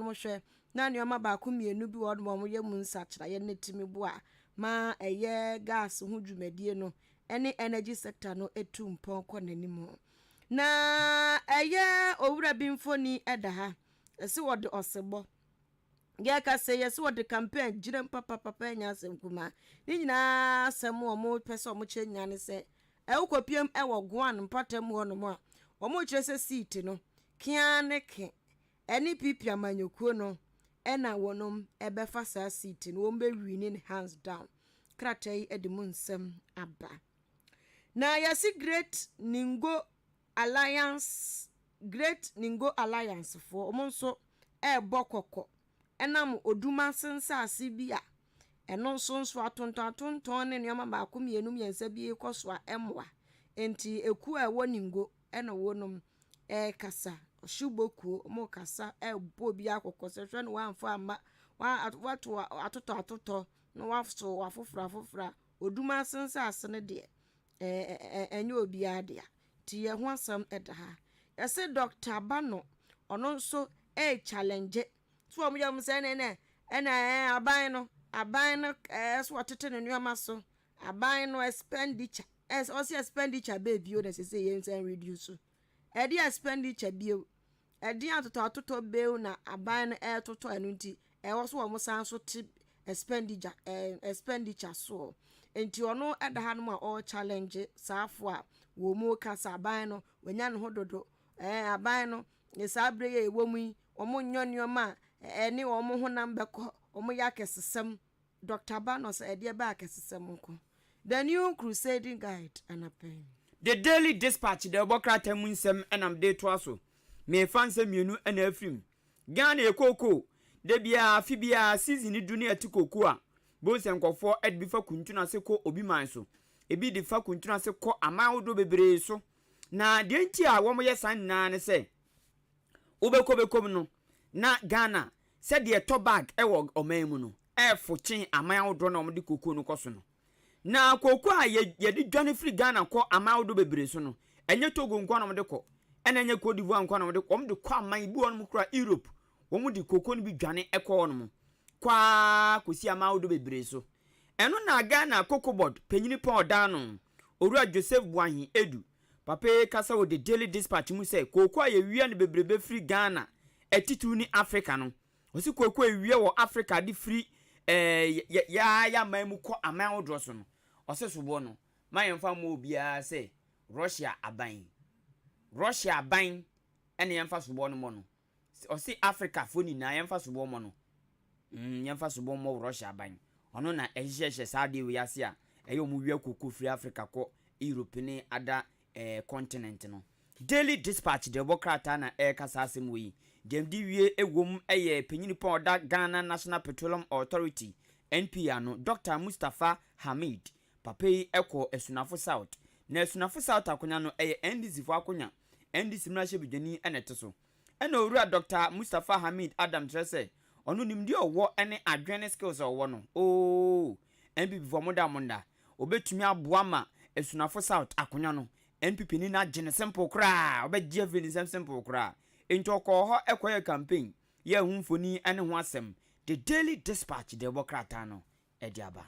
wɔhwɛ na nneɛma baako mmienu bi wɔ hɔ nom a wɔyɛ mu nsakyeraeɛ no tumi boa ma ɛyɛ gas ho dwumadie no ne energy sector no tu mpɔn kɔ n'anim. Na ɛyɛ owura bi mfoni da ha, ɛsɛ wɔde ɔsebɔ. Yɛka sɛ yɛsɛ wɔde campaign gyina papapapa anya asɛm kumaa. Ne nyinaa asɛm a wɔpɛ sɛ wɔkyerɛ nyinaa ne sɛ ɛwokɔpiem wɔ Guan mpɔtam hɔnom a wɔkyerɛ sɛ seat no kea ne ke ɛne PP amanyɔkuo no ɛna wɔnom ɛbɛfa saa seat no wɔn bɛwin no hands down. Krataa yi de mu nsɛm aba. Na yɛsi Great Ningo Alliance foɔ wɔn nso ɛrebɔ kɔkɔ ɛnam Odumase nsaase bi a ɛno nso nso atontɔn atontɔn ne nneɛma baako mmienu mmiɛnsa bi kɔ so a ɛmmoa. Nti ekuo a ɛwɔ Ningo ɛna wɔnom ɛrekasa. Ɔhyebokuo wɔn rekasa ɛrebɔ obi akɔkɔ sɛ hwɛ no wɔamfa amma wato atotɔ atotɔ na waso afoforɔ afoforɔ a Odumase nsaase no deɛ ɛɛ ɛnyɛ obiara dea. Nti yɛn ho asɛm ɛda ha. Yɛsɛ Dr. Bano ɔno nso ɛre challenge so wɔn yɛ wɔn sɛ ɛnɛ ɛna ɛɛ aban no so wɔtete ne nneɛma so aban no expenditure ɛsɛ ɔsi expenditure bɛɛ bio na sɛ yɛn nsa reduce ɛde expenditure bio ɛde atotɔ atotɔ bio na aban no ɛɛtotɔ ɛno nti ɛwɔ so wɔn san so te expenditure soɔ. Nti ɔno ɛda hanom a ɔre challenge saafo a wɔn mu kasa aban no wɔnya ne ho dodo aban no saa abere yi a ɛwɔ mu yi wɔn nyɔ nneɛma a ɛne wɔn honam bɛkɔ wɔn yɛ akɛsesɛm. Dr. Bano sɛ ɛdeɛ bɛ akɛsesɛm nko. The New Crusading Guide anapɛn. The Daily Dispatch de ɛbɔ krataa mu nsɛm ɛnam de toa so. Mmefa nsɛm mmienu ɛna afirim. Ghana ekooko de biara afi biara season du ne ɛte koko a bonsɛ nkɔfoɔ ɛde bi fa kuntun ase kɔ obi man so, ebi de fa kuntun ase kɔ aman ahodoɔ bebree so. Na deɛ nti a wɔyɛ saa nyinaa ne sɛ wobɛkɔ bɛkɔm no na Ghana sɛdeɛ ɛtɔ bag ɛwɔ ɔman mu no ɛɛfo kyen aman ahodoɔ na wɔde koko no kɔ so no. Na koko a yɛde dwane firi Ghana kɔ aman ahodoɔ bebree so no, ɛnyɛ Togo nko na wɔde kɔ, ɛna ɛnyɛ Cote d'Ivoire nko na wɔde kɔ. Wɔde kɔ aman bi wɔn kura Europe, wɔn de koko no bi dwane ɛkɔ hɔnom kwaa kɔsi aman ahodoɔ bebree so. Ɛno na Ghana Cocoa Board panyin pɔn ɔdan no, Owura Joseph Boahen Edu papa yi kasa wɔ The Daily Dispatch mu sɛ koko a yɛwia no bebrebe firi Ghana ɛtitiriw ne Africa no, wɔsi koko a yɛwia wɔ Africa de firi yɛ yɛ aman mu kɔ aman ahodoɔ so no, ɔsɛ soboɔ no ma yɛmfa mmɔ obiara sɛ Russia aban ɛna yɛmfa soboɔ no mmɔ no. Ɔsi Africa foɔ nyinaa yɛmfa soboɔ mmɔ no, yɛmfa soboɔ mmɔ Russia aban. Ɔno na ɛhyehyɛhyɛ saa adeɛ wei ase a ɛyɛ ɔmo wia koko firi Africa kɔ Europe ne ada continent no. Daily Dispatch de ɛbɔ krataa na ɛreka saa asɛm wɔ yi. Deɛ de wie ewom ɛyɛ panyin pɔn ɔda Ghana National Petroleum Authority, NPA no, Dr. Mustapha Hamid. Papa yi ɛkɔ Asunafo South, na Asunafo South akonnwa no ɛyɛ NDC fo akonnwa. NDC mmarahyɛbadwani ɛna ɛte so. Ɛna owura Dr. Mustapha Hamid Adam kyerɛ sɛ ɔno nimdeɛ ɔwɔ ɛne adwene skills a ɔwɔ no ooo NPP fo ɔmo da mo nda obetumi aboa ma Asunafo South akonnwa no NPP ni n'agye ne simple koraa, ɔbɛgye afiri ne nsɛm simple koraa. Nti ɔkɔɔ hɔ ɛkɔyɛ campaign yɛ ɛho mfoni ɛne ho asɛm. The Daily Dispatch de ɛbɔ krataa no ɛde aba.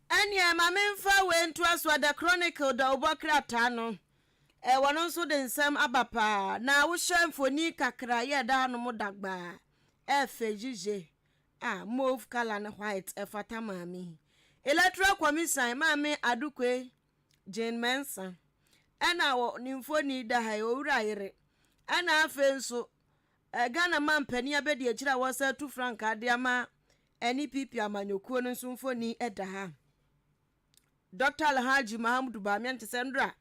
Ɛnea ma memfa wei ntoa so. The Chronicle da wobɔ krataa no ɛwɔ no nso de nsɛm aba paa na wohyɛ mfoni kakra yɛ da hanom dagbaa ɛfɛ gyigye a mauve colour ne white ɛfata maame Electoral Commission Maame Adukwei Jean Mensa ɛna wɔ ne mfoni da ha yi, owura yere. Ɛna afei nso Ghana man panin abɛdi akyire a wɔsɛ tu frankaa de ama NPP amanyɔkuo no nso mfoni ɛda ha. Dr. Alhaji Mahamudu Bawumia nte sɛ ndora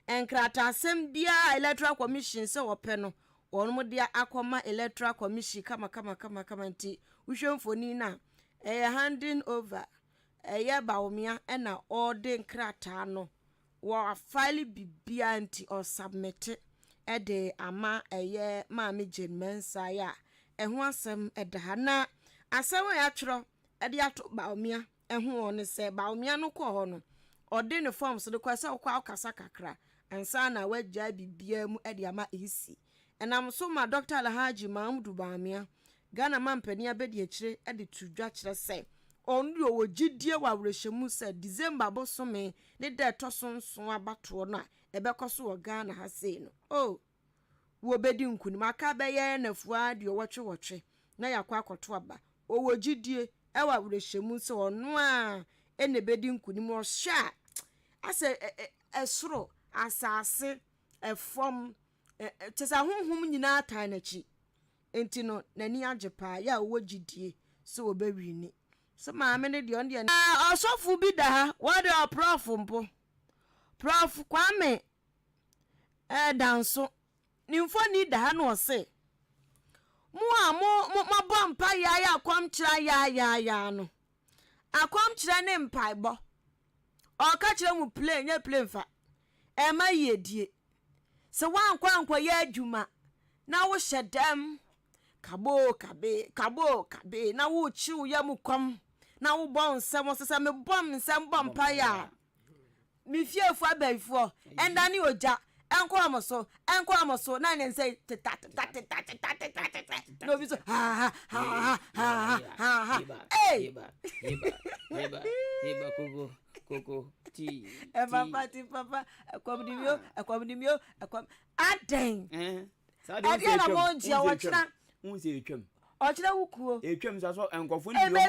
nkrataasɛm biara Electoral Commission sɛ wɔpɛ no wɔn de akɔma Electoral Commission kama kama kama kama. Nti wohwɛ mfoni no a ɛyɛ handing over, ɛyɛ Bawumia ɛna ɔde nkrataa no wɔafile biribiara nti ɔsubmit ɛde ama ɛyɛ Maame Jane Mensa a ɛho asɛm ɛda ha. Na asɛm a yɛatwerɛ ɛde ato Bawumia ɛho wɔ ne sɛ Bawumia no kɔɔ hɔ no ɔde ne forms no kɔ sɛ ɔkɔ akasa kakra ansa na wagyaa biribiara mu ɛde ama EC. Ɛnam so ma Dr. Alhaji Mahamudu Bawumia Ghana mampanin abadiakyire de to dwa kyerɛ sɛ ɔno deɛ ɔwɔ gyidie wɔ awerɛhyɛmu sɛ December bosome ne da ɛtɔ so nson abatoɔ no a ɛbɛkɔ so wɔ Ghana ha sei no, oh, wɔbɛdi nkunim. Aka bɛyɛ nnafua aduɔwɔtwe wɔtwe na yɛakɔ akɔto aba. Ɔwɔ gyidie wɔ awerɛhyɛmu sɛ ɔno ara na ɛbɛdi nkunim. Ɔhyɛ a, asɛ ɛsoro, asase, ɛfam, kyɛ sɛ ahonhom nyinaa taa n'akyi. Enti no, n'ani agye paa, yɛ a ɔwɔ gyidie sɛ ɔbɛwini. Sɛ maame no deɛ, ɔno deɛ. Na ɔsɔfo bi da ha, wɔde ɔprɔfo mpo, Prɔf Kwame eh, Danso, ne mfoni da ha na ɔse, Mo a mo, mo, moabɔ mpaeɛ ayɛ akɔmkyerɛ ayaayaaya no, akɔmkyerɛ ne mpaebɔ, ɔka kyerɛ mo plane, nyɛ plane fa, ɛmma yiedie. Sɛ woankɔ ankɔyɛ adwuma na wohyɛ dɛm kaboo kabe kaboo kabe na worekyi wo yam kɔm na wobɔ wo nsam ɔsɛ sɛ mebɔ me nsam bɔ mpaeɛ a me fiefoɔ abayifoɔ ɛndane ogya ɛnkɔ wɔn so ɛnkɔ wɔn so na ne nsa yi teta teta teta teta teta teta na obi so ha ha ha ha ha ha ha ee. Koko tea. Ɛpapa ti papa ɛkɔm di mi o ɛkɔm di mi o ɛkɔm adɛn. Ɛdeɛ na mo nkyia ɔkyena. N sɛ etwam. Ɔkyena wo kuo. Etwam sa so nkɔfo ni bi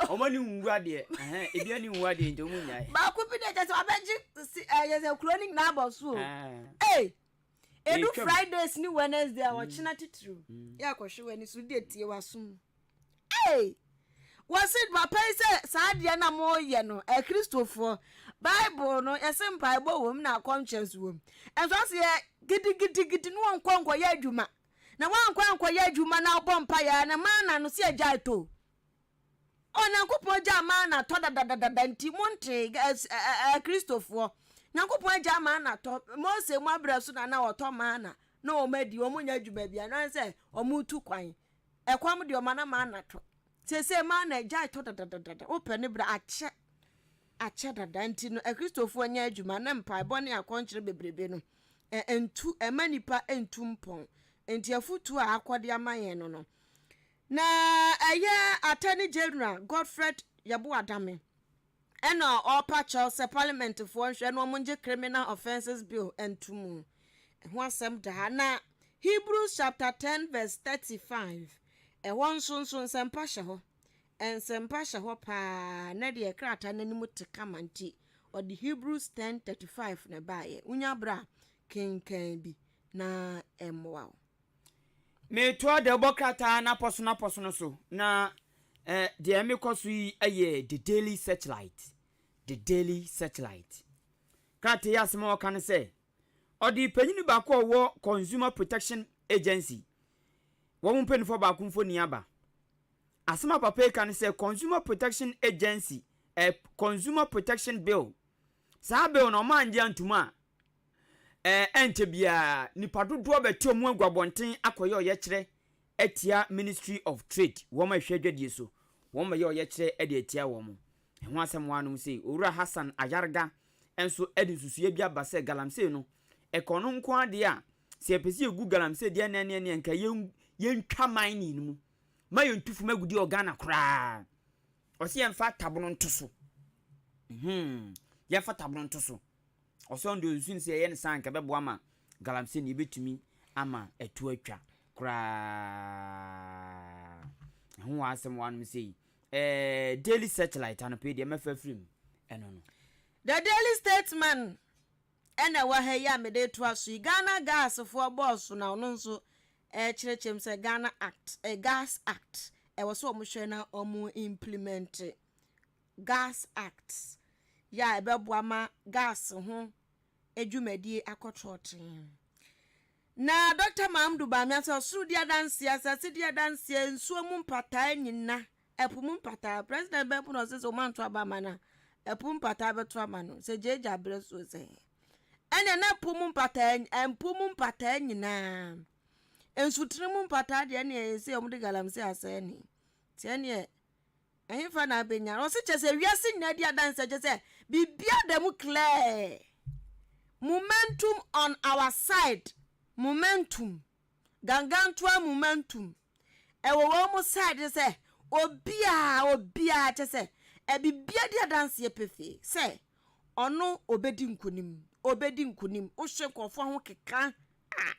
wɔn ani nwu adeɛ ɛhɛn ebi ani nwu adeɛ nti wɔn nyae. Baako bi de kyɛ sɛ wabɛgye si ɛyɛ sɛ kuro ne nyinaa bɔ so o. Ee edu Fridays ni Wednesday a ɔkyena titiriw yɛ akɔhwɛ w'ani so de tie w'asom. Ei! Wɔse papa yi sɛ saa adeɛ na moyɛ no, Akristofoɔ, Bible no yɛse mpaebɔ wom na akɔmkyerɛ nso wom. Nso ase yɛ gidigidigidi ne wɔnkɔ nkɔyɛ adwuma. Na woankɔ ankɔyɛ adwuma na wobɔ mpaeɛ a na mana no sɛ agyae tɔ. Onyankopɔn gyaa mana tɔ dadadadada nti montee Akristofoɔ. Nyankopɔn agyaa mana tɔ. Mose mu abrɛ so na na wɔtɔ mana na wɔn adi, wɔn nyɛ adwuma bi anaasɛ wɔn tu kwan. Ɛkɔm deɛ ɔma na mana tɔ. Seesei mana agyae tɔ dadadadada. Wopɛ ne berɛ akyɛ akyɛ dada nti no Akristofoɔ nyɛ adwuma na mpaebɔ ne akɔnkyerɛ bebrebe no ɛntu ɛma nipa ntu mpɔn. Nti afutuo a akɔde ama yɛn no no. Na ɛyɛ Attorney General Godfred Yeboah Dame Ɛna ɔrepa kyɛw sɛ parliamentfoɔ nhwɛ na wɔngye Criminal Offences Bill nto mu. Ɛho asɛm da ha. Na Hebrews chapter 10 verse 35, ɛhɔ nso nso nsɛmpa hyɛ hɔ. Nsɛmpa hyɛ hɔ paa na deɛ krataa no anim te kama nti ɔde Hebrews 10:35 na ɛbaeɛ. Wonya berɛ a, kenkan bi na ɛmmoa wo. Metoa dawubɔ krataa no apɔso no so, na eh, deɛ mekɔ so yi yɛ The Daily Searchlight. The Daily Searchlight. Krataa yi asɛm a wɔka no sɛ, ɔde panyin baako a ɔwɔ Consumer Protection Agency, wɔn mpanimfoɔ baako mfoni aba. Asɛm a papa yi ka no sɛ Consumer Protection Agency, eh, Consumer Protection Bill, saa bill no ɔmo angye antum a, Ɛrenkyɛ biara, nnipa dodoɔ bɛte wɔn agu abɔnten akɔyɛ ɔyɛkyerɛ atia Ministry of Trade, wɔn a ɛhwɛ adwadie so, wɔn bɛyɛ ɔyɛkyerɛ de atia wɔn. Ɛho asɛm wɔ anom sei, Owura Hassan Ayarga nso de nsusuiɛ bi aba sɛ galamsey no, ɛka ɔno nko ara deɛ a, sɛ yɛpɛ sɛ yɛgu galamsey deɛ ɛneɛ ɛneɛ ɛneɛ nka yɛn, yɛntwa mining no mu, ma yɛntu fam agudeɛ wɔ Ghana koraa. Ɔse yɛmfa tabono nto so. Hmm, yɛmfa tabono nto so. Ɔsɛ ɔno deɛ ɔsusu no sɛ yɛyɛ no saa anka ɛbɛboa ma galamsey no yɛbɛtumi ama ɛto atwa koraa. Ɛho wɔ asɛm wɔ anom sei. Eh, Daily Searchlight anɔpa yi deɛ mɛfa afiri mu ɛno no. The Daily Statesman ɛna ɛwɔ ha yi a mede retoa so yi. Ghana Gas foɔ bɔɔso na ɔno nso ɛrekyerɛkyerɛ mu sɛ Ghana Act, eh, Gas Act ɛwɔ sɛ wɔhwɛ na wɔn implement. Gas Act yɛ a ɛbɛboa ma gas ho dwumadie akɔ trɔtee. Na Dɔkta Mahamudu Bawumia sɛ ɔsoro di adanseɛ, asase di adanseɛ, nsuo mu mpataa nyina, ɛpo mu mpataa. President bɛn po na ɔsɛ sɛ ɔma nto aba ama no a, ɛpo mu mpataa bɛto ama no sɛ gyeegye aberɛ soɔ sɛ. Ɛnna na ɛpo mu mpataa, ɛpo mu mpataa nyinaa, nsutene mu mpataa deɛ ɛnneɛ ɛsɛ wɔde galamsey asɛe ne. Nti ɛnneɛ Ɛhefa na abɛnya? Ɔse kyerɛ sɛ wiase nyinaa di adanseɛ kyerɛ sɛ biribiara da mu clear. Momentum on our side. Momentum. Gangantoa momentum. Ɛwɔ wɔn mo side sɛ obiara obiara kyɛ sɛ ɛbibia di adanseɛ pefee sɛ ɔno obedi nkunim obedi nkunim wohwɛ nkurɔfoɔ ho keka a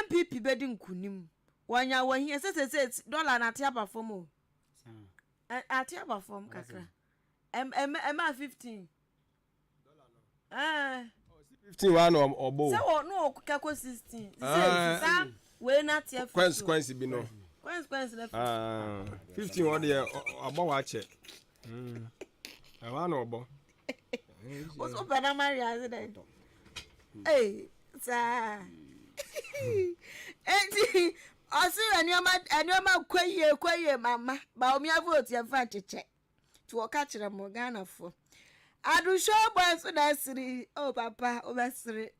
NPP bedi nkunim wɔnya wɔhia sɛ sɛ sɛ dɔla na ate aba fam o ate aba fam kakra ɛma 15 Ɛɛ. 15 wa na ɔbɔ o. Sɛ wɔ no ɔkeka kɔ 16. Sɛ saa wei na teɛ fi so. Kwɛns kwɛns bi no. Kwɛns kwɛns na fi so. 15 wɔ deɛ ɔbɔ wɔ akyɛ. Ɛhɔ na ɔbɔ. Woso pɛ na mari ase dɛ. Ee saa. Eti ɔsi nneɛma nneɛma kɔ yie kɔ yie mama Bawumia vote yɛn fa nkyekyɛ. Nti wɔka kyerɛ mo Ghanafoɔ. Ado show boy nso na ɛsere yi. Oh papa wobɛsere.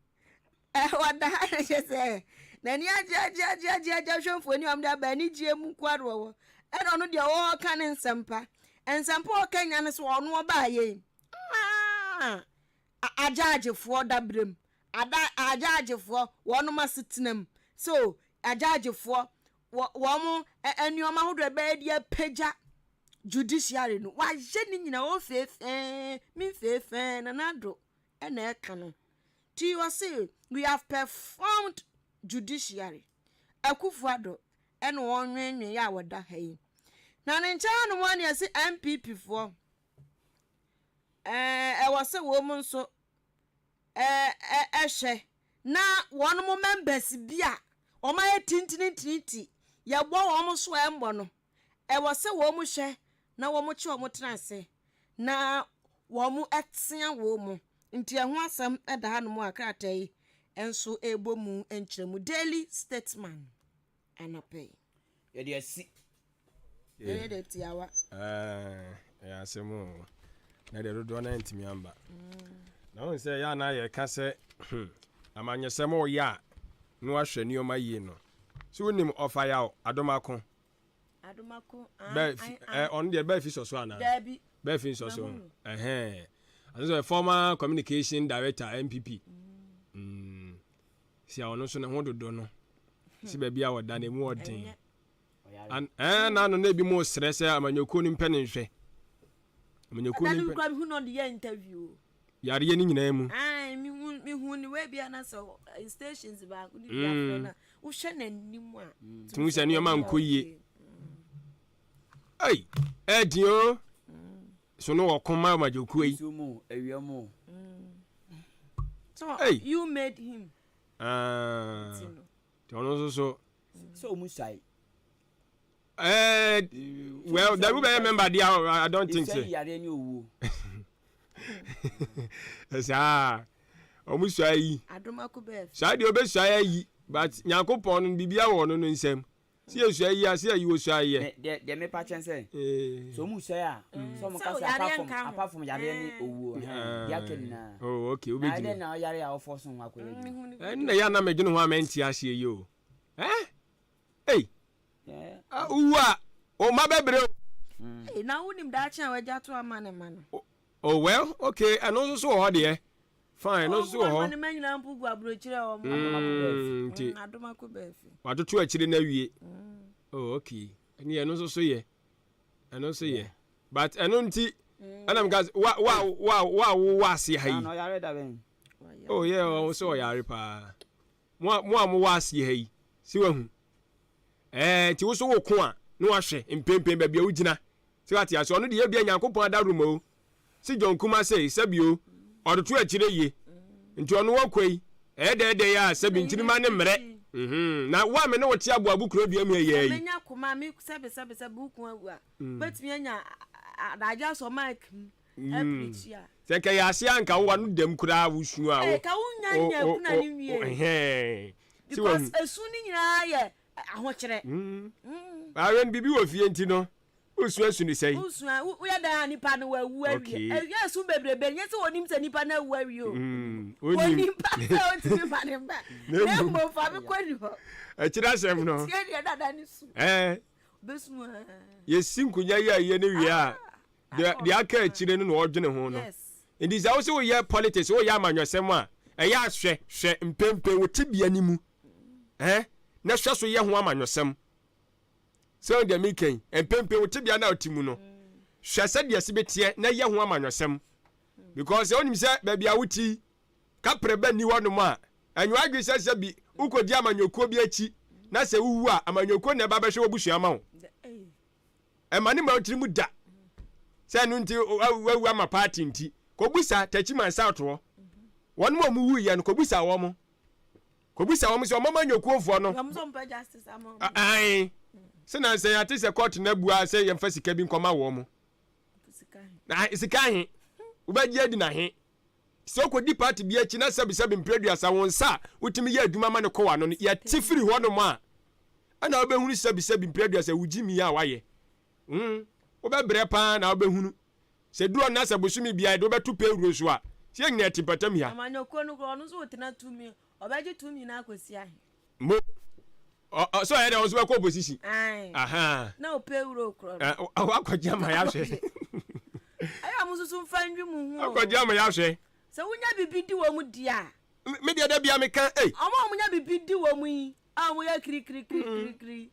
Wɔda ha na kyerɛ sɛ n'ani agye agye agye agye agye ahwɛ mfoni a wɔde aba anigyeɛ mu nko ara wɔwɔ. Ɛna ɔno deɛ ɔreka ne nsɛmpa. Nsɛmpa a ɔka nya ne sɛ ɔno ɔbaa yei. Ah! Agyaagyefoɔ dabrɛ mu. Ada agyaagyefoɔ wɔnom asetena mu. So agyaagyefoɔ wɔn nneɛma ahodoɔ ɛbɛyɛ de apagya judiciary no wayɛ ne nyinaa o feefee me feefee Nana Addo ɛna ɛka no ti ɔse we have performed judiciary Akufo Addo ɛna ɔnwenwen yɛ a wɔda ha yi na ne nkyɛn anom a ne ɛse NPP foɔ ɛɛ ɛwɔ sɛ wɔn mu nso ɛɛ hwɛ na wɔn mo members bi a wɔn ayɛ tintintinti yɛbɔ wɔn so ɛmbɔ no ɛwɔ sɛ wɔn hwɛ na wɔn kye wɔn tena ase na wɔn tea wɔn mu nti ɛho asɛm ɛda hanom a krataa yi nso ɛrebɔ mu nkyerɛmu Daily Statesman anɔpɛ yi. Yɛde asi. Ɛyɛ de tiawa. Ɛyɛ asɛm o. Na deɛ dodoɔ no antumi amba. Na wohu sɛ yɛ anaa yɛka sɛ amanyɔsɛm ɔyɛ a na wahwɛ nneɛma yie no. So wonim Ɔfayaw Adomako? Adomako. Ɔno deɛ bɛɛ fi sɔ so anaa? Daabi. Bɛɛ fi nsɔ so. Ɛhɛn. Ɔno sɛ former communication director NPP. Mm. Si a ɔno nso ne ho dodo no. Si baabi a ɔda no emu ɔden. Ɛɛ na ano na ebi mo srɛ sɛ amanyɔkuo no mpɛ ne nhwɛ. Amanyɔkuo no mpɛ. Ɛda no kura ɔde yɛ interview. Yareɛ no nyinaa mu. Ayi mi hu mi hu ni wei bi anasɛ stations baako ni bi afrɛ na wohwɛ n'anim a. Tumi sɛ nneɛma nkɔ yie. Ei ɛdi o. So no ɔko ma amanyɔkuo yi. Nsuo mu awia mu. So you made him. Ah. Nti ɔno nso so. Sɛ ɔmu suae. Eh, well, dabi bɛyɛ member deɛ I don't think so. Esua yareɛ ne owuo. Saa ɔmo sua yi. Saa deɛ ɔbɛsua ayi but Nyankopɔn no biribiara wɔ ɔno no nsam. Sɛ yɛsua yi a sɛ yɛyi wɔ sua yɛ. Deɛ deɛ mepa kyɛn sɛ sɛ ɔmo sua a sɛ ɔmo ka sɛ apart from apart from yareɛ ne owuo deɛ aka nyinaa. Oh okay wobɛgyina. Na ɛdɛn na ɔyare a ɔfɔ so ho akɔyɛ adwuma. Ɛnna yɛ a na medwene ho a mente aseɛ yi o. Eh? Ei! Wowu a, wo mma bɛbrɛ o. Ei, na wonim daakye a wagya to ama ne mma no. Oh well, okay, ɛno nso so wɔ hɔ deɛ. Fine, ɛno nso so wɔ hɔ. Ne mma nyinaa mpo gu aburokyire a wɔn. Nti. Adomako baafi. Watoto akyire no awie. Oh okay, ɛne ɛno nso so yɛ. Ɛno nso yɛ. But ɛno nti, ɛna meka sɛ, wa wa wa wa wowɔ ase ha yi. Na ɔyare da bɛn? Oh yeah, ɔwɔ sɛ ɔyare paa. Mo a mo a mowɔ aseɛ ha yi, sɛ wahu. Ɛɛ, nti wo so wo ko a, na wahwɛ mpempem baabi a wogyina. Sɛ wate ase, ɔno deɛ ebia Nyankopɔn adaworoma o. Se John Kuma sei, sɛbi o, ɔtoto akyire yie. Nti ɔno ɔkɔ yi, ɛyɛ dɛn dɛn a, sɛbi nkyirima ne mmerɛ. Mhm. Na wo a me ne wo te aboabo kuro dua mu ha yi ara yi. Menya koma, me sɛbi sɛbi sɛbi wo ko awu a, wobɛtumi anya adagye asɔ mic mu. Mm. Sɛ nka yɛ ase a nka wo ano dɛm koraa wo su a wo. Ka wo nya nya kuna ne wie. Ɛhɛn. Because esu ne nyinaa yɛ ahokyerɛ. Mm. Awɛn biribi wɔ fie nti no. Wosu asu ne sɛn? Wosu a woyɛ dan a nipa no wawu awie. Ɛyɛ esu bebrebe nyɛ sɛ onim sɛ nipa no awu awie o. Onim pa sɛ ontumi fa ne mba. Na mmom fa me kɔ ni hɔ. Akyiri asɛm no. Tie deɛ dada ne su. Ɛɛ. Bɛsu a. Yɛsi nkonya yi a yɛ ne wie a. Deɛ aka akyire no na ɔdwene ho no. Nti sɛ wo sɛ woyɛ politics, woyɛ amanyɔsɛm a, ɛyɛ a hwɛ, hwɛ mpempen wo tebea no mu, eh, na hwɛ so yɛ ho amanyɔsɛm. Sɛ wohu deɛ mereka yi, mpɛn pii wo tebea no a wote mu no, hwɛ sɛdeɛ ɛsi bɛteɛ na yɛ ho amanyɔsɛm. Because sɛ wonim sɛ baabi a wote yi, kaprɛ bɛ nni hɔnom a, ɛnyɛ w'adwene sɛ sɛ bi wokɔdi amanyɔkuo bi akyi na sɛ wowu a, amanyɔkuo na ɛba bɛhwɛ w'abusua ama wo. Ɛma ne mma wo tiri mu da sɛ ɛno nti wawu ama party nti. Kɔbusa Techiman South hɔ. Wɔn a wɔwuiɛ no, kɔbusa wɔn. Kɔbisa wɔn sɛ wɔn amanyɔkuofoɔ no. Wɔn nso mpɛ justice ama wɔn. Ae. Sɛ na sɛ yɛate sɛ court no abua sɛ yɛmfa sika bi nkɔma wɔn. Na sika he? Wobɛgye adi na he? Sɛ wokɔdi party bi akyi na sɛbisɛbi mprɛ aduasa wo nsa a wotumi yɛ adwuma ma no kɔ w'ano no, yɛte firi hɔnom a, ɛna wobɛhunu sɛbisɛbi mprɛ aduasa wo gyimii a woayɛ. Mm, wobɛbrɛ paa na wobɛhunu. Sɛ duru ɔno na sɛ bosome biara yɛde wo bɛto payroll so a, sɛ yɛn nyinaa yɛte mpɔtam ha. Amanyɔkuo no koraa ɔno nso ɔtena tumi, ɔbɛgye tumi no akɔsi ahe? Mo, ɔ, ɔ, sɛ ɔyɛ dɛ ɔno nso bɛkɔ opposition. Ae. Ahaa. Na ɔpɛ wuro korɔ no. Ɛ, wakɔgye ama yɛahwɛ. Ɛyɛ a mo nso so mfa nwi mo ho o. Wakɔgye ama yɛahwɛ. Sɛ wonya biribi di wɔn di a. Me deɛ da biara meka, ei. Wɔn a wɔnya biribi di wɔn yi a wɔyɛ kirikirikirikiri.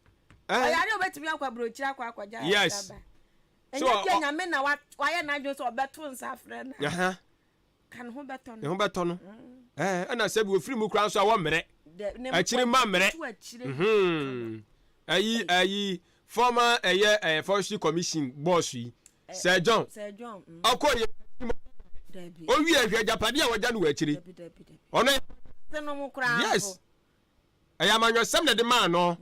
Ɔyare a ɔbɛtumi akɔ aburokyire akɔ akɔgye ayaresa Yes. aba. Ɛnyɛ bia Nyame na wayɛ n'adwene sɛ ɔbɛto nsa afrɛ no a, ka ne ho bɛtɔ no. Ne ho bɛtɔ no. Ɛna sɛ bi ofiri mu koraa nso a wɔmmerɛ. Akyiri mma mmerɛ. Ayi ayi former ɛyɛ ɛyɛ forestry commission boss yi Sir John. Ɔkɔ yɛ owie hwɛ agyapadeɛ a wɔgya no wɔ akyiri. Ɔno yes. Ɛyɛ amanyɔsɛm na ɛde maa no.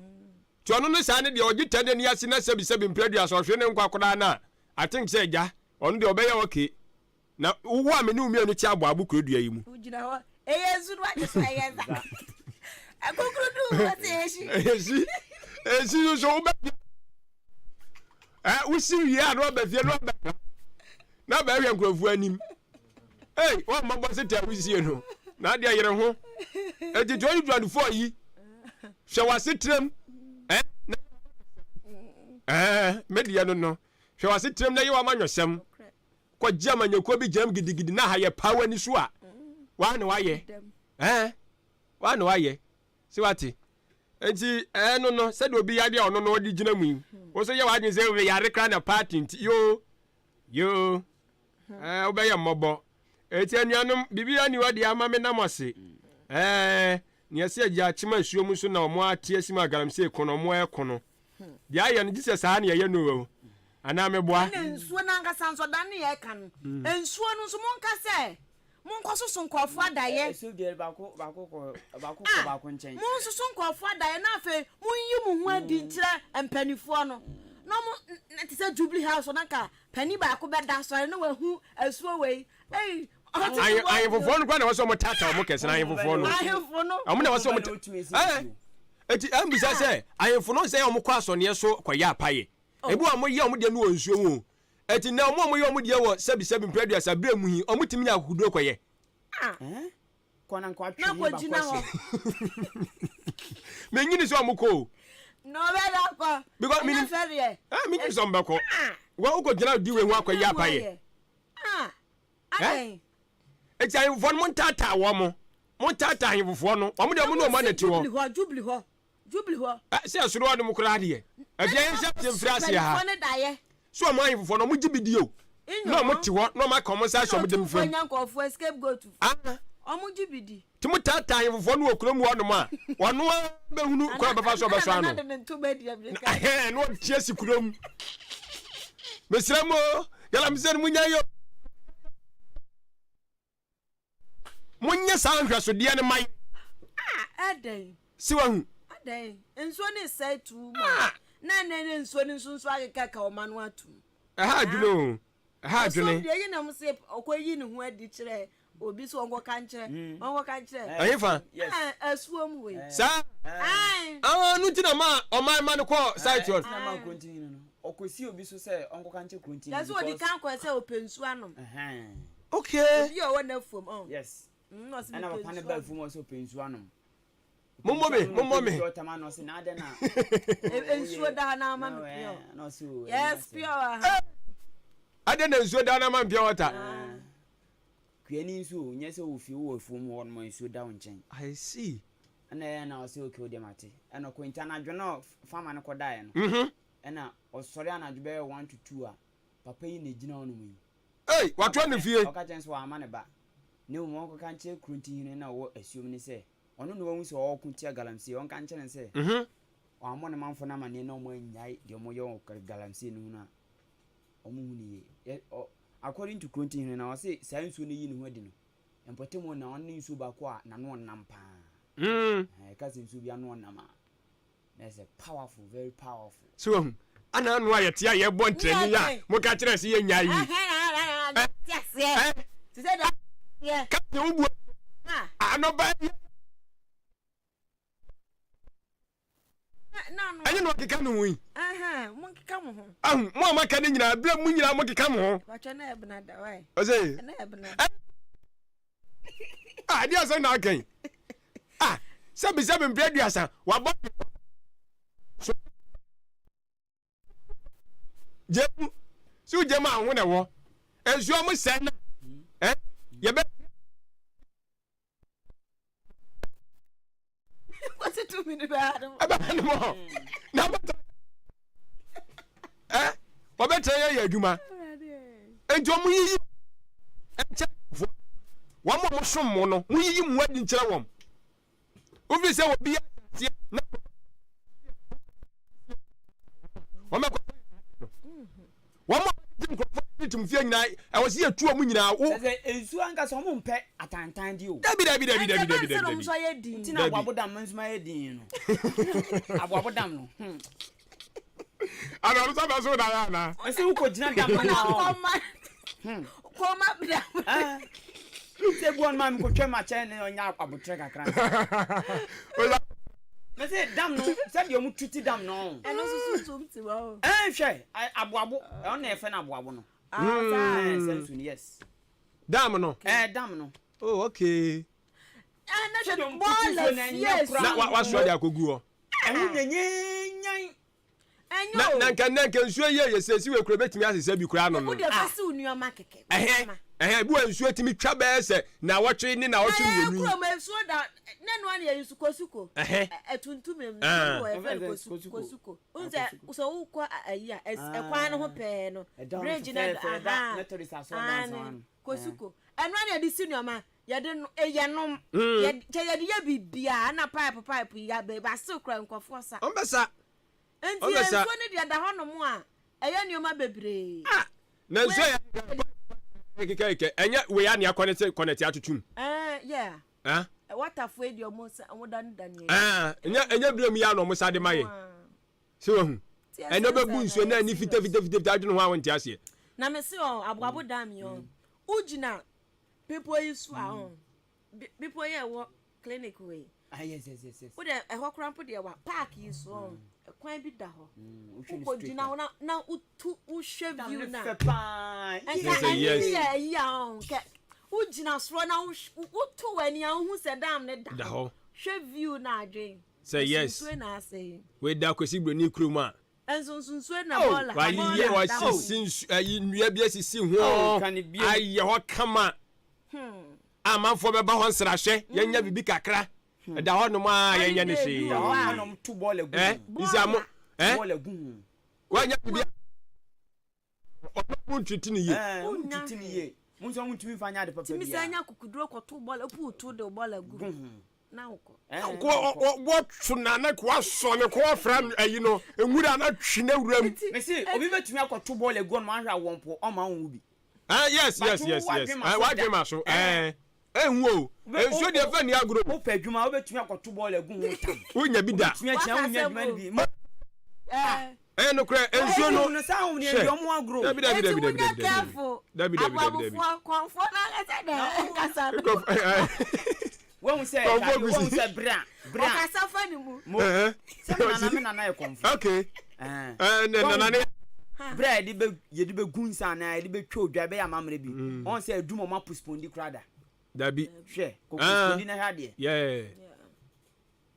Nti ɔno no saa ne deɛ ɔgye tɛ n'ani ase na sɛbi sɛbi mpere aduasa ɔhwere ne nkwa koraa no a, I think sɛ agya, ɔno deɛ ɔbɛyɛ okay. Na wo a me ne wo mmienu te abɔ abo kuro dua yi mu. Wogyina hɔ, ɛyɛ nsu no agye so ɛyɛ nsa. Ɛkukuru du wɔ sɛ ehyi. Ehyi, ehyi nso wobɛ ɛ wosi wie a na waba fie na waba na bɛhwɛ nkurɔfoɔ anim. Ei, wɔn mmɔbɔ sɛ tɛ wosie no. Na adeɛ yere ho. Eti 2024 yi, hwɛ w'asetenam. Ɛ na ɛɛ me deɛ no no. Hwɛ w'asetenam na yɛ w'amanyɔsɛm. Kɔgye amanyɔkuo bi gyinam gidigidi na ha yɛ paa w'ani so a. Waa na wayɛ. Ɛɛ waa na wayɛ. Sɛ wate. Enti ɛno no sɛdeɛ obi yare a ɔno no ɔde gyina mu yi. Wo nso yɛ w'adwene sɛ yare koraa na party nti yoo. Yoo. Ɛɛ, wobɛyɛ mmɔbɔ. Eti anuanom, biribiara nni hɔ deɛ ama me nam ase. Ɛɛ, nea ɛsɛ agya akyem asuo mu nso na wɔn ate asi mu a galamsey ko no, wɔn ɛko no. Deɛ ayɛ no, gye sɛ saa na yɛyɛ no o. Anaa meboa? Ɛna nsuo no ankasa nso, ɔda ne yɛreka no, nsuo no nso, monka sɛ, Monkɔsoso nkurɔfoɔ adaeɛ. Ɛso deɛ baako baako kɔ baako kɔ Ah, baako nkyɛn. monsoso nkurɔfoɔ adaeɛ na afei monyi mo ho adi nkyerɛ mpanimfoɔ no. Na wɔn, na te sɛ Jubilee House na nka panin baako bɛda asɔre na wahu asuo wei. Ei, ɔte ne Ahe, ho adi o. ahemfofoɔ no koraa na ɛwɔ sɛ wɔtaataa wɔn kɛse no, ahemfofoɔ no. Ahemfo no. Wɔn na ɛwɔ sɛ wɔn ta, ɛɛ, eti ɛmbisa Ah. sɛ ahemfo no sɛ wɔn kɔ asɔneɛ so kɔyɛ apayɛ. Ebi wɔ a wɔyɛ wɔn deɛ no wɔ nsuo mu o. Eti nnɛ wɔn a wɔyɛ wɔn deɛ wɔ sɛbisɛbi mprɛ aduasa berɛ mu yi, wɔtumi nya akokoduro kɔyɛ. Ah. Kɔ na nkɔ atwe Na ne kɔgyina baako hɔ. ahyɛ. Menyini sɛ wɔn kɔ o. Na ɔbɛda kɔ. Because Ɛnyɛ menim fɛ deɛ. Eh, menyini sɛ wɔn bɛkɔ. Ah. Wɔn wokɔgyina di wei ho akɔyɛ Ɛnyɛ apayɛ. ayɛ. Ah. Eh? Adɛn? Eti ahemfofoɔ no montaataa wɔn mo. Montaataa ahemfofoɔ no. Wɔn deɛ Na wɔn ne wɔn monsi ana te hɔ. Jubilee hɔ, Jubilee hɔ. Jubilee hɔ. Ɛ, sɛ ɛsoro hɔ nom koraa deɛ, afei Ɛna yɛnhyɛ aseɛ mfiri wɔn aseɛ ha. mpanimfoɔ no daeɛ. So wɔn ahemfofoɔ no, wɔgye bi di o, na wɔn te hɔ, na wɔn aka wɔn nsa ahyɛ Ɛna wɔn dɛm otumfoɔ fam. anya nkurɔfoɔ scapegoat foɔ. Ah. Wɔn gye bi di. Nti mo taataa ahemfofoɔ no wɔ kurom hɔ nom a, wɔn ara bɛhunu kwan a wɔbɛfa so wɔbɛsɔ Ɛna ano. nana de ne ntoma adi amirika. Ɛhɛn, na wɔte asi kurom. Mesrɛ mo o, galamsey no munya yɛ o. Monyɛ saa nhwɛsodeɛ no ma yɛn. Ah, ɛdɛn? Si wahu. Adɛn? Nsuo no resɛe too much. Ah! Na ɛnɛ ne nsuo no nso nso akeka ka ɔma no atum. Ɛha adwene o. Ɛha adwene. Ɔsom deɛ yi na mo se ɔkɔ yi ne ho adi kyerɛ obi so ɔnkɔ ka nkyerɛ. Ɔnkɔ ka nkyerɛ. Ɛhefa? Yes. Eh, asuo mu wei. Saa. Ae. Ah, no nti na ma ɔman ma no kɔɔ site hɔ. Ɛna ma kurontini no no. Ɔkɔsi obi so sɛ ɔnkɔka nkyerɛ kurontini no Yɛsɛ ɔdi because. kan kɔ sɛ ɔpɛ nsuo anom. Ɛhɛn. Okay. Obi a ɔwɔ n'afuom ɔn. Yes. Mm, ɔsɛ Ɛna mepɛ papa no nsuo ba anom. afuom ɔsɛ ɔpɛ nsuo anom. Mommɔ me, mommɔ me. Nsuo ɔtam ano ɔsɛ na adɛn na. Nsuo da ha na ama me pure. Na ɔsɛ o. Yes, pure wɔ ha. Adɛn na nsuo da na ama me pure water? Kuani nso o, nyɛ sɛ wɔ fie wowɔ afuom hɔ nom a nsuo da wo nkyɛn. I see. Ɛna ɛyɛ na ɔsɛ okay wo deɛ mate. Ɛna ɔkɔ nti anadwo no farmer no kɔdaeɛ no. Ɛna ɔsɔre anadwo bɛyɛ 1 to 2 a, papa yi na ɛgyina hɔnom yi. Ei, watoa ne fie. Ɔka kyerɛ no sɛ wamma ne ba, na mmom ɔnkɔka nkyerɛ Kurontihene no a ɔwɔ asuom no sɛ, ɔno na wahu sɛ ɔreko tia galamsey, ɔnka nkyerɛ no sɛ wammɔ ne manfo no amanneɛ na wɔannyae deɛ wɔyɛ wɔ galamsey no ho no a, wɔnhu no yie. Yɛ, ɔ, according to Kurontihene no, ɔse saa nsuo no yi ne ho adi no, mpɔtam na ɔno ne nsuo baako a n'ano ɔnam paa. Ɛka sɛ nsuo bi ano ɔnam a, Na ɛsɛ powerful, very powerful. So wahu? Ana ano a yɛte a yɛbɔ ntrani yi a moka kyerɛ sɛ yɛnyae yi? Ɛ? Ɛ? Ka sɛ wobu anɔba yi. Ɛnyɛ na ɔkeka ne ho yi. Ahu, mo a moaka no nyinaa, berɛ mu nyinaa mokeka mo ho. Ɔsɛ, Ah, ɛde asɛm na aka yi. Ah, sɛbi sɛbi mpere aduasa, wabɔ so. Gye mu, si wogye mu a ho na ɛwɔ. Nsuo mo sɛ na, eh, yɛbɛ. Kwasi tumi no bɛha no. Ɛbɛha no mɔ. Na bɛtɛ. Ɛ wɔbɛtɛ yɛ yɛ adwuma. Nti wɔn yiyi nkyɛn fo. Wɔn a wɔsom mo no, mo yiyi mo adi nkyerɛ wɔn. Wofi sɛ obi aseɛ na wɔn bɛkɔ wɔn a wɔde nkurɔfoɔ de tum fie nyinaa ɛwɔ sɛ yɛtu wɔn nyinaa wo. Sɛ nsuo ankasa wɔn mpɛ atantan di o. Dabi dabi dabi dabi dabi dabi dabi. Nti na aboabo dam nso ma yɛ din no aboabo dam no. Hmm. Ana ɔno sábà so na yɛ ana. Ɛsɛ wokɔ gyina dam no na ɔ. Hmm. Kɔma dam. Ah. Sɛ bu ɔno maa mi kɔ twɛm akyɛn ne ɔnya abotrɛ kakra. Mɛ sɛ dam no sɛdeɛ ɔmo tuti dam no. Ɛno nso sunsun ti wɔ o. Ɛn hwɛ aboabo ɛno na yɛfɛ no aboabo no. Ah saa. Ɛn sɛ nsu no yes. Dam no. Ɛɛ dam no. Oh okay. Ɛn na hwɛ bɔɔla fie. Na wa wasoa de akɔgu hɔ. Ɛho nyanyanyan. Na na nka nnɛ nka nsuo yie yɛ sɛ si wɔ kuro bɛtumi asesa bi koraa no no. Wode ɛfɛsiw nneɛma kɛkɛ. Ɛhɛn ɛhɛn ebi wɔ nsuo tumi twa bɛyɛ sɛ naawɔtwe ne naawɔtwe mmienu. Na yɛn kurom nsuo da ne noa ne yɛyi so kosuko. Ɛhɛn. Ɛtuntum nsuo bi wɔ yɛfrɛ no kosuko. N sɛ sɛ wokɔ ayi a ɛkwan no ho pɛɛ no bridge na aha aane kosuko ɛnoa ne yɛde si nneɛma yɛde no yɛ nom yɛ kyɛ yɛde yɛ biribiara na pipe pipe yi abɛ asew kora nkurɔfoɔ sa. Ɔmbɛsa. Nti Ɔbɛ sa. nsuo no deɛ da hɔ nom a ɛyɛ nneɛma bebree. Ah! Na nsuo yɛ keka keka ɛnyɛ wei a nea kɔnɛte kɔnɛte atoto mu. Ɛɛ yeah. Ah? Waterfoɔ yi deɛ ɔmo sa ɔmo dane dane yɛ. Ah, ɛnyɛ ɛnyɛ bere mu yɛ a na ɔmo sa de ma yɛ. Sɛ wahu. Ɛnna ɔbɛbu nsuo na ani fita fita fita fita adwene ho a wonte aseɛ. Na me se ɔn aboabo dam yi ɔn wogyina bepɔ yi so a ɔn Bepɔ yi a ɛwɔ clinic hɔ yi. Ah, yes, yes, yes, yes. Wo deɛ ɛhɔ koraa mpo deɛ wa park yi so ɔn. Kwan bi da hɔ. Wokɔ gyina hɔ na na wotu wohwɛ view na. Fɛ paa. Nka ɛni bi yɛ ayi a ɔn kɛ wogyina soro na wotu w'ani a wohu sɛ dam ne da hɔ. Hwɛ view na adwen. Sɛ yes. Nsuo na asɛe. Wei da Kwesi Broni kurom a. Nsonsonoe na bɔɔla. Wayeyɛ wasisi nsu ayi nnua bi asisi ho ayɛ hɔ kama. A amanfoɔ bɛba hɔ nsrahwɛ yɛnya biribi kakra ɛda hɔ nom a yɛnyɛ ne hwee. Ɛ nsi amo ɛ wanya biribi ɔno mo ntwiti ne yie. Ntwiti ne yie. Mo nso mo ntumi nfa nyɛ ade papa biara. Tumi sɛ nya kukuduro kɔto bɔɔla puutu de bɔɔla gu na wokɔ. Wɔto na na ko asɔ ne ko afra ayi no nwura na twe na wura mu. Mesi obi bɛtumi akɔto bɔɔla agu ɔno ahwɛ a wɔn po ɔma wɔn bi. Ah yes yes yes yes. Ah wadwe ma so. Eh. Enwu o. Nsuo deɛ fɛ ni agorɔ. Wopɛ adwuma wobɛtumi akɔto bɔɔla agu ho tam. Wonya bi da. Wobɛtumi akyina wonya adwuma no bi. Ɛyɛ nokorɛ nsuo no hwɛ dabi dabi dabi dabi dabi dabi dabi dabi dabi. Kɔnfoɔ n'ankasa na ɛkasa no. Wɔn sɛ wɔn sɛ bra bra. Ɔkasa fa ne mu. Mo sɛ mi nana mi nana yɛ kɔnfoɔ. Okay. Ɛɛ ne nana ne. Bra yɛde bɛ yɛde bɛ gu nsa anaa yɛde bɛ twa odwa ɛbɛyɛ amammerɛ bi. Wɔn sɛ edum ɔmo apospondi kora da. Dabi. Hwɛ kò pospondi na hwɛ adeɛ. Yeah.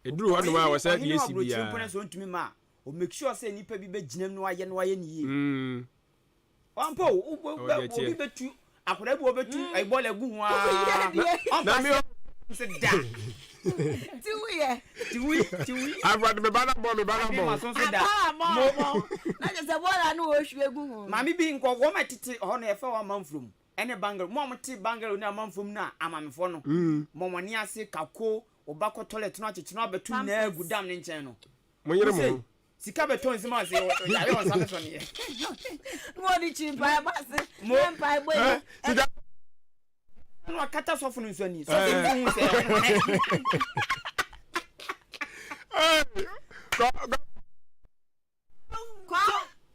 Eduru hɔ nom a wɔ sɛ deɛ esi biara. Ɔhene wɔ aburokyire mpo na sɛ ɔntumi ma a, o make sure sɛ nipa bi bɛ gyina mu na wayɛ na wayɛ ne yie. Wampa o, obi bɛtu akwadaa bi wɔbɛtu ɛyi bɔɔla agu ho aa. Na mi. Sɛ da. Ti wuyɛ. Ti wui ti wui. Afra de me ba na bɔ me ba na bɔ. Maso nso da. Mo. Na kyerɛ sɛ bɔɔla no wɔhwie gu ho. Maame bi nkɔ wɔn a tete hɔ no yɛfɛ wɔn amanfurom ɛne bangalo mo a mo te bangalo ne amanfurom no a amamefoɔ no mɔmɔne ase kako ɔba kɔ toilet no akyekye no abɛto nyinaa gu dam ne nkyɛn no. Mo yere mo ho. Sika bɛtɔ nsɛm ase yare wɔn nsa bɛsɔ ne yɛ. Na wɔde kyi mpaebɔ ase. Mo mpaebɔ yi. Sika. Na wakata sɔfo no nso ani. Sɔfo no hu sɛ. Kɔ.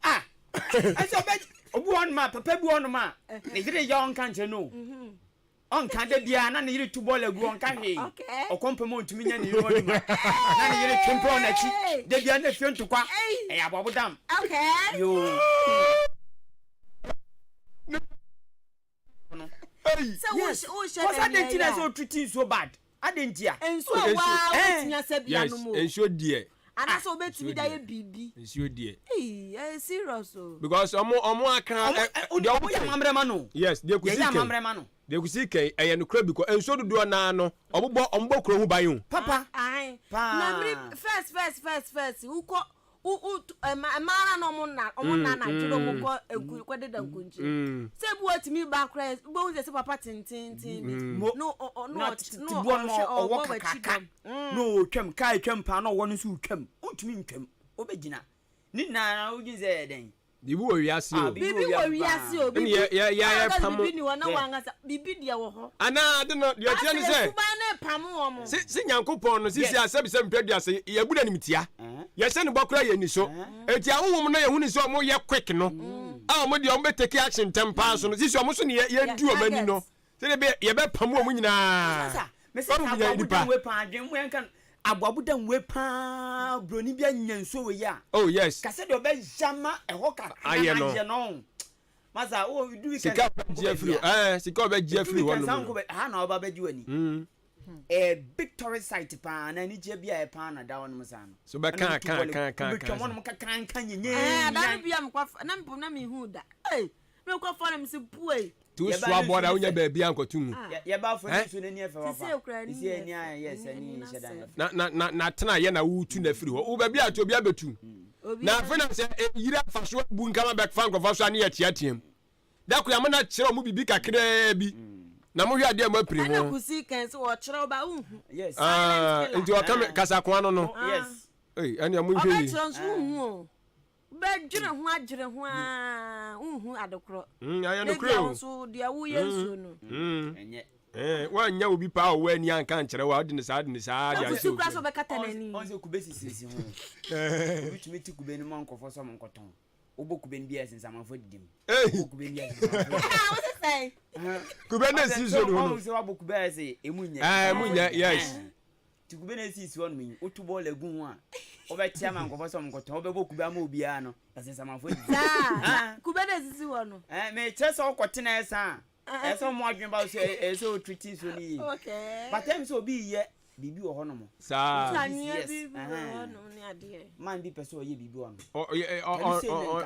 Ah. Ɛsɛ ɔbɛ obi wɔ hɔnom a papa bi wɔ hɔnom a ne yere yɛ ɔnka nkyerɛ no. Ɔnka da biara na ne yere tu bɔɔl agu ɔnka hwee. Ɔkɔ mpɛ mu ɔntumi nyɛ ne yere ho adwuma. Na ne yere twe mpɛ n'akyi. Da biara na fie ntokwa. Ɛyɛ aboabo dam. Yoo. Sɛ wohyɛ Kɔsa de nti na sɛ ɔtreat nsuo bad. Adɛn nti a? Nsuo a waa wobɛtumi asɛ bi anom o. Yes, nsuo deɛ. Anaasɛ wobɛtumi de ayɛ biribi. Nsuo deɛ. Ei, ɛyɛ serious o. Because ɔmo ɔmo aka ɛ deɛ ɔmo yɛ amammerɛ ma no. Yes, deɛ kusi kɛn. Yɛyɛ amammerɛ ma no. Deɛ kusi kɛn ɛyɛ nokorɛ because nsuo dodoɔ naa no ɔmo bɔ ɔmo bɔ kuro ho ban o. Papa. Ae. Paa. Na mmiri first first first first wokɔ wo wo ɛma mmaa na ɔmo na ɔmo na anadwo na ɔmo kɔ nku kɔ deda nkunkyi sɛ ebi wɔ tumi ba koraa wobɛhu sɛ sɛ papa tententen bi Mo na ɔ ɔ na na ɔ tete na boɔ no ɔhwɛ ɔwɔ ɔbɔ w'akyi kakraka dɔm. na ɔretwam kaa etwam paa na ɔwɔ no nso retwam wontumi ntwam wobɛgyina ne nyinaa wodwene sɛ ɛyɛ dɛn. Biribi wɔ wiase Ah, o. biribi Biribi wɔ wiase o. Ɛne Biribi yɛ yɛ yɛ wɔn ankasa pamo. biribi ni hɔ na Hwɛ. wɔn ankasa biribi deɛ wɔ hɔ. Anaa ade no deɛ ɛteɛ ne Asɛ sɛ suban no repamo wɔn. se se Nyankopɔn no sisi Yes. a sɛbi sɛ mpɛ duasa yɛbu no animtia. Ɛhɛn. Yɛhyɛ no bɔ koraa yɛnni so. Ɛhɛn. Enti ahonhom no yɛhu no sɛ wɔn yɛ quick no a wɔn deɛ wɔn bɛ take action ntɛm paa so no sisi wɔn so ne yɛ Yɛ yɛdu wɔn ani target. no sɛdeɛ ɛbɛyɛ yɛbɛpamo wɔn nyinaa. Sasa, mese Wɔn sɛ yɛ aboabo nipa. dan wei paa adwene mu yɛnka no aboabo dan wei paa broni bi anya nsuo wei a. Oh yes. Ka sɛdeɛ ɔbɛyɛ ama ɛhɔ kakra Ayɛ na no. ayɛ no. Masa wo du weekend Sika a ɔbɛgye afiri hɔ ɛɛ sika a ɔbɛgye Du afiri hɔ weekend nom saa no. nkɔ bɛ ha na ɔba bɛgye w'ani. Ɛyɛ big tourist site paa na anigyeɛ bi a ɛyɛ paa na da hɔ nom saa no. So bɛka Ɛna wotu ka bɔɔl ka ka wobɛtwam ka. hɔ nom kakanka Ɛɛ ada no nyenyenyan. bi a mekɔ fa na mpo na mehu da. Ei na mekɔ fa na mese pue. Nti wo soa bɔɔl a wonya baabi a nkɔto mu. Yɛba afɔ Eh? nsuo n'ani ɛfɛ papa. Sisi ekura ani Sisi yɛ ani fɛ. ayɛ yes Ani ani ani nhyɛ da n'asɛ. nyɛ fɛ. Na na na na tena yɛ na wotu no afiri hɔ. Wo baabi a to obi abɛtu. Obi Na afei na sɛ eyiri afa so abu nkama bɛfa nkurɔfoɔ so a ne yɛteateam. Da koro yɛama no akyerɛ wɔn biribi kakraa bi na mohwɛ adeɛ a moapiri Ɛna ho. kusi kan sɛ wɔkyerɛ wo ba wonhu. Yes. Ah, Silent nti killer. ɔka me kasakoa no no. Ah. Yes. Ei, ɛnea monhwɛ yie. Ɔbɛkyerɛ nso wonhu o. Wobɛdwene ho adwene ho aa wonhu adekorɔ. Mm, ɛyɛ Na nokorɛ ebia wo o. nso deɛ woyɛ nsuo no. Mm. Eh, woannya obi paa a ɔwɔ ani anka ankyerɛ wo a, wode no saa de no saa de Na ahyɛ kusi obi koraa sɛ ani. ɔbɛkata n'ani. Ɔn sɛ kube sisisisi ho. Obi tumi te kube no ma nkurɔfoɔ sɛ ɔmo nkɔtɔn. Wobɔ kube no bi a nsamanfoɔ didi mu. Ei! Wobɔ kube no bi a nsamanfoɔ didi mu. Ah, wo se sɛn? Kube no esi nsuo no ho no. Ɔn sɛ wabɔ kube a ɛsɛ emu nyɛ. Eh, emu nyɛ, yes. Nti kube no esisi hɔ nom yi, woto bɔɔla gu ho a, wobɛte ama nkurɔfoɔ sɛ ɔmo nkɔtɔn. Wobɛbɔ kube ama obiara no, ɛsɛ nsamanfoɔ didi mu. Saa, Ah. kube no esisi hɔ no. Eh, mekyerɛ sɛ wokɔtena ɛsa a, ɛsɛ sɛ ɔmo adwene ba wo so ɛyɛ sɛ wotreat nsuo no yie. Okay. But ɛm sɛ obi yɛ biribi wɔ hɔnom. Saa. Anwea Yes, bi bi wɔ ɛhɛn. hɔnom ne adeɛ. Man bi pɛ sɛ ɔyɛ biribi wɔ no.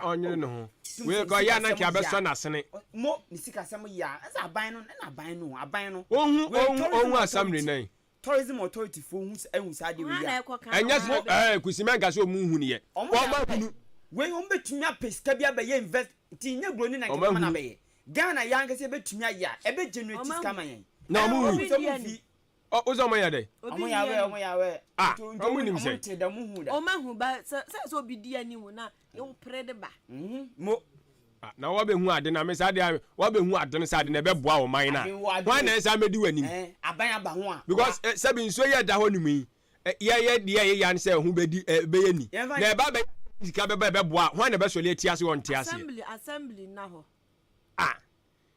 Ɔnyere ne ho. Wei kɔ yɛ ananke abɛsɔ n'asene. Mo ne sikasɛm yɛ a, ɛsɛ aban no, ɛna aban no, aban no. Ohu ohu ohu assembly nan. Tourism authority fo hu ehu saa de wei a. Ɛnyɛ sɛ ɛɛ kusi mɛnka sɛ ɔmo nhu ne yɛ. Ɔmo Wɔn ahunu. Wei ɔmo bɛtumi apɛ sika bi abɛyɛ invest nti nyɛ buroni na nkɛmɛ na abɛyɛ. Ghana yɛ ankasa yɛbɛtumi ayɛ a ɛbɛ generate sika ma yɛn. Na ɔmo hu. Sɛ ɔmo fi. Ɔ wosɛ ɔmo yɛ dɛ. Ɔmo yɛ awɛ ɔmo yɛ awɛ. Ah ɔmo nim sɛ. Ɔmo te da ɔmo hu da. Ɔmo ahu ba sɛ sɛ sɛ obi di anim na wo pere de ba. Mo. Ah na wabɛ hu ade na me saa deɛ wabɛ hu ade no sɛ ade na ɛbɛ boa ɔman na hwan na ɛsɛ amɛdi w'anim. Aban aba ho a. Because sɛbi nsuo yɛ da hɔ nom yi yɛ yɛ deɛ yɛ ya no sɛ ɛho bɛ di ɛbɛyɛ ni na ɛba bɛ sika bɛba ɛbɛ boa hwan na ɛbɛ sɔle ati ase ɔnte aseɛ. Assembly assembly na hɔ. Ah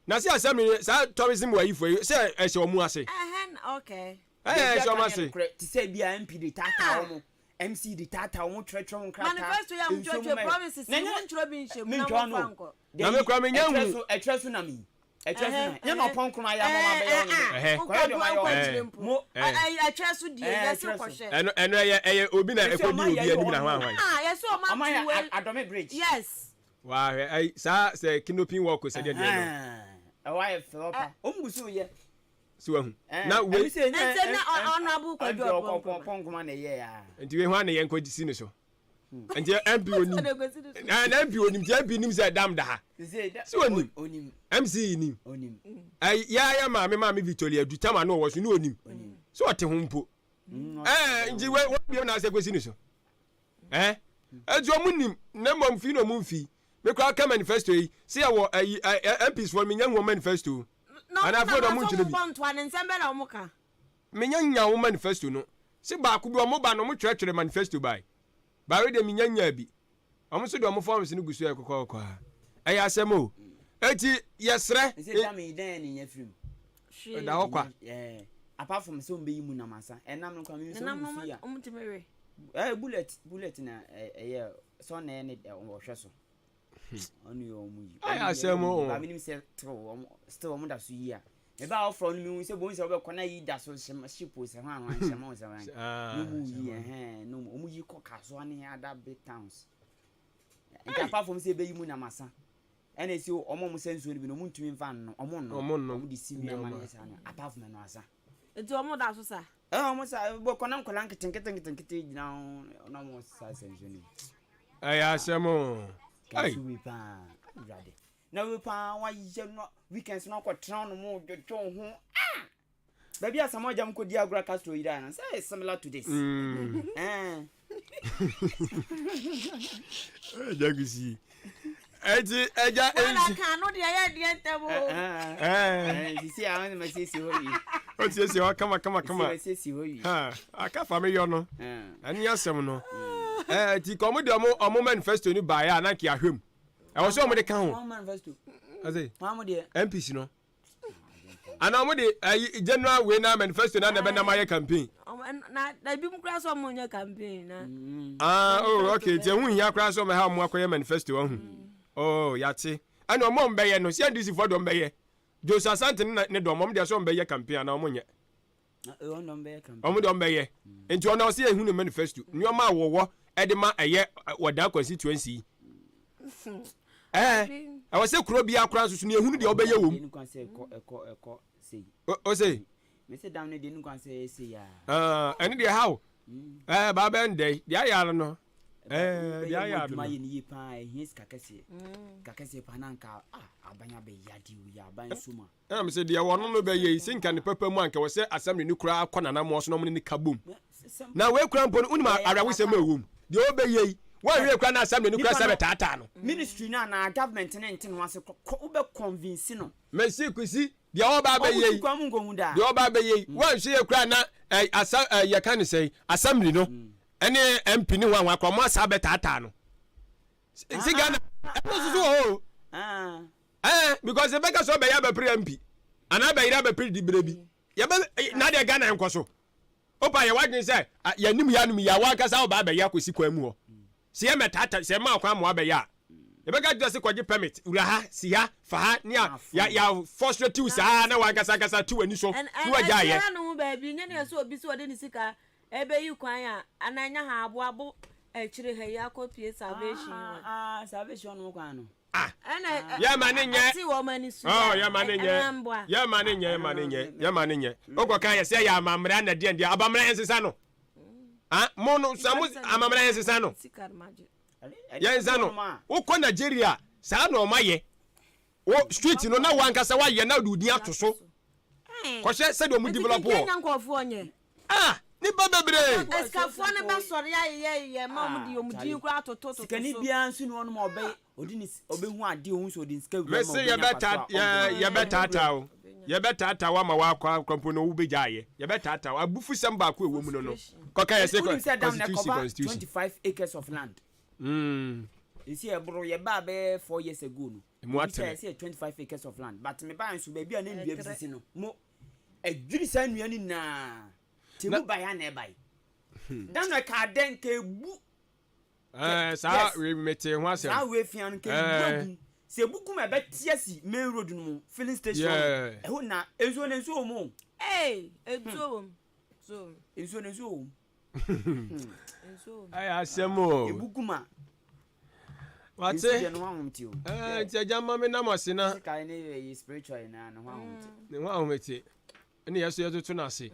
na sɛ assembly no saa tourism wɔ ayifo yi sɛ ɛhyɛ wɔn ase. Ɛhɛn okay. Ɛyɛ ɛhyɛ wɔn ase. Te sɛ bi a MP de taataa wɔn MC de taataa wɔn twerɛtwerɛ wɔn nkrataa. Manifesto yɛ a wɔtwerɛtwerɛ promises yi wɔn ntwerɛ bi nhyɛ mu na wɔn fa nkɔ. Na me kura me nya hu. Ɛtwerɛ so nam yi. Ɛtwerɛ so nam. Nyɛ na ɔpɔn koro ayɛ ama wɔn abɛyɛ wɔn. Ɛhɛ. Kɔyɛ deɛ wɔn ayɛ wɔn. Mo. Ɛtwerɛ so die yɛsi kɔhwɛ. Ɛno ɛno ɛyɛ ɛyɛ obi na ɛkɔ di obi anim na hwan hwan. Ah yɛsi wɔn ato wei. Adɔme bridge. Yes. Wahwɛ ayi saa sɛ kinopin wɔko sɛ deɛ deɛ no. Ɛhɔ ayɛ fɛ papa. Wɔn gu so yɛ. So wahu? Na wei. Ɛnti na Honourable Kwadwo Ɔpɔnkoma. na ɛyɛɛ a. Nti wei hwan na yɛnkɔ si ne so? Nti MP onim. Na MP onim nti MP nim sɛ dam da ha. So onim. MC nim. Yɛ yɛ maame maame Victoria Adu tama no ɔwɔ so ne onim. So ɔte ho mpo. Ɛɛ nti wei wɔn bio na asɛ kɔsi ne so. Ɛɛ nti ɔmo nim na mmom fi na ɔmo mfi. Me koraa ka manifesto yi sɛ yɛwɔ ayi MPs foɔ no menya hu wɔn manifesto. Na Anaa ɔmo afei na de ɔmo wɔn nkyerɛ bi. bɔ ntoa ne nsɛm bɛ na ɔmo ka. Menya nya wɔn manifesto no. Se baako bi ɔmo ba no ɔmo twerɛtwerɛ manifesto bae. But wei deɛ menya nyaa bi. Ɔmo nso de ɔmo forms no gu so ɛkokɔ kɔ a. Ɛyɛ asɛm o. Eti yɛsrɛ. Ɛsɛ dam yi dɛn ne nya firim. Hwee. Ɛda hɔ kwa. Yeah. Apart from sɛ ɔmbɛyi mu nam asa. Ɛnam no koraa menim sɛ Nenam ɔmo no fi a. ɔmo tumi we. Ɛɛ bullet bullet na ɛyɛ sɛ ɔna ɛyɛ ne ɔhwɛ so. Ɔno yɛ ɔmo yi. Ayɛ asɛm o. Ba menim sɛ still ɔmo still ɔmo da so yi a. Meba a ɔfrɔ no mehu sɛ bohu sɛ wobɛkɔ na yi da so hyɛ ship sɛ hwan hwan hyɛ mo sɛ hwan. Ah, Na ɔmo yi ɛhɛn na ɔmo ɔmo yi kɔ Kasoa ne other big towns. Nti apart from sɛ ɛbɛyi mu nam asa. Ɛna esi ɔmo a ɔmo sɛ nsuo no bi no ɔmo ntumi nfa nnom ɔmo nnom. Ɔmo nnom. Ɔmo de si nneɛma ne saa no apart from ɛno asa. Nti ɔmo da so sa. Ɛɛ ɔmo sa bɔkɔ na nkɔla nketenkete nketenkete gyina ho na ɔmo sa sɛ nsuo no bi. Ɛyɛ asɛm o. Ei. Kɛse wei paa awurade na wei paa wayɛ no weekends no akɔtena no mu dwodwo ho ah baabi a Samuel Gyam kɔdi agorɔ Castro yira no sɛ ɛyɛ similar to this. Mm. Eh. Ɛgya kusi. Ɛnti ɛgya Wala ɛnti. kan no deɛ yɛ deɛ ntɛm o. Ɛɛ. Sisi a wɔn ma siesie hɔ yi. O siesie hɔ kama kama kama. Sisi siesie hɔ yi. Ha aka fa mi yɔ no. Ɛni asɛm no. Ɛɛ ti kɔn mo de ɔmo ɔmo manifesto ni baayɛ a nanke ahwɛ mu. Ɛwɔ sɛ ɔmo de ka ho. Wɔn manifesto. Ɛsɛ. Wɔn mo deɛ. MPs no. Ana ɔmo de ɛyi general wei na manifesto na na ɛbɛ nam ayɛ campaign. Na na ebi mu koraa sɛ ɔmo nyɛ campaign na. Ah oh okay nti ɛho nhia koraa sɛ ɔmo ɛha ɔmo akɔyɛ manifesto ɔho. Oh yate. Ɛna ɔmo a ɔmo bɛyɛ no sɛ NDC foɔ de ɔmo bɛyɛ. Joseph Asante ne ne dɔm ɔmo deɛ sɛ ɔmo bɛyɛ campaign anaa ɔmo nyɛ. Ɔmo deɛ ɔmo bɛyɛ. Nti ɔno ɔsɛ yɛhu ne manifesto nneɛma a wɔwɔ ɛde ma ɛyɛ wɔdaa constituency yi. Ɛɛ ɛwɔ sɛ kuro biara koraa nso so ne ehunu deɛ ɔbɛyɛ wɔ mu. O se. Ɛne deɛ ha o. Ɛɛ baa bɛn dɛ deɛ ayɛ ara no. Ɛɛ deɛ ayɛ ara no. Ɛna mese deɛ wɔno no bɛyɛ yi, sɛ nka ne papa mu a nka wɔ sɛ assembly no koraa kɔ nanamoa so na wɔn ne no ka bom. Na wei koraa mpo no, wonim awerɛhosɛm a ɛwɔ mu. Deɛ ɔbɛyɛ yi, wɔnhwɛ koraa na assembly no koraa sɛ bɛtaataa no. Ministry no anaa government no nte ne ho ase kɔ, wobɛ convince no. Mese Kwesi, deɛ ɔba abɛyɛ yi, deɛ ɔba abɛyɛ yi, wɔnhwɛ yɛ koraa na eh, asa, eh, yɛka ne sɛn, assembly no ɛne MP ne ho ahoa koraa wɔn asa abɛtaataa no. Si Ghana, ɛno nso so wɔ hɔ o. Ɛɛ because yɛbɛka sɛ ɔbɛyɛ abɛpere MP anaa abɛyere abɛpere diberɛ bi. Yɛbɛ na deɛ Ghana nkɔ so. Opa yɛ wadwene sɛ yɛnim yɛ anom yɛ a wankasa ɔba abɛyɛ akɔsi kwan mu hɔ. Sɛ yɛ mɛtata sɛ ɛma kwan ma wabɛyɛ a yɛbɛka kyerɛ sɛ kɔgye permit wura ha si ha fa ha ne a ya ya frustrate wo saa na wankasa ankasa te w'ani so na wagya ayɛ. Ɛnɛ no ho baabi nyɛ ne ɛsɛ obi sɛ ɔde ne sika ɛbɛyi kwan a anaa nya ha aboabo akyire ha yi akɔ pie salvation. Ah salvation no kwan no. Ah, yɛ ma ne nyɛ. Oh, yɛ ma ne nyɛ. Yɛ ma ne nyɛ, yɛ ma ne nyɛ, yɛ ma ne nyɛ. Okɔ kan yɛ sɛ yɛ amammerɛ na deɛ deɛ abammerɛ yɛn sesa no. Ah, mo no sa mo amammerɛ yɛn sesa no. Yɛn sesa no. Wokɔ Nigeria, saa na ɔma yɛ. Wo street no na wankasa wayɛ na de odin ato so. Kɔhyɛ sɛdeɛ ɔmo develop wɔ. Ah! Nipa bebree. Asikafoɔ no bɛsɔre ayeyɛyeyɛ ma wɔn de wɔn din koraa atotototo so. Sikani biara nso ni hɔnom a ɔbɛ ɔde ne ɔbɛhu adeɛ ohun sɛ ɔde ne sika wura ma ɔbɛnya mfasoɔ a ɔbɛnya. Yɛbɛtaataa wo yɛbɛtaataa wo ama woakɔ akɔ mpo no wobɛgya ayɛ yɛbɛtaataa wo abufusɛm baako a ɛwɔ mu no no kɔka yɛ sɛ constitution constitution. 25 acres of land. Mm. Esi ɛboro yɛ baa bɛyɛ 4 years ago no. Emu atene. Ɛsɛ 25 acres of land but me baa nso baabi a ne nnua bi sisi no mo Ɛdwiri saa nnua no nyinaa. Te mu bae a na ɛbae. Da no ɛkaa dɛ nka ebu. Ɛɛ saa wei mete ho asɛm. Saa wei fia no nka ebu agu. Sɛ ebu gu ma ɛbɛte asi main road no mu filling station no. Ɛhɔ na nsuo no nsuo wɔ mu o. Ee nsuo wɔ mu. Nsuo no nsuo wɔ mu. Ɛyɛ asɛm o. Ebu gu ma. Wate. Nsuo deɛ ne ho ahomte o. Ɛɛ nti agya ma me nam ase na. Physically ne spiritually na ne ho ahomte. Ne ho ahomte. Ɛna yɛso yɛtoto no ase.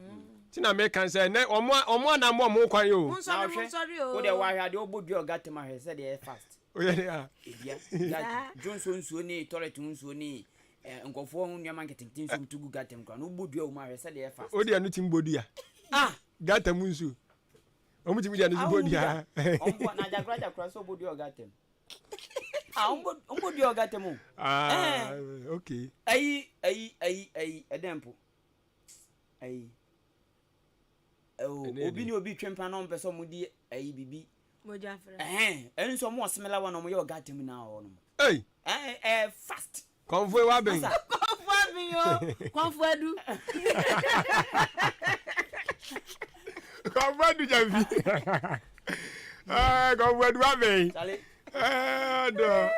Ti na meka sɛ ɛnɛ ɔmo ɔmo anam ɔmo kwan o. Monsɔre monsɔre o. Wo deɛ wahwɛ adeɛ ɔbɔ dua ɔga tem ahwɛ sɛ deɛ ɛyɛ fast. Oyɛ de a. Edua ga dwonso nsuo ne toilet ho nsuo ne nkurɔfoɔ ho nneɛma nketenkete nsuo to gu gutter mu koraa no wobɔ dua wɔ mu ahwɛ sɛ deɛ ɛyɛ fast. Wo deɛ no tumi bɔ dua. Ah. Gutter mu nsuo. Ɔmo tumi deɛ no so bɔ dua. Ɔmo bɔ na agyakora agyakora sɛ ɔbɔ dua wɔ gutter mu. Ah, ɔmo bɔ dua wɔ gutter mu. Ah, okay. Ayi ayi ayi ayi ɛdɛn mpo. Ayi. Oh, obi ne obi twe mpa na ɔmo pɛ sɛ ɔmo di ayi bibi. Mogya fra. Ɛhɛn, ɛno nso ɔmo wɔ similar one ɔmo yɛ wɔ gutter mu na wɔ nom. Hey. Ɛɛ ɛɛ fast. Kɔnfo ewa bɛn. Kɔnfo abɛn o, kɔnfo adu. Kɔnfo adu jɛnfi. Ɛɛ kɔnfo adu abɛn. Ɛɛ dɔ.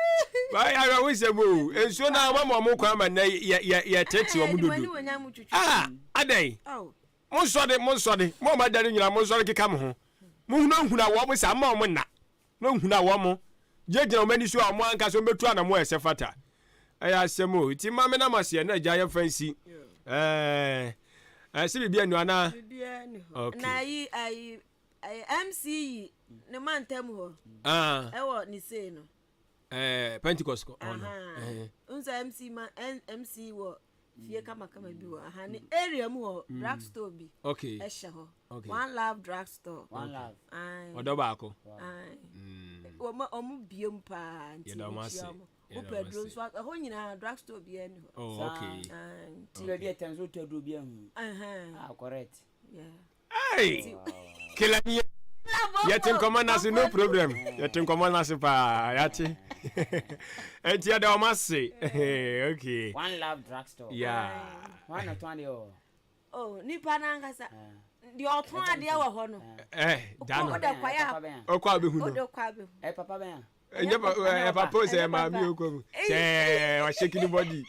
Báyìí ayọ̀ àwọn ìṣẹ̀mú o. Nsuo náà wọ́n mọ̀ ɔmo kwan ma nnɛ yɛ yɛ yɛ tete wɔn dodo. Ah adɛn. Monsɔre monsɔre mo a moadare nyinaa monsɔre keka mo ho. Monhunahuna wɔn saa mma wɔn nna. Na ohunu a wɔn gyinagyina wɔn ani so a wɔn ankasa wɔn bɛtu anamɔ a ɛsɛ fata. Ɛyɛ asɛm o. Nti ma me nam aseɛ na agya yɛmfa nsi. Ɛɛ ɛsɛ biribi anu anaa? Biribiara ni hɔ. Okay. Na ayi ayi ayi MC yi ne mantam hɔ. Ah. Ɛwɔ ne sei no. Ɛɛ Pentecost kɔ hɔ no. N sɛ MC ma MC wɔ fie kamakama bi wɔ aha ne area mu hɔ mm. drug store bi okay ɛhyɛ hɔ okay one love drug store one love ɔdɔ baako wɔn wɔn bie mu paa nti nkyia wɔn wopɛ aduro nso ɛhɔ nyinaa drug store bi ɛni hɔ oh okay nti baabi ɛtɛn so wotɔ aduro bi ahu ah correct yeah. Hey! Kila ni yɛte nkɔmmɔ no ase no problem yɛte nkɔmmɔ no ase paa yɛate ɛnti yɛda wɔn ase okay one love drugstore yeah one na tɔn adeɛ wɔ oh nipa n'ankasa deɛ ɔtɔn adeɛ wɔ hɔ no eh da no ɔde kwae a ɔkɔ abɛhu no ɔde kwae abɛhu ɛ papa bɛn a ɛnyɛ pa ɛ papa o sɛ maame o kɔ mu sɛ wahyɛki ne bɔdi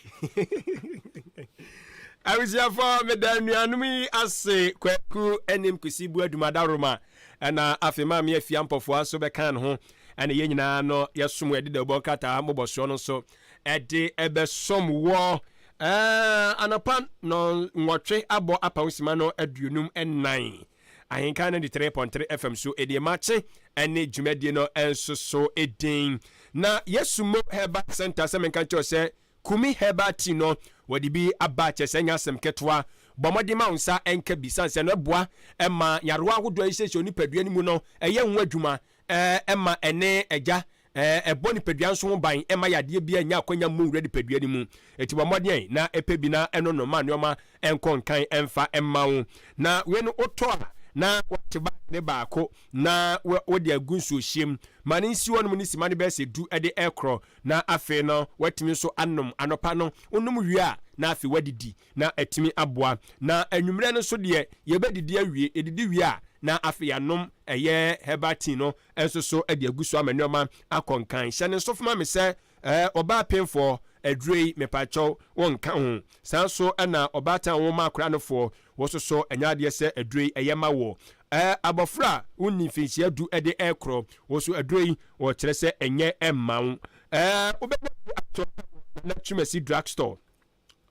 abusuafoɔ meda nnuanom yi ase kwaku anim kusi bu adumadaroma ɛna afei maame afia mpɔfoa nso bɛka ne ho ɛna yɛn nyinaa no yɛsom ɛde dawubɔ nkrataa mmobɔsoɔ no nso ɛde ɛbɛsom wɔ ɛɛ anɔpa no nwɔtwe abɔ apam sima no 54. Ahenkan 93.3 FM so ɛdeɛ makye ɛne dwumadie no nso so din. Na Yɛsumo Herbal Center sɛ menka nkyerɛ sɛ Kumi Herbal Tea no wɔde bi aba kyɛ sɛ ɛnyɛ asɛm ketewa. Bɔ mmɔden ma wo nsa nka bi sane sɛ ɛno ɛboa ma nyarewa ahodoɔ a ɛhyehyɛ onipadua no mu no ɛyɛ ho adwuma ɛma ɛne agya Ɛbɔ nipadua nso ho ban, ɛmma yadeɛ biara nnya akwanya mmɔ nwura nipadua no mu. Enti bɔ mmɔden na pɛ bi na nonom ma nneɛma nkɔ nkan mfa mma wo. Na wei no wotɔ a na woate bag no baako na wode agu nsuohyeɛ mu. Ma no nsi hɔnom ne sima no bɛyɛ sɛ du de rekorɔ na afei no woatumi nso anom. Anɔpa no wonom wie a na afei woadidi na atumi aboa. Na anwummerɛ no nso deɛ yɛbɛdidi awie, yɛdidi wie a na afei yɛanom ɛyɛ herbal tea no nso so de agu so ama nneɛma akɔ nkan. Hyɛ ne nso ma me sɛ eh, ɔbaa pemfoɔ, aduro yi mepakyɛw wo nka ho. Saa nso na ɔbaatan a woma akora no foɔ, wo nso so ɛnyɛ adeɛ sɛ aduro yi ɛyɛ ma woɔ. Eh, abɔfra a wonni mfinhyia du de rekorɔ, wo nso aduro yi wɔkyerɛ sɛ ɛnyɛ mma wo. Eh, wobɛnya bi atɔ wɔ Nana Twumasi Drug Store.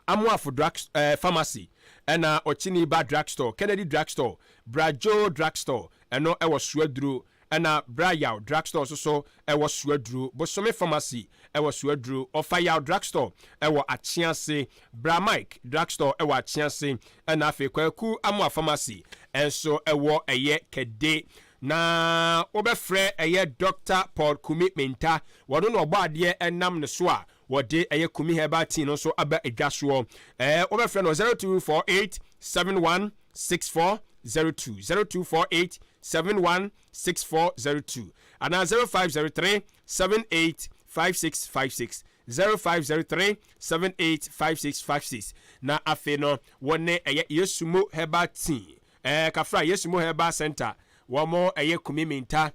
Amoafo Drug eh, Pharmacy, ɛna Ɔkyeni Ba Drug Store, Kennedy Drug Store, Bra Joe Drug Store, ɛno ɛwɔ Suaduro, ɛna Bra Yaw Drug Store nso so ɛwɔ Suaduro, Bosome Pharmacy ɛwɔ Suaduro, Ɔfa Yaw Drug Store ɛwɔ Akyease, Bra Mike Drug Store ɛwɔ Akyease, ɛna afei Kwaku Amoah Pharmacy ɛnso ɛwɔ ɛyɛ Kɛde. Na wobɛfrɛ ɛyɛ Doctor Paul Kumi Mintah, wɔno na ɔbɔ adeɛ ɛnam ne so a Wɔde ɛyɛ Kumi Herbal Tea no nso aba dwa soɔ. Ɛɛ wobɛfrɛ no 0248 71 6402, 0248 71 6402 anaa 0503 78 5656, 0503 78 5656. Na afei no wɔne ɛyɛ Yesumo Herbal Tea, ɛɛ Kafra Yesumo Herbal Center, wɔn ɛyɛ Kumi Minta,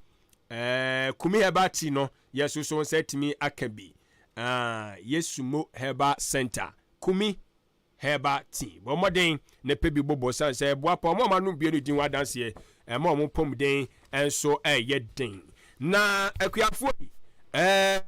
ɛɛ Kumi Herbal Tea no yɛ so so nsa atumi aka bi. Ah, Yesumo Herbal Center, Kumi Herbal Tea. Bɔ mmɔden na pɛ bi bobɔ sane sɛ ɛboa pa wɔn a wɔanom bie no di ho adanseɛ, ɛma wɔn pɔmuden nso ɛyɛ den. Na akuafoɔ yi, ɛɛ.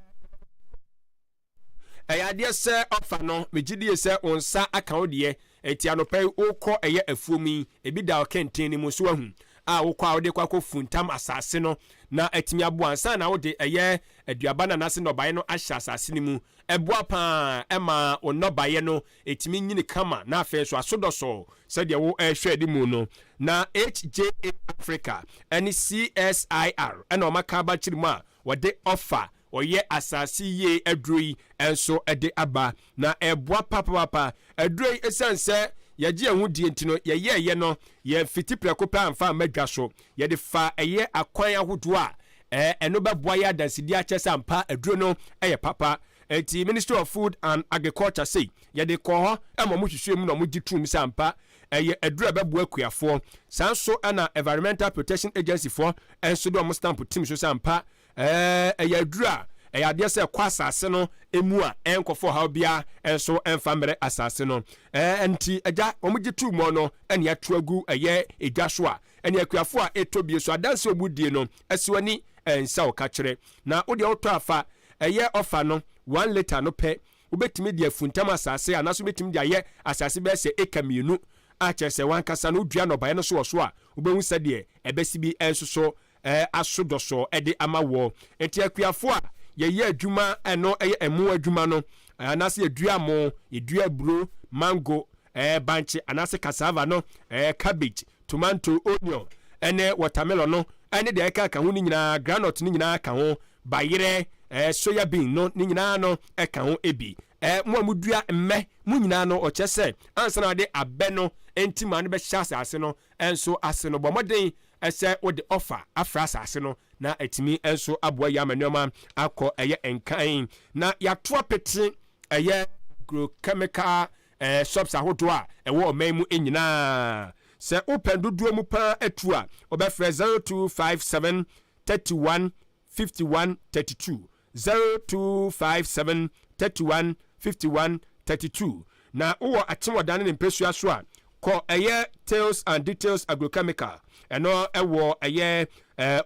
Ɛyɛ adeɛ sɛ ɔfa no, megye die sɛ wo nsa aka wo deɛ. Enti anɔpa yi wokɔ ɛyɛ afuom yi, ebi da ɔkɛntɛn no mu, so wahu, a wokɔ a wode kɔ akɔfuntam asase no na atumi aboa ansa na wode ɛyɛ aduaba no anaasɛ nnɔbaeɛ no ahyɛ asase no mu. Ɛboa pa ara ma wo nnɔbaeɛ no ɛtumi nyini kama na afei nso aso dɔsɔɔ sɛdeɛ wo rehwɛ anim no. Na HJA Africa ne CSIR na wɔaka aba akyiri mu a wɔde ɔfa ɔyɛ asase yie aduro yi nso de aba na ɛboa papaapa. Aduro yi ɛsiane sɛ yɛgye yɛn ho die nti no yɛyɛɛyɛ no yɛmfiti prɛko pɛ amfa amma dwa so. Yɛde fa ɛyɛ akwan ahodoɔ a ɛno bɛboa yɛ adansedie akyerɛ sɛ ampa aduro no yɛ papa. Enti Ministry of Food and Agriculture sei yɛde kɔɔ hɔ ma wɔhwehwɛɛ mu na wɔgye toom sɛ ampa ɛyɛ aduro a ɛbɛboa akuafoɔ. Saa nso na Environmental Protection Agency foɔ nso de wɔn stamp tim so sɛ ampa ɛyɛ aduru a ɛyɛ adeɛ sɛ ɛkɔ asase no mu a ɛnkɔfa ɔhaw biara nso ɛmfa mmerɛ asase no. Ɛnti agya wɔn gye too mu no ɛne ato agu ɛyɛ edwa so a ɛne akuafoɔ a ɛtɔ bie so adanse a wɔn die no ɛsi w'ani ɛnsa wo kakyerɛ na wodeɛ wotɔ afa ɛyɛ ɔfa no one litre no pɛ wobɛtumi de afuntam asase anaasɛ wobɛtumi de ayɛ asase bɛyɛ sɛ eka mmienu a kyerɛ sɛ w'ankasa no wodua nnɔbaeɛ no so wɔ so a wobɛhu sɛdeɛ ɛbɛsi bi nso so aso dɔsɔɔ de ama woɔ. Nti akuafoɔ a yɛyɛ adwuma ɛno ɛyɛ ɛmo adwuma no anaasɛ yɛdua mo, yɛdua aburo, mango, bankye anaasɛ cassava no, cabbage, tomanto, onion ɛne watermelon no ɛne deɛ ɛka ka ho no nyinaa, groundnut no nyinaa ka ho, bayerɛ, soya bean no ne nyinaa no ɛka ho bi. Mo a modua mmɛ mo nyinaa no ɔkyerɛ sɛ ansa na wɔde abɛ no ntima no bɛhyɛ asase no nso ase no, bɔ mmɔden sɛ wode ɔfa afra asase no na atumi nso aboa yi ama nneɛma akɔ ɛyɛ nkan na yɛato apete ɛyɛ agrochemical eh, shops ahodoɔ a ɛwɔ ɔman mu nyinaa. Sɛ wopɛ dodoɔ mu paa atu a, wobɛfrɛ 0257 31 51 32, 0257 31 51 32. Na wowɔ Akyemɔdan ne ne mpasua so a, kɔ ɛyɛ Tales and Details Agrochemical, ɛno ɛwɔ ɛyɛ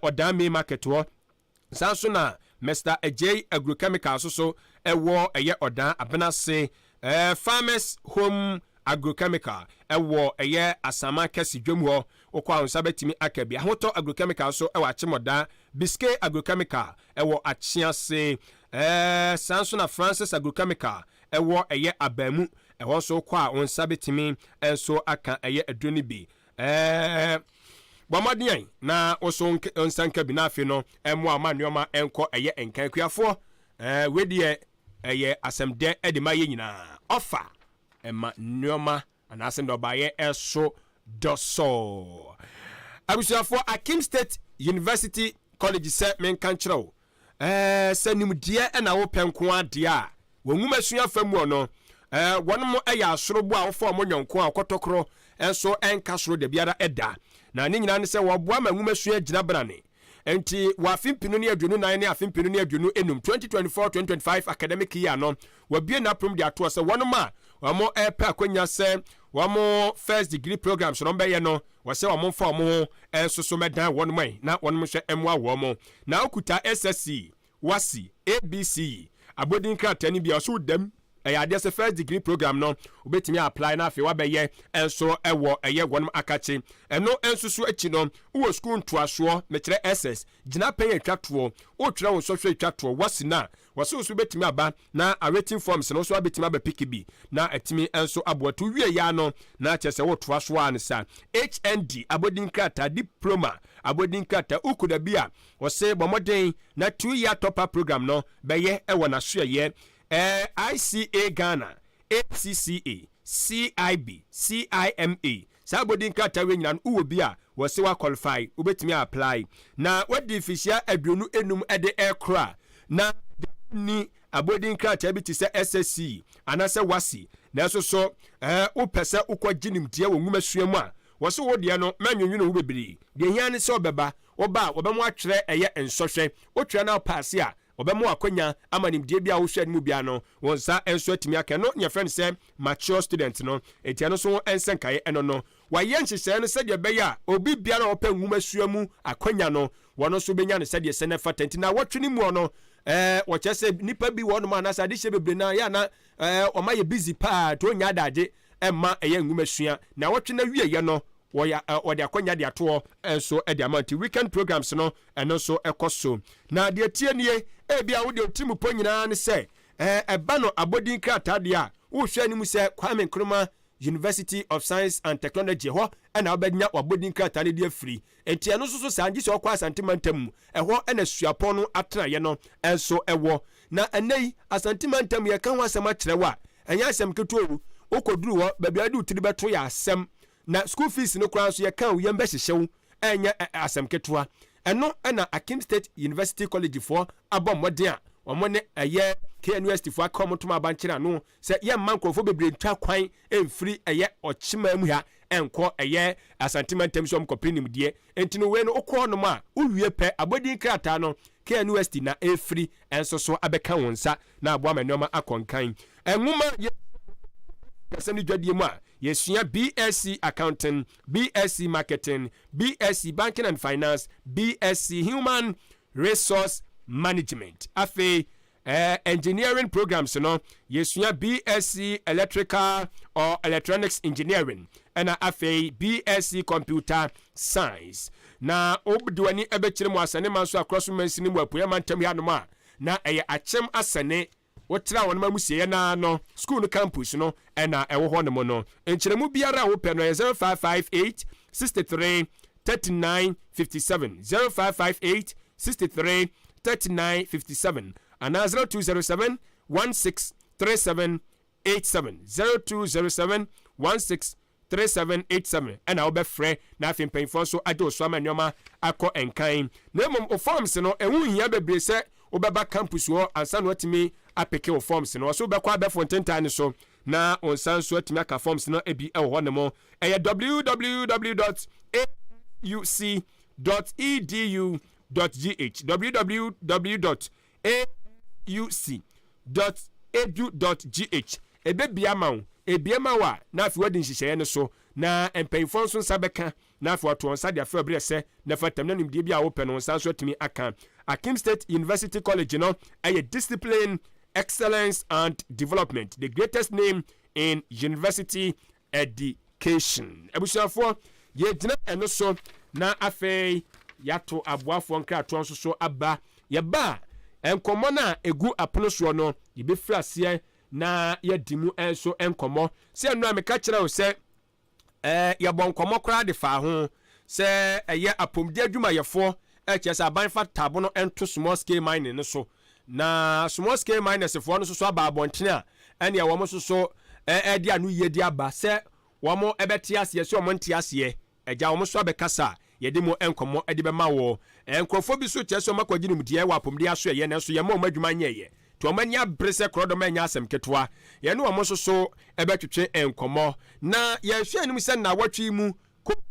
Ɔdan Main Market hɔ. Saa nso na Mister Adjei Agrochemical nso so ɛwɔ ɛyɛ Ɔdan Abenase. Farmers Home Agrochemical ɛwɔ ɛyɛ Asaman Kɛse dwam hɔ, wokɔ a wo nsa bɛtumi aka bi. Ahotɔ Agrochemical nso ɛwɔ Akyemɔdan. Biscay Agrochemical ɛwɔ Akyease. Saa nso na Francis Agrochemical ɛwɔ ɛyɛ Abamu, ɛhɔ nso wokɔ a wo nsa bɛtumi nso aka ɛyɛ aduro no bi. Bɔ mmɔden na wo nso wo nsa nka bi na afei no ɛmmoa wo ma nneɛma nkɔ ɛyɛ nkan. Akuafoɔ, wei deɛ ɛyɛ asɛm dɛ de ma yɛn nyinaa. Ɔfa ɛma nneɛma anaasɛ nnɔbaeɛ so dɔ sɔɔ. Abusuafoɔ, Akim State University College sɛ menka nkyerɛ wo Ɛɛ, sɛ nimdeɛ na wopɛ nko ara deɛ a, wɔn nwomasua fa mu no, ɛɛ, wɔnom yɛ asorobo a wofa wɔn yɔnko a ɔkɔtɔkorɔ nso nka soro dabiara da. Na ne nyinaa ne sɛ wɔboa ma nwomasua gyina brane. Enti wɔ afe mpenu ne 24 ne afe mpenu ne 25, 2024-2025 academic year no, wɔabue n'aprom de atoɔ sɛ wɔnom a wɔrepɛ akwanya sɛ wɔn first degree programs no wɔbɛyɛ no, Wɔsɛ wɔn mfa wɔn ho nso so mmɛdan wɔn ɛ na wɔn nso mmoa wɔn. Na wokuta SSC, WASSCE, ABC abodin krataa no bi a, ɔso wo dam. Ɛyɛ adeɛ sɛ first degree program no wobɛtumi a apply na afei wabɛyɛ nso wɔ ɛyɛ wɔn akakye. Ɛno nso so akyi no, wowɔ sukuu ntoasoɔ, mekyerɛ SS, gyinapɛn a ɛtwa toɔ, wotwerɛ wo nsɔhwɛ a ɛtwa toɔ, WASSCE no a, Wɔse wo so bɛtumi aba na awaiting forms no wo so abɛtumi aba piki bi na atumi nso aboa to wie ya no na kyerɛ sɛ wotoa so ara ne sa. HND abɔdin krataa, diploma abɔdin krataa, wokuda bi a wɔse bɔ mmɔden na 2 year top up program no bɛyɛ wɔ n'asoɛyɛ. ICA Ghana, ACCA, CIB, CIMA, saa abɔdin krataa wei nyinaa no wowɔ bi a wɔse wa qualify, wobɛtumi a apply. Na wadi mfirihyia 25 de rekoro a, na wonni abɔdin krataa bi te sɛ SSC anaasɛ WASSCE, nanso so wopɛ sɛ wokɔgye nimdeɛ wɔ nwomasua mu a, wɔse wo deɛ no mɛnwennwene ho bebree. Deɛ ɛhia ne sɛ wobɛba, woba a wɔbɛma woatwerɛ ɛyɛ nsɔhwɛ, wotwerɛ na wopaase a, Wɔbɛma wo akwanya ama nimdeɛ bi a wohwɛ no mu biara no, wo nsa nso atumi aka. Ɛno na yɛfrɛ no sɛ mature student no. Enti ɛno nso ho nsɛnkaeɛ ɛno no. Wɔayɛ nhyehyɛeɛ no sɛdeɛ ɛbɛyɛ a obi biara a ɔpɛ nwomasua mu akwanya no, wɔn nso bɛnya no sɛdeɛ ɛsɛ na ɛfata. Enti nnawɔtwe no mu no, Ɛɛ wɔkyerɛ sɛ nnipa bi wɔ hɔnom anaasɛ adehyeɛ bebree no ara yɛ a na ɛɛ wɔn ayɛ busy paa nti wɔnnya adagye mma ɛyɛ nwomasua. Naawɔtwe no awieɛ no wɔyɛ wɔde akɔnya de ato hɔ nso de ama nti weekend programs no ɛno nso ɛkɔ so. Na deɛ ɛteɛ nie, ebia wo deɛ wo tirimupɔ nyinaa ne sɛ ɛɛ ɛba no abɔdin krataa deɛ a wohwɛ anim sɛ Kwame Nkrumah University of Science and Technology ɛhɔ na wobɛnya w'abɔdin krataa no de afiri. Enti ɛno nso so saa, gye sɛ ɔkɔ Asante mantam mu, ɛhɔ na suapɔn no atenaeɛ no nso wɔ. Na ɛnnɛ yi, Asante mantam yɛka ho asɛm akyerɛ wo a, ɛnyɛ asɛm ketewa o. Wokɔduru hɔ, baabi a wode wo tiri bɛto yɛ asɛm. Na school fees no koraa nso yɛka a, wo yam bɛhyehye wo, ɛnyɛ asɛm ketewa. Ɛno na Akim State University College foɔ abɔ mmɔden a wɔn ne ɛyɛ KNUST foɔ aka wɔn ntoma abankyere ano sɛ yɛmma nkurɔfoɔ bebree ntwa kwan mfiri ɛyɛ Ɔkyeman mu ha nkɔ ɛyɛ Asante mantam sɛ wɔkɔpere nimdeɛ. Nti no wei no wokɔ hɔnom a wowie pɛ abɔdin krataa no KNUST na ɛfiri nso so abɛka wo nsa na aboa ma nneɛma akɔ nkan. Nwoma a yɛsua wɔ sikasɛm ne dwadie mu a yɛsua BSc Accounting, BSc Marketing, BSc Banking and Finance, BSc Human Resource Management. Afei Eh, engineering programs no, yɛsua BSc Electrical or Electronics Engineering, ɛna afei BSc Computer Science. Na wode w'ani bɛkyerɛ mu Asɛne Manso Akorɔ so mansini mu Apueɛ mantam yi anom a, na ɛyɛ Akyem Asɛne. Wotra wɔn amusieɛ no ara no, sukuu no campus no na ɛwɔ hɔ nom no. Nkyerɛmu biara a wopɛ no, ɛyɛ 0558 63 39 57, 0558 63 39 57 anaa 0207 16 37 87, 0207 16 37 87 ɛna wobɛfrɛ na afei mpanyinfoɔ nso agye wo so ama nneɛma akɔ nkan. Na mmom wo forms no, ɛho nhia bebree sɛ wobɛba campus hɔ ansa na woatumi apeke wo forms no. Ɔso wobɛkɔ abɛfo ntentan no so na wo nsa nso atumi aka forms no bi wɔ hɔ nom. Ɛyɛ www dot auc dot edu dot gh, www dot auc dot edu dot gh. Ɛbɛbue ama wo. Ɛbue ma wo a, na afei woadi nhyehyɛeɛ no so, na mpanyimfoɔ nso nsa bɛka, na afei wɔato wɔn nsa de afrɛ wo berɛ a ɛsɛ na ɛfata mu, na nimdeɛ bi a wopɛ no, wo nsa nso atumi aka. Akim State University College no yɛ Discipline, Excellence and Development, the greatest name in university education. Abusuafoɔ, yɛgyina ɛno so na afei yɛato aboafoɔ nkratoɔ nso so aba. Yɛba a, nkɔmmɔ no a ɛgu apono soɔ no, yɛbɛfiri aseɛ na yɛadi mu nso nkɔmmɔ. Sɛ ɛno a meka kyerɛ wo sɛ ɛɛ yɛbɔ nkɔmmɔ koraa de faa ho sɛ ɛyɛ apɔmuden adwumayɛfoɔ ɛkyerɛ sɛ aban fa taabo no nto small scale mining no so na small scale miners foɔ no nso so aba abɔntene a ɛneɛ wɔn nso so ɛde ano yie de aba sɛ wɔn ɛbɛte aseɛ sɛ wɔn nte aseɛ Agya wɔn nso abɛkasa a, yɛde mu nkɔmmɔ de bɛma wo. Nkurɔfoɔ bi nso kyerɛ sɛ wɔakɔgye nimdeɛ wɔ apɔmuden asoɛeɛ nanso yɛmma wɔn adwuma nyɛeɛ. Nti wɔn ani abere sɛ korɔdɔm ɛnyɛ asɛm ketewa. Yɛne wɔn nso so bɛtwetwe nkɔmmɔ. Na yɛhwɛ anim sɛ nnawɔtwe yi mu kookoo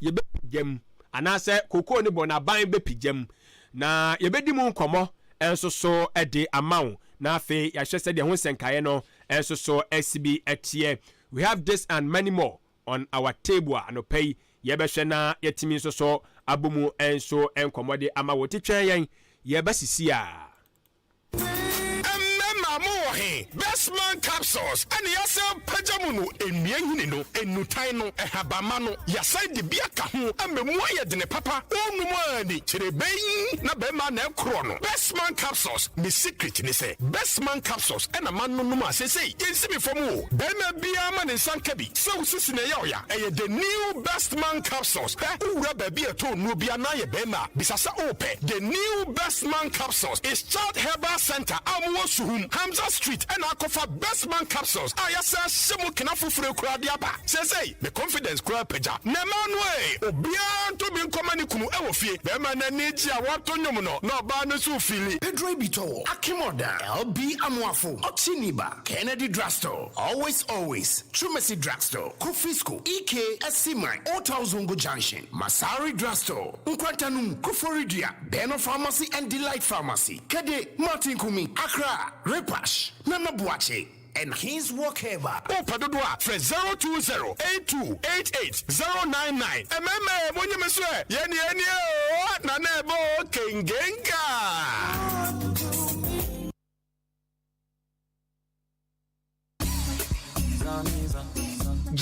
yɛbɛpagya mu anaasɛ kookoo no bɔ n'aban bɛpagya mu. Na yɛbɛdi mu nkɔmmɔ nso so de ama wo. Na afei yɛahwɛ sɛdeɛ ho nsɛnkaeɛ no nso so asi bi teɛ. We have this and many more on our table a anɔpa yi yɛbɛhwɛ na yɛatumi nso so abɔ mu nso nkɔmmɔ de ama wo. Nti twɛn yɛn, yɛreba sisi a. Mmɛma mo wɔ he? Bestman capsules ɛna yasan pagya mu no, nnua nhini no, nnutan no, nhabamma no, yasan de bi aka ho ama mu ayɛ dene papa. Wonom a ni kyerebenn na bɛma na ɛkorɔ no. Bestman capsules, me secret ne sɛ Bestman capsules ɛna manonom a seesei yɛnsi me fam o. Bɛrima biara ma ne nsa nka bi. Sɛ wo sisi na ɛyɛ wo ya, ɛyɛ The New Best Man Capsules. Hwɛ, wo wura baabi a ɛtɔn nnuro biara na ayɛ bɛrima a, bisa sɛ wopɛ The New Best Man Capsules. Is Child Herbal Centre a wɔwɔ Suhum, Hamza Street na akɔfa Best Man Capsules a yɛasan ahyɛ mu kena foforɔ koraa de aba. Seesei, me confidence koraa apagya. Na mmaa no ee, obiara ntɔ bi nkɔma ne kunu wɔ fie. Bɛrima no ani gye a wɔreto nnwom no, na ɔbaa no nso refeeli. Pedro Ibitɔwɔ, Akim Oda, LB Amoafo, Okyiniba, Kennedy Drugstore, Always Always, Twumasi Drugstore, Kofisco, EK Asiman, Old Town Zongo Junction, Masari Drugstore, Nkwantanum, Koforidua, Beno Pharmacy and Delight Pharmacy, Kede, Martin Kumi, Accra, Repash, Nana Boakye, and Kings Walk Herbal. Wopɛ dodoɔ a, frɛ 020 82 88 099. Mmarima ɛ, monye me so ɛ, yɛn deɛ nie oo, Nana ɛbɔ oo, kengenga.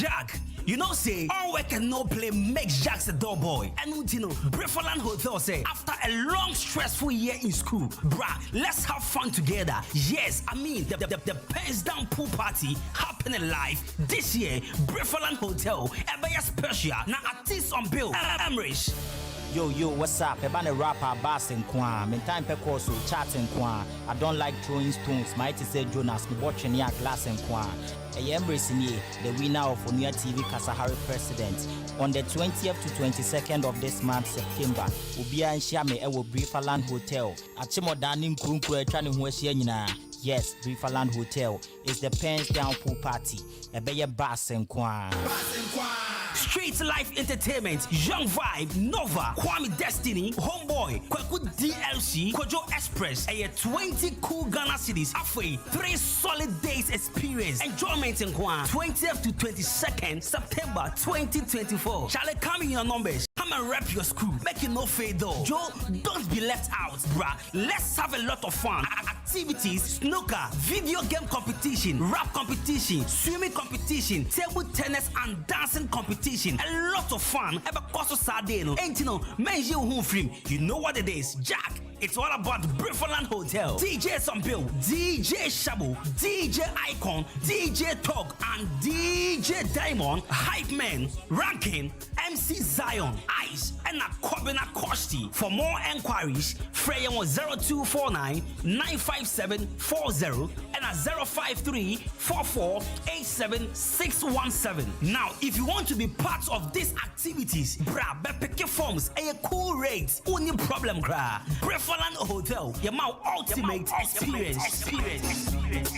Jack, you know say all work and no play makes Jack a dull boy. Ɛno nti no, Brefoland Hotel say after a long stressful year in school, bruh, let's have fun together. Yes, I mean the pens down pool party happening live this year. Brefoland Hotel, ɛbɛyɛ special. Now artists on bill, Emirates. Yo, yo, what's up? Ɛba ne rapper bass nko a mentan pɛ kɔɔ so chat nko a. I don't like throwing stones. Mayɛ te sɛ Jonas, mebɔ twene a glass nko a. Ɛyɛ Emirates nie, the winner of Onua TV Kasahare President. On the 20th to 22nd of this month, September, obiara nhyia me ɛwɔ Briefaland Hotel. Akyemɔdan ne nkurunkuru a atwa ne ho ahyia nyinaa. Yes, Briefaland Hotel is the pens down pool party. Ɛbɛyɛ bass nko a. Street Life Entertainment, Young Vibe, Nova, Kwame Destiny, Homeboy, Kwaku DLC, Kojo Express, a 20 cool Ghana cedis, Afei, 3 solid days experience, enjoyment in Kwa, 20th to 22nd September 2024. Shall it come in your numbers? Come and rep your school. Make it no fade though. Joe, don't be left out, bruh. Let's have a lot of fun. Activities, snooker, video game competition, rap competition, swimming competition, table tennis and dancing competition. A lot of fun. Ɛbɛkɔ so saa day no. Ain't you know, men you who free. You know what it is. Jack. It's all about Briefaland Hotel. DJ Sambil, DJ Shabu, DJ Icon, DJ Talk, and DJ Diamond, Hype Man, Ranking, MC Zion, Ice, and Akobina Kosti. For more enquiries, frɛ on 0249 957 40 and at 053 44 87 617. Now, if you want to be part of these activities, bra, bɛ forms, a cool rate, only problem, cry. Briefaland Hotel, your mouth ultimate experience. Experience. Experience.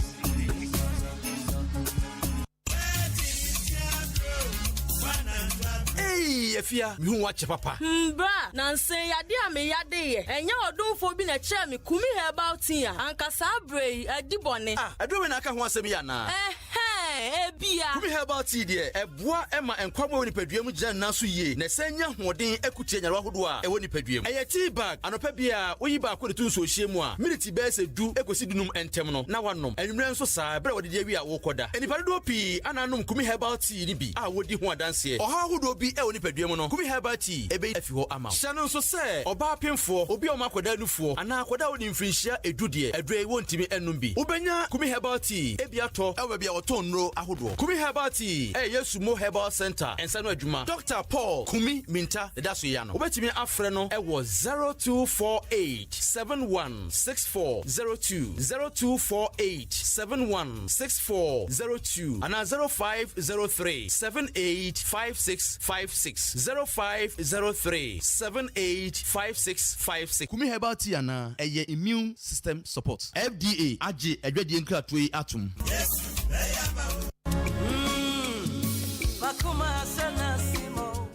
Ei, Afia, mehu wakyɛ papa. Mbra nansen yade a meyade yɛ ɛnyɛ ɔdomfoɔ bi na ɛkyerɛ me Kumi Herbal Tea a anka saa berɛ yi adi bɔne. Ah, ɛduro wei na aka ho asɛm yi anaa? Ɛhɛn, ebia. Kumi Herbal Tea deɛ, ɛboa ɛma nkwa mu a ɛwɔ nipadua mu gyina nna so yie na ɛsɛn nya ahoɔden akutie nyarewa ahodoɔ a ɛwɔ nipadua mu. Ɛyɛ tea bag. Anɔpa bi a woyi baako de to nsuohyie mu a, miniti bɛyɛ sɛ 10 ekosi 15 ntɛm no na wanom. Anwummerɛ nso saa, ɛberɛ a wɔdedi awie a wokɔda. Nnipa dodoɔ pii ana anom Kumi Herbal Tea no bi a wɔdi ho adanseɛ. Ɔhaw ahodoɔ bi ɛwɔ nipadua mu no, Kumi Herbal Tea ɛbɛyi afi hɔ ama wo. Hyɛ no nso sɛ ɔbaa pemfoɔ, obi a ɔma akɔda nufoɔ anaa akɔda a wode mfirinhyia 10 deɛ, aduro yi wɔntumi ɛnom bi. Wobɛnya Kumi Herbal Tea ebi atɔ ɛwɔ baabi a wɔtɔn nnuro ahodoɔ. Kumi Herbal Tea ɛyɛ Yesumo Herbal Center ɛnsa no adwuma. Dr Paul Kumi Minta deda so yi ano. Wobɛtumi afrɛ no ɛwɔ 0248 716402, 0248 716402 anaa 0503 785656, 0503 785656. Kumi Herbal Tea anaa ɛyɛ immune system support. FDA agye adwadie nkratoɔ yi atom.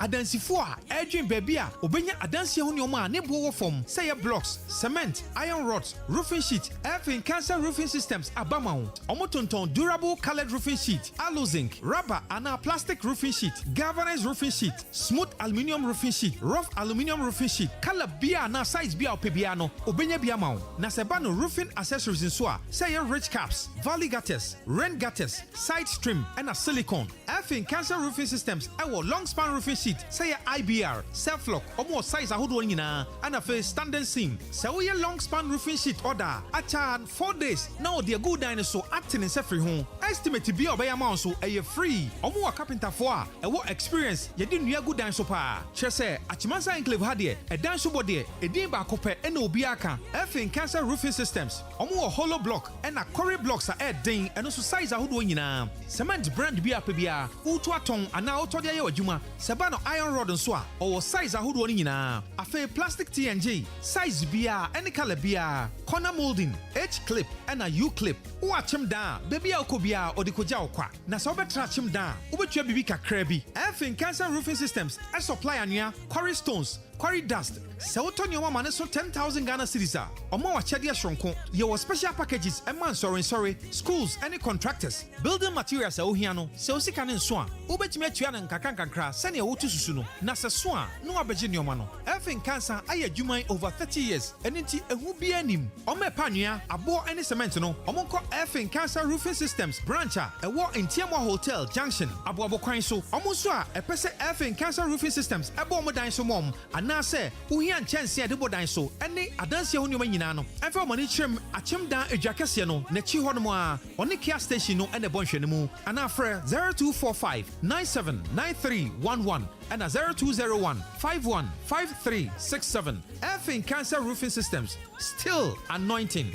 Adansifoɔ a ɛredwen baabi a obɛnya adanseɛ ho nneɛma a ne boɔ wɔ fam, sɛ yɛ blocks, cement, iron rods, roofing sheet, ɛfin Cancer Roofing Systems aba ma wo. Ɔmo tontɔn durable coloured roofing sheet, aluzinc, rubber anaa plastic roofing sheet, galvanized roofing sheet, smooth aluminium roofing sheet, rough aluminium roofing sheet. Colour bia anaa size bia a wopɛ biara no, obɛnya bi ama wo. Na sɛ ɛba no roofing accessories nso a, sɛ ɛyɛ ridge caps, valley gutters, rain gutters, side trim ɛna silicone. Ɛfin Cancer Roofing Systems ɛwɔ long span roofing sheet, sɛ yɛ IBR, self-lock, ɔmo wɔ size ahodoɔ nyinaa, ɛna afei standing seam. Sɛ woyɛ long span roofing sheet order a, akyɛ 4 days na ɔde agu dan no so ate ne nsa firi ho. Estimate bi a ɔbɛyɛ ama wo nso ɛyɛ free. Ɔmo wɔ carpenterfoɔ a ɛwɔ experience yɛde nnua gu dan so paa. Kyerɛ sɛ Akyemansa Enclave ha deɛ, ɛdan so bɔ deɛ, ɛdin baako pɛ ɛna obiara ka, ɛfin Cancer Roofing Systems. Ɔmo wɔ hollow block ɛna quarry blocks a ɛɛden, ɛno nso size ahodoɔ nyinaa. Cement brand bi a pɛ biara, wotu atɔn anaa wotɔ de ayɛ w'adwuma. Sɛ ba no iron rod nso a, ɔwɔ size ahodoɔ no nyinaa. Afei plastic TNG size biara ɛne colour biara, corner molding, H clip ɛna U clip. Wowɔ akyem dan a, baabi a wokɔ biara ɔde kɔgya wo kwa. Na sɛ wobɛtra akyem dan a, wobɛtua biribi kakra bi. Ɛfin Cancer Roofing Systems ɛsupply anwea, quarry stones. Quarry dust, Sɛ wotɔ nneɛma ma no so 10,000 Ghana cedis a, wɔma wo akyɛdeɛ soronko. Yɛwɔ special packages ma nsɔrensɔre, schools ne contractors. Building materials a wohia no, sɛ wo sika no nso a, wobɛtumi atua no nkakrankakra sɛnea wotu susu no, na sɛ so a, na woabɛgye nneɛma no. Elfin Nkansah ayɛ adwuma yi over 30 years, ɛno nti ehu biara nnim. Wɔn a ɛpɛ anwea, aboɔ ne cement no, wɔnkɔ Elfin Nkansah Roofing Systems branch a ɛwɔ Ntiamoa Hotel Junction, Aboabo kwan so. Wɔn nso a ɛpɛ sɛ Elfin Nkansah Roofing Systems bɔ wɔn dan so ma wɔn, anaasɛ wohia nkyɛnsee a yɛde bɔ dan so ne adansi ho nneɛma nyinaa no, ɛmfa wɔn ani nkyerɛ Akyem Dan Adwa Kɛseɛ no n'akyi hɔnom ara, ɔne Kia Station no na ɛbɔ nhwɛanimu, anaa frɛ 0245 979311 ɛna 0201 515367. Airfin Cancer Roofing Systems, still anointing.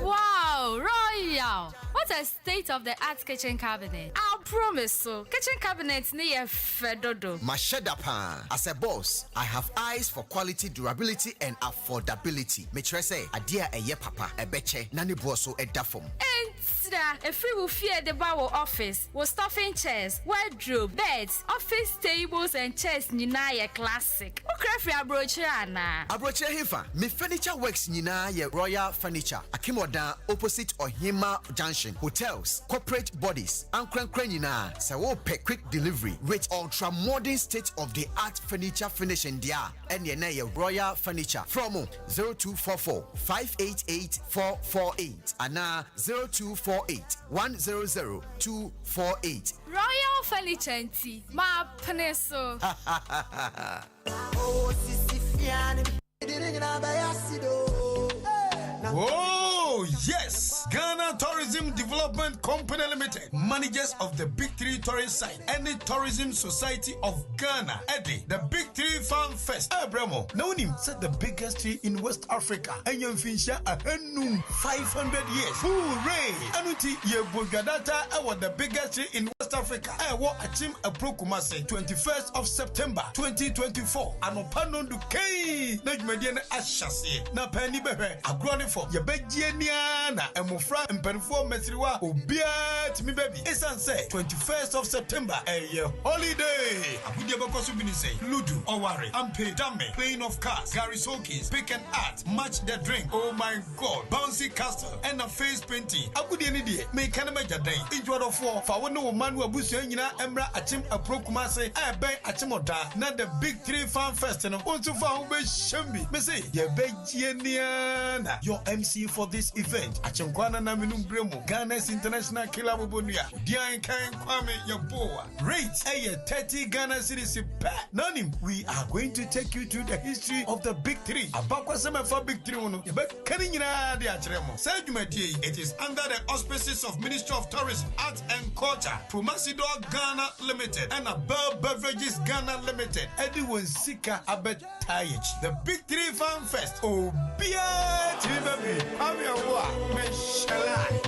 Wow, royal! What a state of the art kitchen cabinet. I promise so. Kitchen cabinet ne yɛ fɛ dodo. Mahyɛ da paa. As a boss, I have eyes for quality, durability and affordability. Mekyerɛ sɛ, adeɛ a ɛyɛ papa, ɛbɛkyɛ, na ne boɔ so da fam. Entira, ɛfiri wo fie de ba wo office, wo stuffing chairs, wardrobe, beds, office tables and chairs nyinaa yɛ classic. Wokra firi aburokyire anaa? Aburokyire hefa? Me furniture works nyinaa yɛ Royal Furniture, Akim-Odan opposite Ɔhemmaa Junction, hotels, corporate bodies, ankorankora nyinaa. Sɛ wopɛ quick delivery with ultra modern state of the art furniture finishing deɛ a, ɛneɛ na ɛyɛ Royal Furniture. Frɛ wɔn 0244 588 448 anaa 0248 100 248. Royal Furniture nti, mapene so. Oh, yes! Ghana Tourism Development Company Limited, managers of the Big Three Tourist Site and the Tourism Society of Ghana, Eddie, the Big Three Farm Fest, Abramo, Naunim, said the biggest tree in West Africa, and Yamfinsha Ahenum, 500 years. Hooray! Anuti, Yebogadata, our the biggest tree in West Africa, Ewo Achim Abro 21st of September 2024. Anɔpa nnɔndu kɛi na dwumadie no ahyɛ aseɛ. Na paani bɛhwɛ agorɔ ne fam. Yɛbɛgye ani ara na mmofra, mpanimfoɔ, mmasiriwa, obiara tumi ba bi. Esiane sɛ 21st of September ɛyɛ holiday. Agodie bɛkɔ so bi ne sɛi, Ludo, Ɔware, Ampe, Dame, Playing of Cards, Gary Sokins, Pick and Art, Match the Drink, Oh My God, Bouncy Castle, ɛna Face Painting. Agodie no deɛ, meka na magya dɛn? Nti ɔdɔfoɔ, fa wo ne wo mma ne w'abusua nyinaa mmra Akyem Apuro Kumase a ɛbɛn Akyem Ɔdaa na The Big 3 Fan Fest no, wo nso fa ho bɛhyɛm bi. Mese, yɛbɛgye ani ara na Your MC for this event, Akyenkwa Nana Menum Bremu, Ghana's International Killer Bobonua, Odian Kan Kwame Yeboah. Rate ɛyɛ 30 Ghana cedis pɛ. Na nim, we are going to take you through the history of the big three. Abakwasɛm ɛfa big three ho no, yɛbɛka ne nyinaa de akyerɛ mo. Saa dwumadie yi, it is under the auspices of Ministry of Tourism, Arts and Culture, Promasidor Ghana Limited, ɛna Bell Beverages Ghana Limited ɛde wɔn sika abɛtaa yɛn akyi. The Big Three Fan Fest, obiara tumi ba bi. Kwame Awuah, mehyɛ line.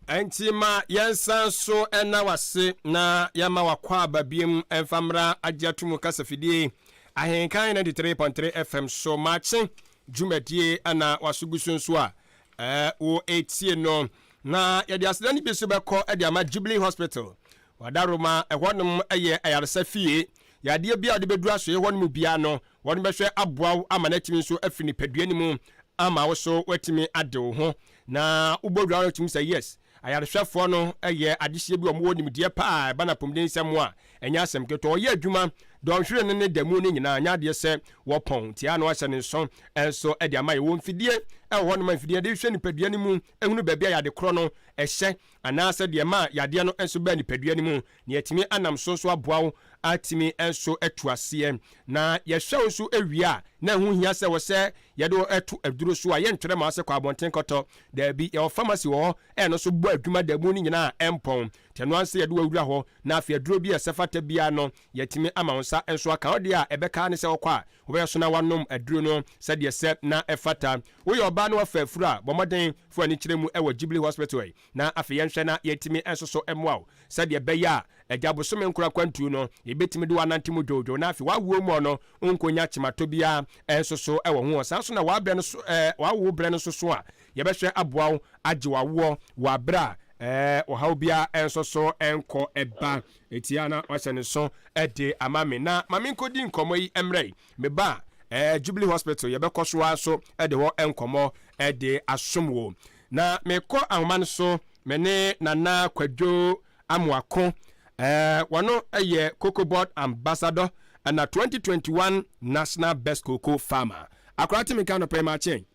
Enti ma yɛnsan so nna w'ase na yɛmma w'akwaaba biom mfa mmra agye ato mu kasafidie Ahenkan 93.3 FM so makye dwumadie na w'aso gu so nso a wo etie no. Na yɛde aseda no bi nso bɛkɔ de ama Jubilee Hospital Wadaroma, ɛhɔnom yɛ ayaresa fie. Yadeɛ biara a wode bɛduru asoeɛ hɔ no mu biara no, wɔn bɛhwɛ aboa wo ama no atumi nso afiri nipadua no mu ama wo so woatumi ade wo ho. Na wobɔ wura no tumi sɛ yes, ayarehwɛfoɔ no yɛ adehyeɛ bi a wɔwɔ nimdeɛ paa ɛba no apɔmuden nsɛm a, ɛnyɛ asɛm ketewa. Wɔyɛ adwuma dɔnhwere no ne da mu no nyinaa, nyɛ adeɛ sɛ wɔpɔn. Nti a na wɔahyɛ ne nso nso de ama yɛ. Wɔ mfidie wɔ hɔnom a mfidie de hwɛ nipadua no mu hunu baabi a yade korɔ no hyɛ anaasɛ deɛ ɛma yadeɛ no nso baa nipadua no mu na yɛatumi anam so nso aboa wo atumi nso atu aseɛ. Na yɛhwɛ wo nso wie a, na ɛho hia sɛ wɔ sɛ yɛde wo to aduro so a, yɛntwerɛ ma wo sɛ kɔ abɔnten kɔtɔ. Daabi, yɛwɔ pharmacy wɔ hɔ a ɛno nso bɔ adwuma da mu no nyinaa a ɛmpɔn. Nti ɛno ara ne sɛ yɛde wo awura hɔ na afei aduro bi a ɛsɛ fata biara no yɛatumi ama wo nsa nso aka. Wo deɛ a ɛbɛka ara ne sɛ wokɔ a wobɛyɛ so na woanom aduro no sɛdeɛ ɛsɛ na ɛfata. Woyɛ ɔbaa na woafa afuro a, bɔ mmɔden fa w'ani kyerɛ mu wɔ Jubilee Hospital yi na afei yɛnhwɛ na yɛatumi nso so mmoa wo sɛdeɛ ɛbɛyɛ a Agya bosome nkoro akwantuo no, yɛbɛtumi de wo anante mu dwoodwoo na afei w'awoɔ mu no wonkɔnya kyematɔ biara nso so wɔ ho. Saa nso na w'abrɛ no so, w'awo berɛ no nso so a, Yɛbɛhwɛ aboa wo agye w'awoɔ wɔ aberɛ a ɛɛ ɔhaw biara nso so nkɔ ba. Eti a na wahyɛ ne so de ama me. Na ma menkɔdi nkɔmmɔ yi mmerɛ yi. Me ba a, ɛɛ Jubilee Hospital yɛbɛkɔ so ara nso de hɔ nkɔmmɔ de asom wo. Na mekɔ ahoma no so, me ne Nana Kwadwo Amoako, ɛɛ wɔno yɛ Cocoa Board Ambassador ɛna 2021 National Best Cocoa Farmer. Akora te me nka anɔpa yi maakye.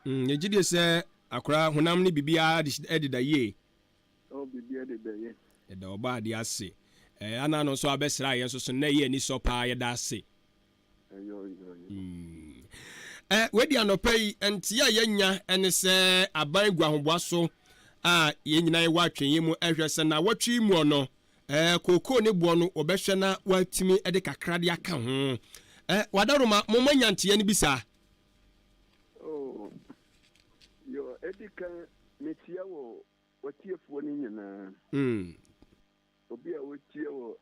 Mm, yɛgye die sɛ akora honam ne biribiara deda yie. Oh, biribiara deda yie. Yɛda ɔbɔ adeɛ ase. Ɛɛ ana no nso abɛsra yɛn nso so nnɛ yɛ ani sɔ paa yɛda ase. Mm. Ɛ wedi anɔpa yi nteɛ a yɛanya ne sɛ aban gu ahoboa so a yɛn nyinaa yɛwɔ atwɛnyɛ mu ɛhwɛ sɛ nnawɔtwe yi mu no ɛɛ kookoo ne boɔ no wɔbɛhwɛ na wɔatumi de kakra de aka ho. Ɛ wadaroma mo moanya nteɛ no bi saa? Oh, yo, edi kan mekyia wɔ wɔtiefoɔ no nyinaa. Obi a wotie wɔ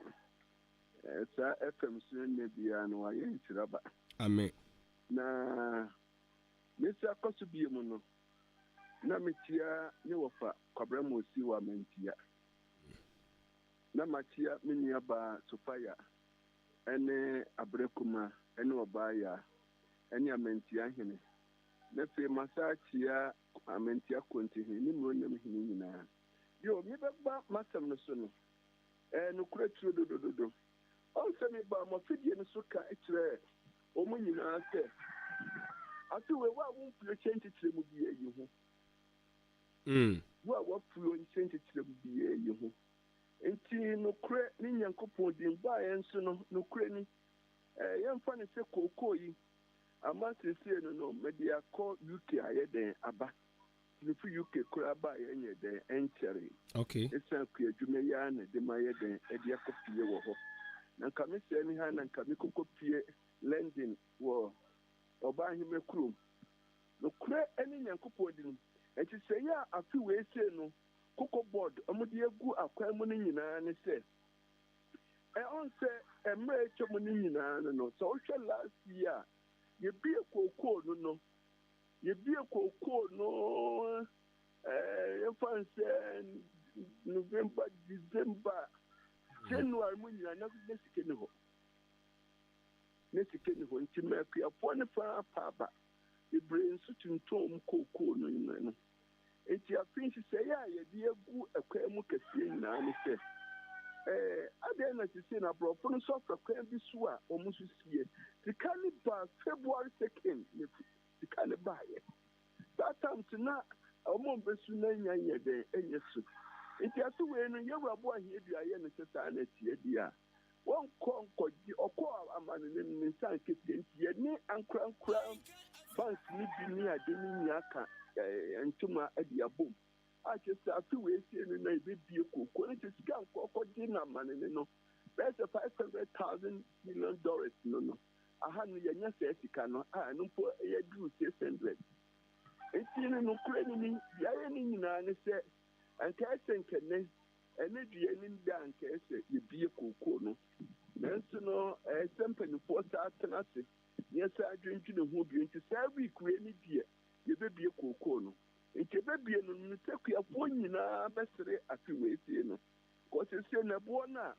saa FM so nnɛ biara no wayɛ nhyira ba. Amen. Na mesi akɔ so bio mu no, na mekyia me wɔfa Kwabra Mosi wɔ Amantia. Na makyia me nua baa Sofaya ɛne Abrɛkuma ɛne Ɔbaa Yaa ɛne Amantia hene. Na afei masa akyia Amantia Kontihene ne Muronam hene nyinaa. Yo, mebɛba m'asɛm no so no, ɛyɛ nokorɛ turododododo. Ɔhu sɛ mebaa mo afidie no so ka kyerɛɛ wɔn nyinaa sɛ, Afe wei, wo a womfuo nkyɛ nkyekyerɛ mu biara yi ho. Wo a woafuo nkyɛ nkyekyerɛ mu biara yi ho. Enti nokorɛ ne Nyankopɔn din baeɛ nso no, nokorɛ ni, yɛmfa no sɛ kookoo yi ama seesei no no, mede akɔ UK ayɛ dɛn aba. Mefi UK koraa baeɛ ɛnyɛ dɛn ɛnkyɛree. Okay. Ɛsiane kuadwuma yi ara na ɛde mayɛ dɛn ɛde akɔ pie wɔ hɔ. Na nka me sɛɛ ne ha na nka mekɔkɔ pie London wɔ Ɔbaahema kurom. Nokorɛ ɛne Nyankopɔn di no. Nhyehyɛeɛ a afe wei sei no Cocoa Board wɔde agu akwan mu no nyinaa ne sɛ, ɛɔn sɛ mmerɛ atwa mu no nyinaa no no, sɛ wohwɛ last year a yɛbie kookoo no no, Yɛbue kookoo no yɛmfa no sɛ November, December, January mu nyinaa na na sika ni hɔ. Na sika ni hɔ nti ma akuafoɔ no fa apa aba. Bebree nso tontɔn mu kookoo no nyinaa no. Nti afei nhyehyɛeɛ a yɛde agu ɛkwan mu kɛseɛ nyinaa ne sɛ ɛɛ adɛn na sisi na aborɔfo no nso afa kwan bi so a wɔn nso sie. Sika no baa February second ne sika no baeɛ. That time so na wɔn a wɔbɛsu no anya nyɛ dɛn nyɛ su. Nti afe wei no yɛwura bo ahia dua yɛ no sɛ saa na ɛteɛ deɛ a, wɔnkɔ nkɔgye, ɔkɔ amanene no ne nsa anka sika nti yɛne ankorankora banks no bi ne ade no nyinaa ka ntoma de abom a kyerɛ sɛ afe wei sei no na yɛbɛbie kooko no nti sika nkɔ kɔgye no amanene no bɛyɛ sɛ 500,000 million dollars no no. Aha no yɛnya saa sika no a ɛno mpo yɛduru 600. Nti no nokorɛ no ni, deɛ ayɛ no nyinaa ne sɛ anka ɛsɛ nka nnɛ ɛne dua anim da anka ɛsɛ yɛbie kookoo no. Nanso no ɛyɛ sɛ mpanimfoɔ saa tena ase na yɛsan dwendwene ho bio. Nti saa week wei ne deɛ yɛbɛbie kookoo no. Nti yɛbɛbie no no sɛ kuafoɔ nyinaa bɛsere afe wei sei no. Kɔ seesei no ɛboɔ no a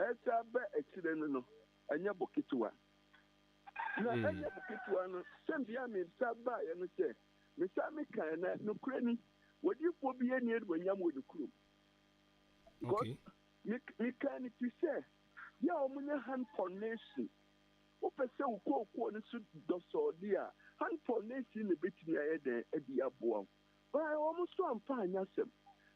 ɛsan ba akyire no no ɛnyɛ bo ketewa. Na ɛnyɛ bo ketewa no, sɛnea me nsa baeɛ no sɛ, mesan mekaeɛ, na nokorɛ ni, odiyifoɔ bi nni animuonyam wɔ ne kurom. Because me mekaa no fi sɛ, yɛ a wɔnyɛ hand pollination. Wopɛ sɛ wo kookoo no so dɔsɔɔde a, hand pollination na ɛbɛtumi ayɛ dɛn de aboa wo. But wɔn nso amfa anyɛ asɛm.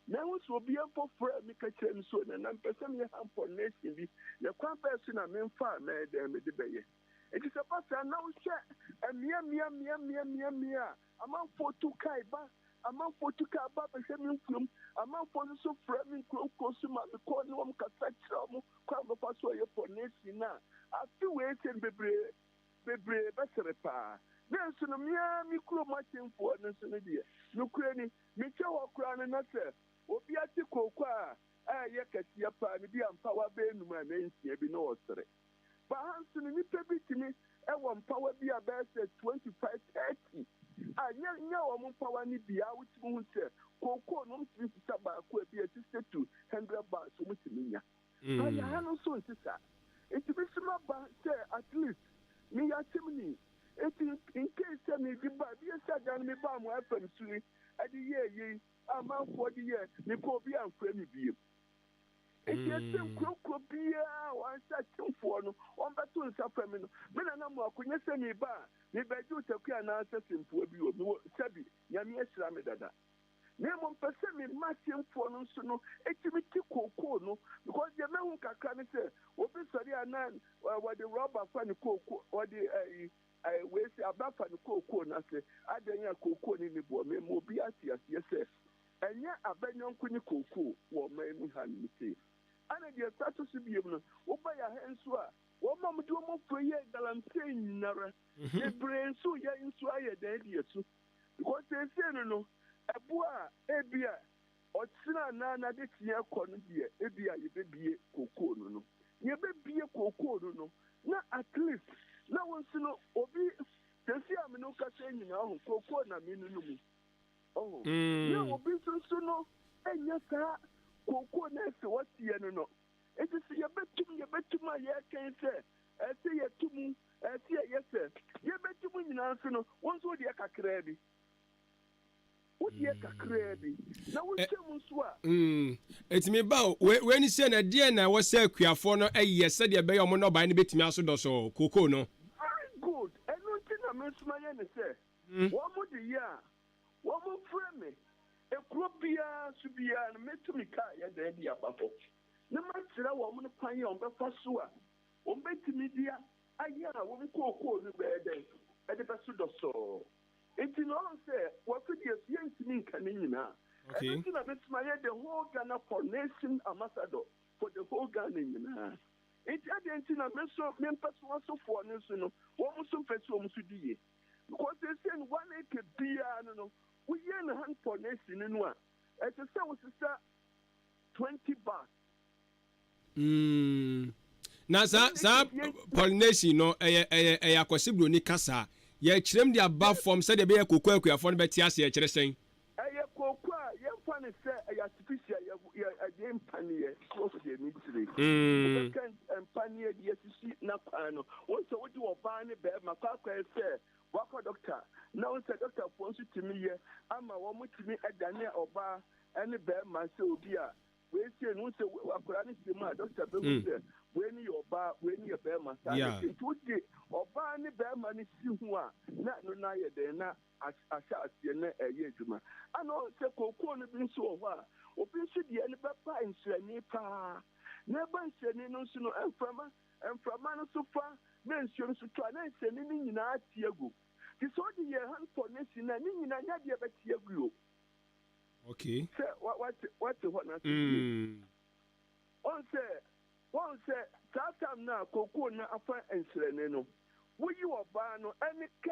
Na ɛho sɛ obi mpo frɛɛ me ka kyerɛɛ me sɛ, o Nana, mepɛ sɛ meyɛ hand pollination bi, na kwan bɛn so na memfa a mɛyɛ dɛn mede bɛyɛ? Enti sɛ ɛba saa na wohwɛ mmea mmea mmea mmea mmea mmea a amanfoɔ tu kae ba, amanfoɔ tu kae ba bɛhwɛ me mfuom, amanfoɔ nso so frɛ me nkuro nkuro so ma mekɔ ne wɔn kasa kyerɛ wɔn kwan a wɔbɛfa so ayɛ pollination no a, afe wei sɛ no bebree bebree bɛsere paa. Nanso no, me ara me kurom akyemfoɔ no nso no deɛ, nokorɛ ni, metwa hɔ koraa no na sɛ obi ate kooko a ɛyɛ kɛseɛ paa no bi a mpawa bɛyɛ num anaa nsia bi na ɔresere. Ba ha nso no, nnipa bi tumi wɔ mpawa bi a bɛyɛ sɛ 25, 30. A nyɛ nyɛ wɔn mpawa no bi a wotumi hu sɛ kookoo no wɔtumi sesa baako a bi a 60 to 100 bags wɔtumi nya. But yɛn ha no nso nte saa. Nti me nso maba sɛ at least meyɛ asɛmni. Nti in case sɛ mede ba bi sɛ da no mebaa mo FM so yi ɛde yɛɛ yei a amanfoɔ de yɛɛ mekɔ obi amfrɛ me biem. Nti ɛsɛ nkurokuro biara a wɔn sɛ akyemfoɔ no wɔbɛto nsa frɛ me no me nana mo akɔnya sɛ meba a mebɛgye otakua anaasɛ sempoa bi o mewɔ sɛbi Nyame ahyira me dada. Na mmom mepɛ sɛ me mma akyemfoɔ no nso no tumi te kookoo no because deɛ mahu kakra ne sɛ obi sɔre a na wɔde rɔba fa ne kookoo wɔde ɛyi wei sɛ aba fa ne kookoo no ase adɛn a kookoo no ni boɔ mema obi ate aseɛ sɛ ɛnyɛ aba nyɔnko ne kookoo wɔ ɔman mu ha no sei ɛna deɛ ɛsa to so biom no woba yɛ ha nso a wɔn a wɔde wɔn afuro yɛ galamsey nyinara bebree nso yɛ nso ayɛ dɛn de asu. Because seesei no no, ɛboɔ a ebia ɔkyena anaa n'adekyeɛ kɔ no deɛ ebia yɛbɛbie kookoo no no. Yɛbɛbie kookoo no no, na at least na wo nso no obi seesei a me ne wo kasa yi nyinaa ɔho kookoo na me no no mu. Ɔho. Na obi nso nso no ɛnyɛ saa kookoo no ɛsɛ wɔteɛ no no. Nti sɛ yɛbɛtum yɛbɛtum a yɛkɛn sɛ ɛsɛ yɛto mu Ɛsɛ yɛyɛ sɛ yɛbɛgye mu nyinaa nso no, wo nso wodeɛ kakraa bi. Wodeɛ kakraa bi. Na wohyɛ mu nso a. Ɛtumi ba o. Wei wei ne sɛ na ɛdeɛn na ɛwɔ sɛ akuafoɔ no yɛ sɛdeɛ ɛbɛyɛ wɔn nnɔbaeɛ no bɛtumi aso dɔsɔɔ, kookoo no? Very good. Ɛno nti na me nso mayɛ no sɛ wɔn de yɛ a, wɔn mfrɛ me. Ekuro biara so biara no, mɛtumi kaa yɛ dɛn de aba hɔ na makyerɛ wɔn no kwan a wɔbɛfa so a Wɔbɛtumi de ayɛ a wɔn kookoo no bɛyɛ dɛn? Ɛde bɛso dɔsɔɔ. Nti no ɔhu sɛ w'afidie so yɛntumi nka ne nyinaa. Ɛno nti na bɛtumi ayɛ the whole Ghana pollination ambassador for the whole Ghana nyinaa. Nti adɛn nti na me nso me mpɛsoasofoɔ no nso no wɔn nso mpɛ sɛ wɔn nso di yie? Because seesei no one acre biara no no woyɛ no hand pollination no no a ɛsɛ sɛ wosesa 20 bags. Mm. Na saa saa pollination no ɛyɛ ɛyɛ ɛyɛ akwasi broni kasa. Yɛkyerɛm de aba fam sɛdeɛ ɛbɛyɛ koko akuafoɔ no bɛte ase ɛkyerɛ sɛn? Ɛyɛ koko a yɛmfa no sɛ ɛyɛ artificial yɛ yɛ ɛde mpaneɛ so wahu deɛ mekyerɛ yi. Wobɛka mpaneɛ de asisi n'akwan no. Wohu sɛ wode ɔbaa ne bɛrima kɔ akɔyɛ sɛ wakɔ dɔkta na wohu sɛ dɔktafoɔ nso tumi yɛ ama wɔn tumi dane ɔbaa ne bɛrima sɛ obi a Wei sei no, wohu sɛ akwadaa no hyɛ mu a, dɔkta bɛhu mm. sɛ wei no yɛ ɔbaa, wei no yɛ bɛrima. Saa na nti wode ɔbaa ne bɛrima no si ho a, na ɛno no ayɛ dɛn na ahyɛ aseɛ na ɛyɛ adwuma. Ana ɔhu sɛ kookoo no bi nso wɔ hɔ a, obi nso deɛ no bɛba nhyerɛnne paa. Na ɛba nhyerɛnne no nso no, mframa mframa no so fa na nsuo no so tɔ a, na nhyerɛnne no nyinaa te agu. Nti sɛ wode yɛ hand pollination a, ne nyinaa nyɛ adeɛ bɛte agu o. Okay. Sɛ wa wate wate hɔ na ase yie. Mm. Wɔn sɛ wɔn sɛ saa tam no a kookoo no afa nsrɛne no, woyi ɔbaa no ɛne ka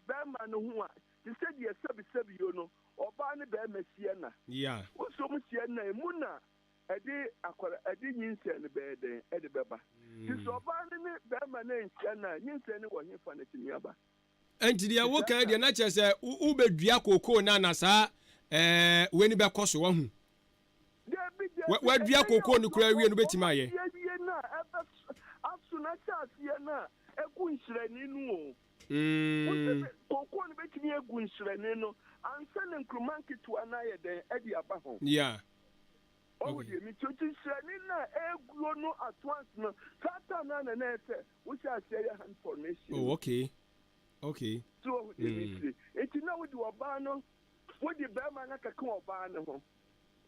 bɛrima no ho a, te sɛ deɛ sɛbisɛbi yo no, ɔbaa ne bɛrima hyia na. Yeah. Wosɔ mu hyia na emu na ɛde akwara ɛde nyinsɛn no bɛyɛ dɛn ɛde bɛba. Te sɛ ɔbaa no ne bɛrima no anhyia na nyinsɛn no wɔ hefa na tumi aba. Enti deɛ woka yi deɛ na kyerɛ sɛ wobɛdua kookoo no a na saa ɛɛ wei no bɛkɔ so wahu. Dabi dabi. Wadua kookoo no koraa awie no bɛtumi ayɛ. Wɔn awie no a ɛbɛ aso na ahyɛ aseɛ no a egu nhyerɛnee no o. Wosɛ kookoo no bɛtumi agu nhyerɛnee no ansa na nkuruma nketewa no ayɛ dɛn ɛde aba ho. Yeah. Ɔho deɛ mi nti nhyerɛnee no a ɛguo no at once no saa time no a na na ɛsɛ Wohyɛ aseɛ yɛ hand formation. Oh okay okay. So wahu deɛ mekyire? Nti na wode ɔbaa no wode barima no akeka ɔbaa no ho.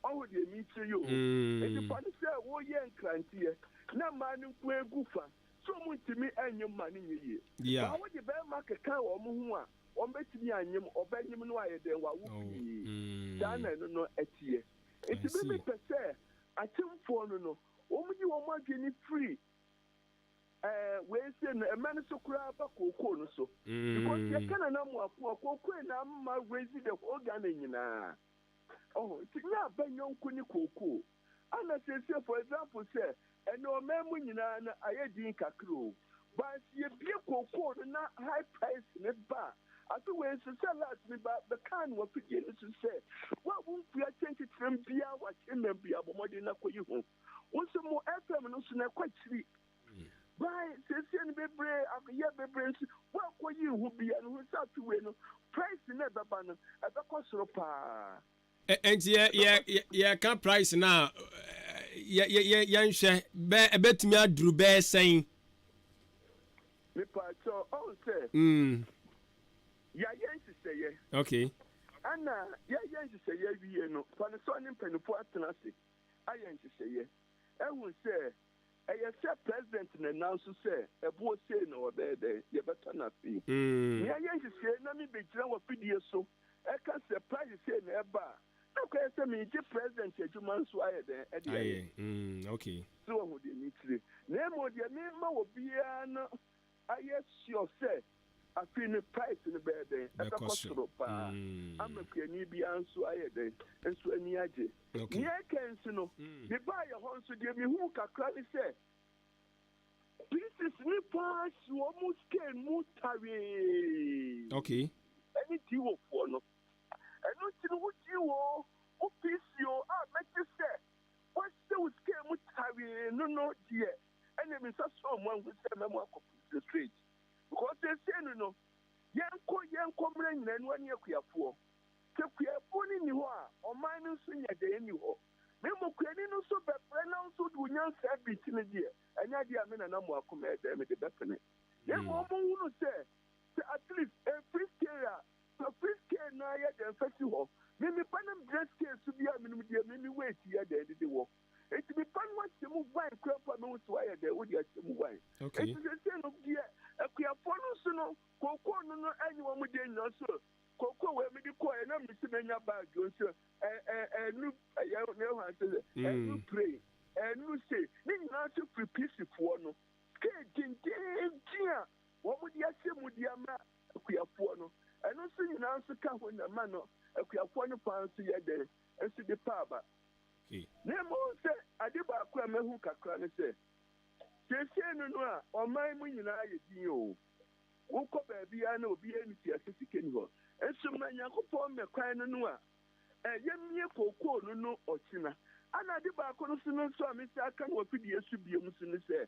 Wahu deɛ mekyire yi o? Nti fa no sɛ woyɛ nkranteɛ na mmaa no nko egu fa sɛ wɔn ntumi nyem ma no nyɛ yie. Yeah. Ba wode barima keka wɔn ho a wɔn bɛtumi anyem ɔbɛnyem no ayɛ dɛn wawo pii. Saa na ɛno no ɛteɛ. Nti me mepɛ sɛ akyemfoɔ no no wɔn yi wɔn adwene firi Eh, wei se no ɛmɛ no so koraa ba kookoo no so. Because yɛ ka nana mo ako a kookoo na ama raise the whole Ghana nyinaa. Oh, nti nyɛ aba nyɔnko ne kookoo. Ana seesei for example sɛ ɛnɛ ɔman mu nyinaa no ayɛ din kakra o. But sɛ yɛbie kookoo no na high price no ba a, Afe wei nso, sɛ last me ba bɛkaa no wɔ afidie no so sɛ, wo a wonkua kyɛnkyekyerɛm biara wɔ akyemmɛn biara, bɔ mmɔden na kɔyi ho. Wo nso mo FM no nso na ɛkɔ akyiri. Bae, seesei no bebree yɛ bebree nso, wo a kɔyi ho biara no, hu sɛ afe wei no, price no a ɛbɛba no, ɛbɛkɔ soro paa. Enti yɛ yɛ yɛka price no a, yɛ yɛ yɛnhwɛ bɛ ɛbɛtumi aduru bɛyɛ sɛn? Mepaakyɛw, ɔhu sɛ yɛayɛ nhyehyɛeɛ. Okay. Ɛna yɛyɛ nhyehyɛeɛ awie no, fa no sɛ ɔne mpanimfoɔ atena ase ayɛ nhyehyɛeɛ ahu sɛ ɛyɛ sɛ president na ɛnam so sɛ ɛboɔ sei na wɔbɛyɛ dɛn, yɛbɛtɔ no afei. Nea yɛ nhyehyɛeɛ na mebɛgyina wɔ fidie so ɛka sɛ price sei na ɛba a, na akɔyɛ sɛ meregye president adwuma nso ayɛ dɛn ɛde ayɛ. Ayɛ, okay. So wahu deɛ mekyire? Na mmom deɛ mema obiara no ayɛ sure sɛ afei no price no bɛyɛ dɛn? Ɛbɛkɔ soro paa ama kuani biara nso ayɛ dɛn? Nso ani agye. Nea ɛka nso no, mebaeɛ hɔ nso deɛ mehuu kakra ne sɛ pieces no paa si wɔn scale mu tawee. Okay. Ɛne DO foɔ no. Ɛno nti no wo DO, wo PC o a mɛte sɛ wɔahyɛ wo scale mu tawee no no deɛ ɛne me nsa sɔɔ mu ahu sɛ mɛmo akɔ prison straight. Because seesei no no, yɛnkɔ yɛnkɔ mmerɛ nyinaa no ne akuafoɔ. Sɛ kuafoɔ no nni hɔ a, ɔman no nso nyɛ dɛn nni hɔ. Na mmom kuani no nso bɛbrɛ na wo nso wode wo nyansa bi nti no deɛ, ɛnyɛ adeɛ a me nana mo akoma yɛ dɛn mede bɛpene. Na mmom monhunu sɛ, sɛ at least ɛmfiri scale a, fa firi scale no ara yɛ dɛn fa si hɔ. Me me ba no mbrɛ scale so biara menim deɛ me me weight yɛ dɛn dede wɔ. Nti me ba no ahyɛ mu wine koraa mpo a mehu sɛ wayɛ dɛn wode ahyɛ mu wine. Nti seesei no deɛ akuafoɔ no nso no kookoo no no ɛnyɛ wɔn deɛ nyinaa nso kookoo wei mede kɔɔɛ na mese menya bag nso ɛnu ɛyɛ ne hwan sɛ ɛnu pray ɛnu se ne nyinaa nso firi pisifoɔ no scale dendenden a wɔn de ahyɛ mu de ama akuafoɔ no ɛno nso nyinaa nso ka ho na ma no akuafoɔ no fa nso yɛ dɛn nso de paaba. Na mmom sɛ ade baako a mahu kakra ne sɛ, seesei no no a ɔman mu nyinaa yɛ din o, wokɔ baabiara na obiara nni tua sɛ sika nni hɔ. Nso ma Nyankopɔn mɛ kwan no no a yɛmmie kookoo no no ɔkyena. Ana ade baako no so no nso a mesan aka no wɔ fidie so biom nso ne sɛ,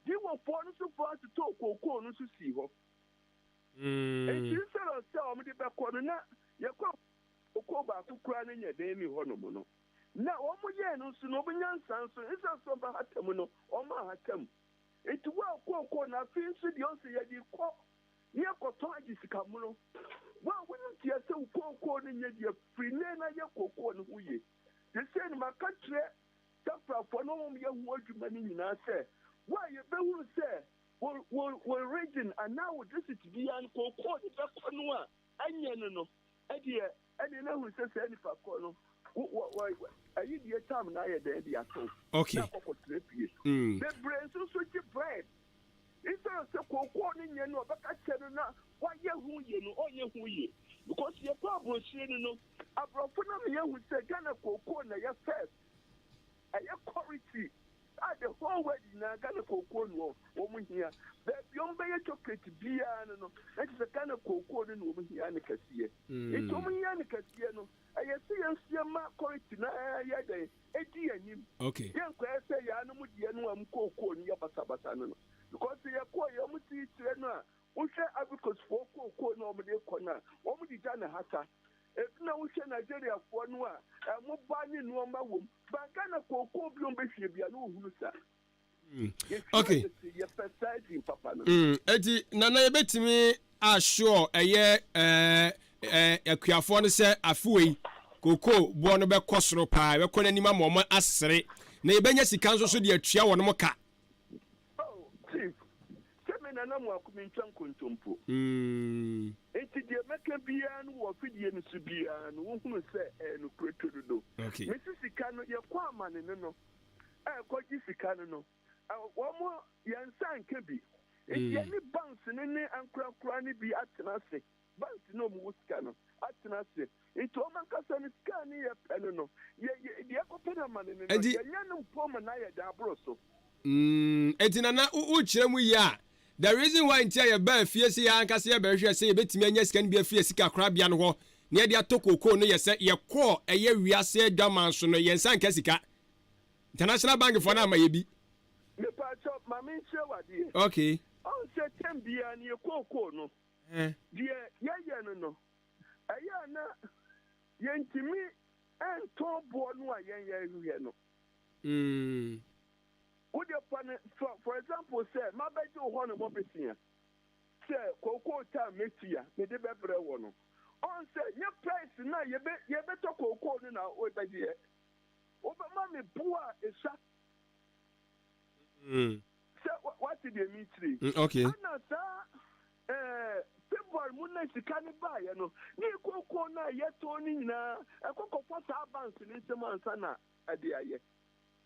Diwofoɔ no so foɔ atotɔɔ kookoo no nso sii hɔ. Enti instead of sɛ wɔde bɛkɔ no na yɛkɔ Kookoo baako koraa no nyɛ den nni hɔnom no. Na wɔyɛɛ no nso no, wɔn nyansa nso, esiane sɛ wɔbɛhata mu no, wɔanhata mu. Enti wo a kookoo no, afei nso deɛ ɔsɛ yɛde kɔ na yɛkɔtɔn agye sika mono. Wo a wonim teɛ sɛ wo kookoo no nyɛ deɛ, firi nnɛ na yɛ kookoo no ho yie. Seesei no, maka kyerɛ Saprafoɔ ne wɔn a wɔyɛ ho adwuma no nyinaa sɛ, wo a yɛbɛhunu sɛ wo, wo, wo region anaa wo district biara no, kookoo no bɛkɔ no a ɛnyɛ no no, Ɛdeɛ, ɛdeɛ na hunu sɛ saa nipa korɔ no, wo, wɔ, wɔ, ayi deɛ tam na ayɛ dɛn de ato. Okay. Na akɔkɔ tena fie. Bebree nso so gye bribe. Instead of sɛ kookoo no nyɛ no ɔbɛka kyerɛ no na wayɛ ho yie no, ɔnyɛ ho yie. Because yɛkɔ aburokyire no no, aborɔfo no ama yɛahu sɛ Ghana kookoo na ɛyɛ first. Ɛyɛ quality a the whole world nyinaa Ghana kookoo no wɔn hia. Baabi a wɔn bɛyɛ chocolate biara no no, na kyerɛ sɛ Ghana kookoo no na wɔn hia no kɛseɛ. Nti wɔn hia no kɛseɛ no, ɛyɛ sɛ yɛn nso yɛma quality no ara yɛ dɛn, ɛdi yɛn anim. Okay. Yɛnkɔyɛ sɛ yɛn anom deɛ no a wɔn kookoo no yɛ basabasa no no. Because sɛ yɛkɔɔ yɛ wɔn si kyerɛ no a, wohwɛ Ivory Coast foɔ kookoo no a wɔn de kɔ no a, wɔn de gya na hata. Ebi na wohwɛ Nigeriafoɔ no a, ɛmo ba ne nnoɔma wom. Ba Ghana kookoo bi a wɔbɛhwie bia na wɔhunu sa. Yɛhwie Okay. tete, yɛpɛ saa din papa no. Eti nana yɛbɛtumi assure ɛyɛ ɛɛ ɛɛ akuafoɔ no sɛ afe wei kookoo boɔ no bɛkɔ soro paa, ɛbɛkɔ n'anim ama wɔn asere, na yɛbɛnya sika nso so de atua wɔn ka. Oh, Chief, sɛ me nana Moako mentwa nkontompo. Enti deɛ mɛka biara no wɔ afidie no so biara no, wohunu sɛ ɛyɛ nokorɛ turodo. Okay. Mese sika no, yɛkɔ amane no no, ɛrekɔgye sika no no, wɔn, yɛn nsa anka bi. Enti yɛne banks no ne ankorankora no bi atena ase. Banks no a wɔwɔ sika no atena ase. Nti wɔn ankasa no sika no yɛ pɛ no no, yɛ, yɛ, deɛ ɛkɔpɛ no amane no no, Enti yɛnya no mpo ma no ayɛ den aboro so. Enti Nana, wo, wokyerɛ mu yie a, The reason why nti a yɛbaa fie sɛ yɛn ankasa yɛbɛhwehwɛ sɛ yɛbɛtumi anya sika no bi afiri yɛn sikakorabea no hɔ na yɛde atɔ kookoo no yɛ sɛ yɛkɔɔ ɛyɛ wiase adwaman so no yɛn nsa anka sika. International bank foɔ no amma yɛ bi. Mepaakyɛw ma me nkyerɛ wo adeɛ. Okay. Ɔhu sɛ term biara no yɛ kookoo no, deɛ yɛyɛ no no, ɛyɛ a na yɛntumi ntɔn boɔ no a yɛn yɛhwehwɛ no. Wo deɛ fa no fa for example sɛ mabɛgye wo hɔ nom bosea sɛ kookoo ta a mɛtua mede bɛbrɛ wɔ no, ɔhu sɛ nyɛ price no a yɛbɛ yɛbɛtɔ kookoo no na wobɛgyeɛ. Wobɛma me boɔ a ɛsua. Sɛ wate deɛ mekyerɛ yi. Okay. Ɛna saa ɛɛ February mu na sika no baeɛ no, ne kookoo no a yɛtɔn no nyinaa ɛkɔ kɔfa saa banks no nsam ansa na ɛde ayɛ.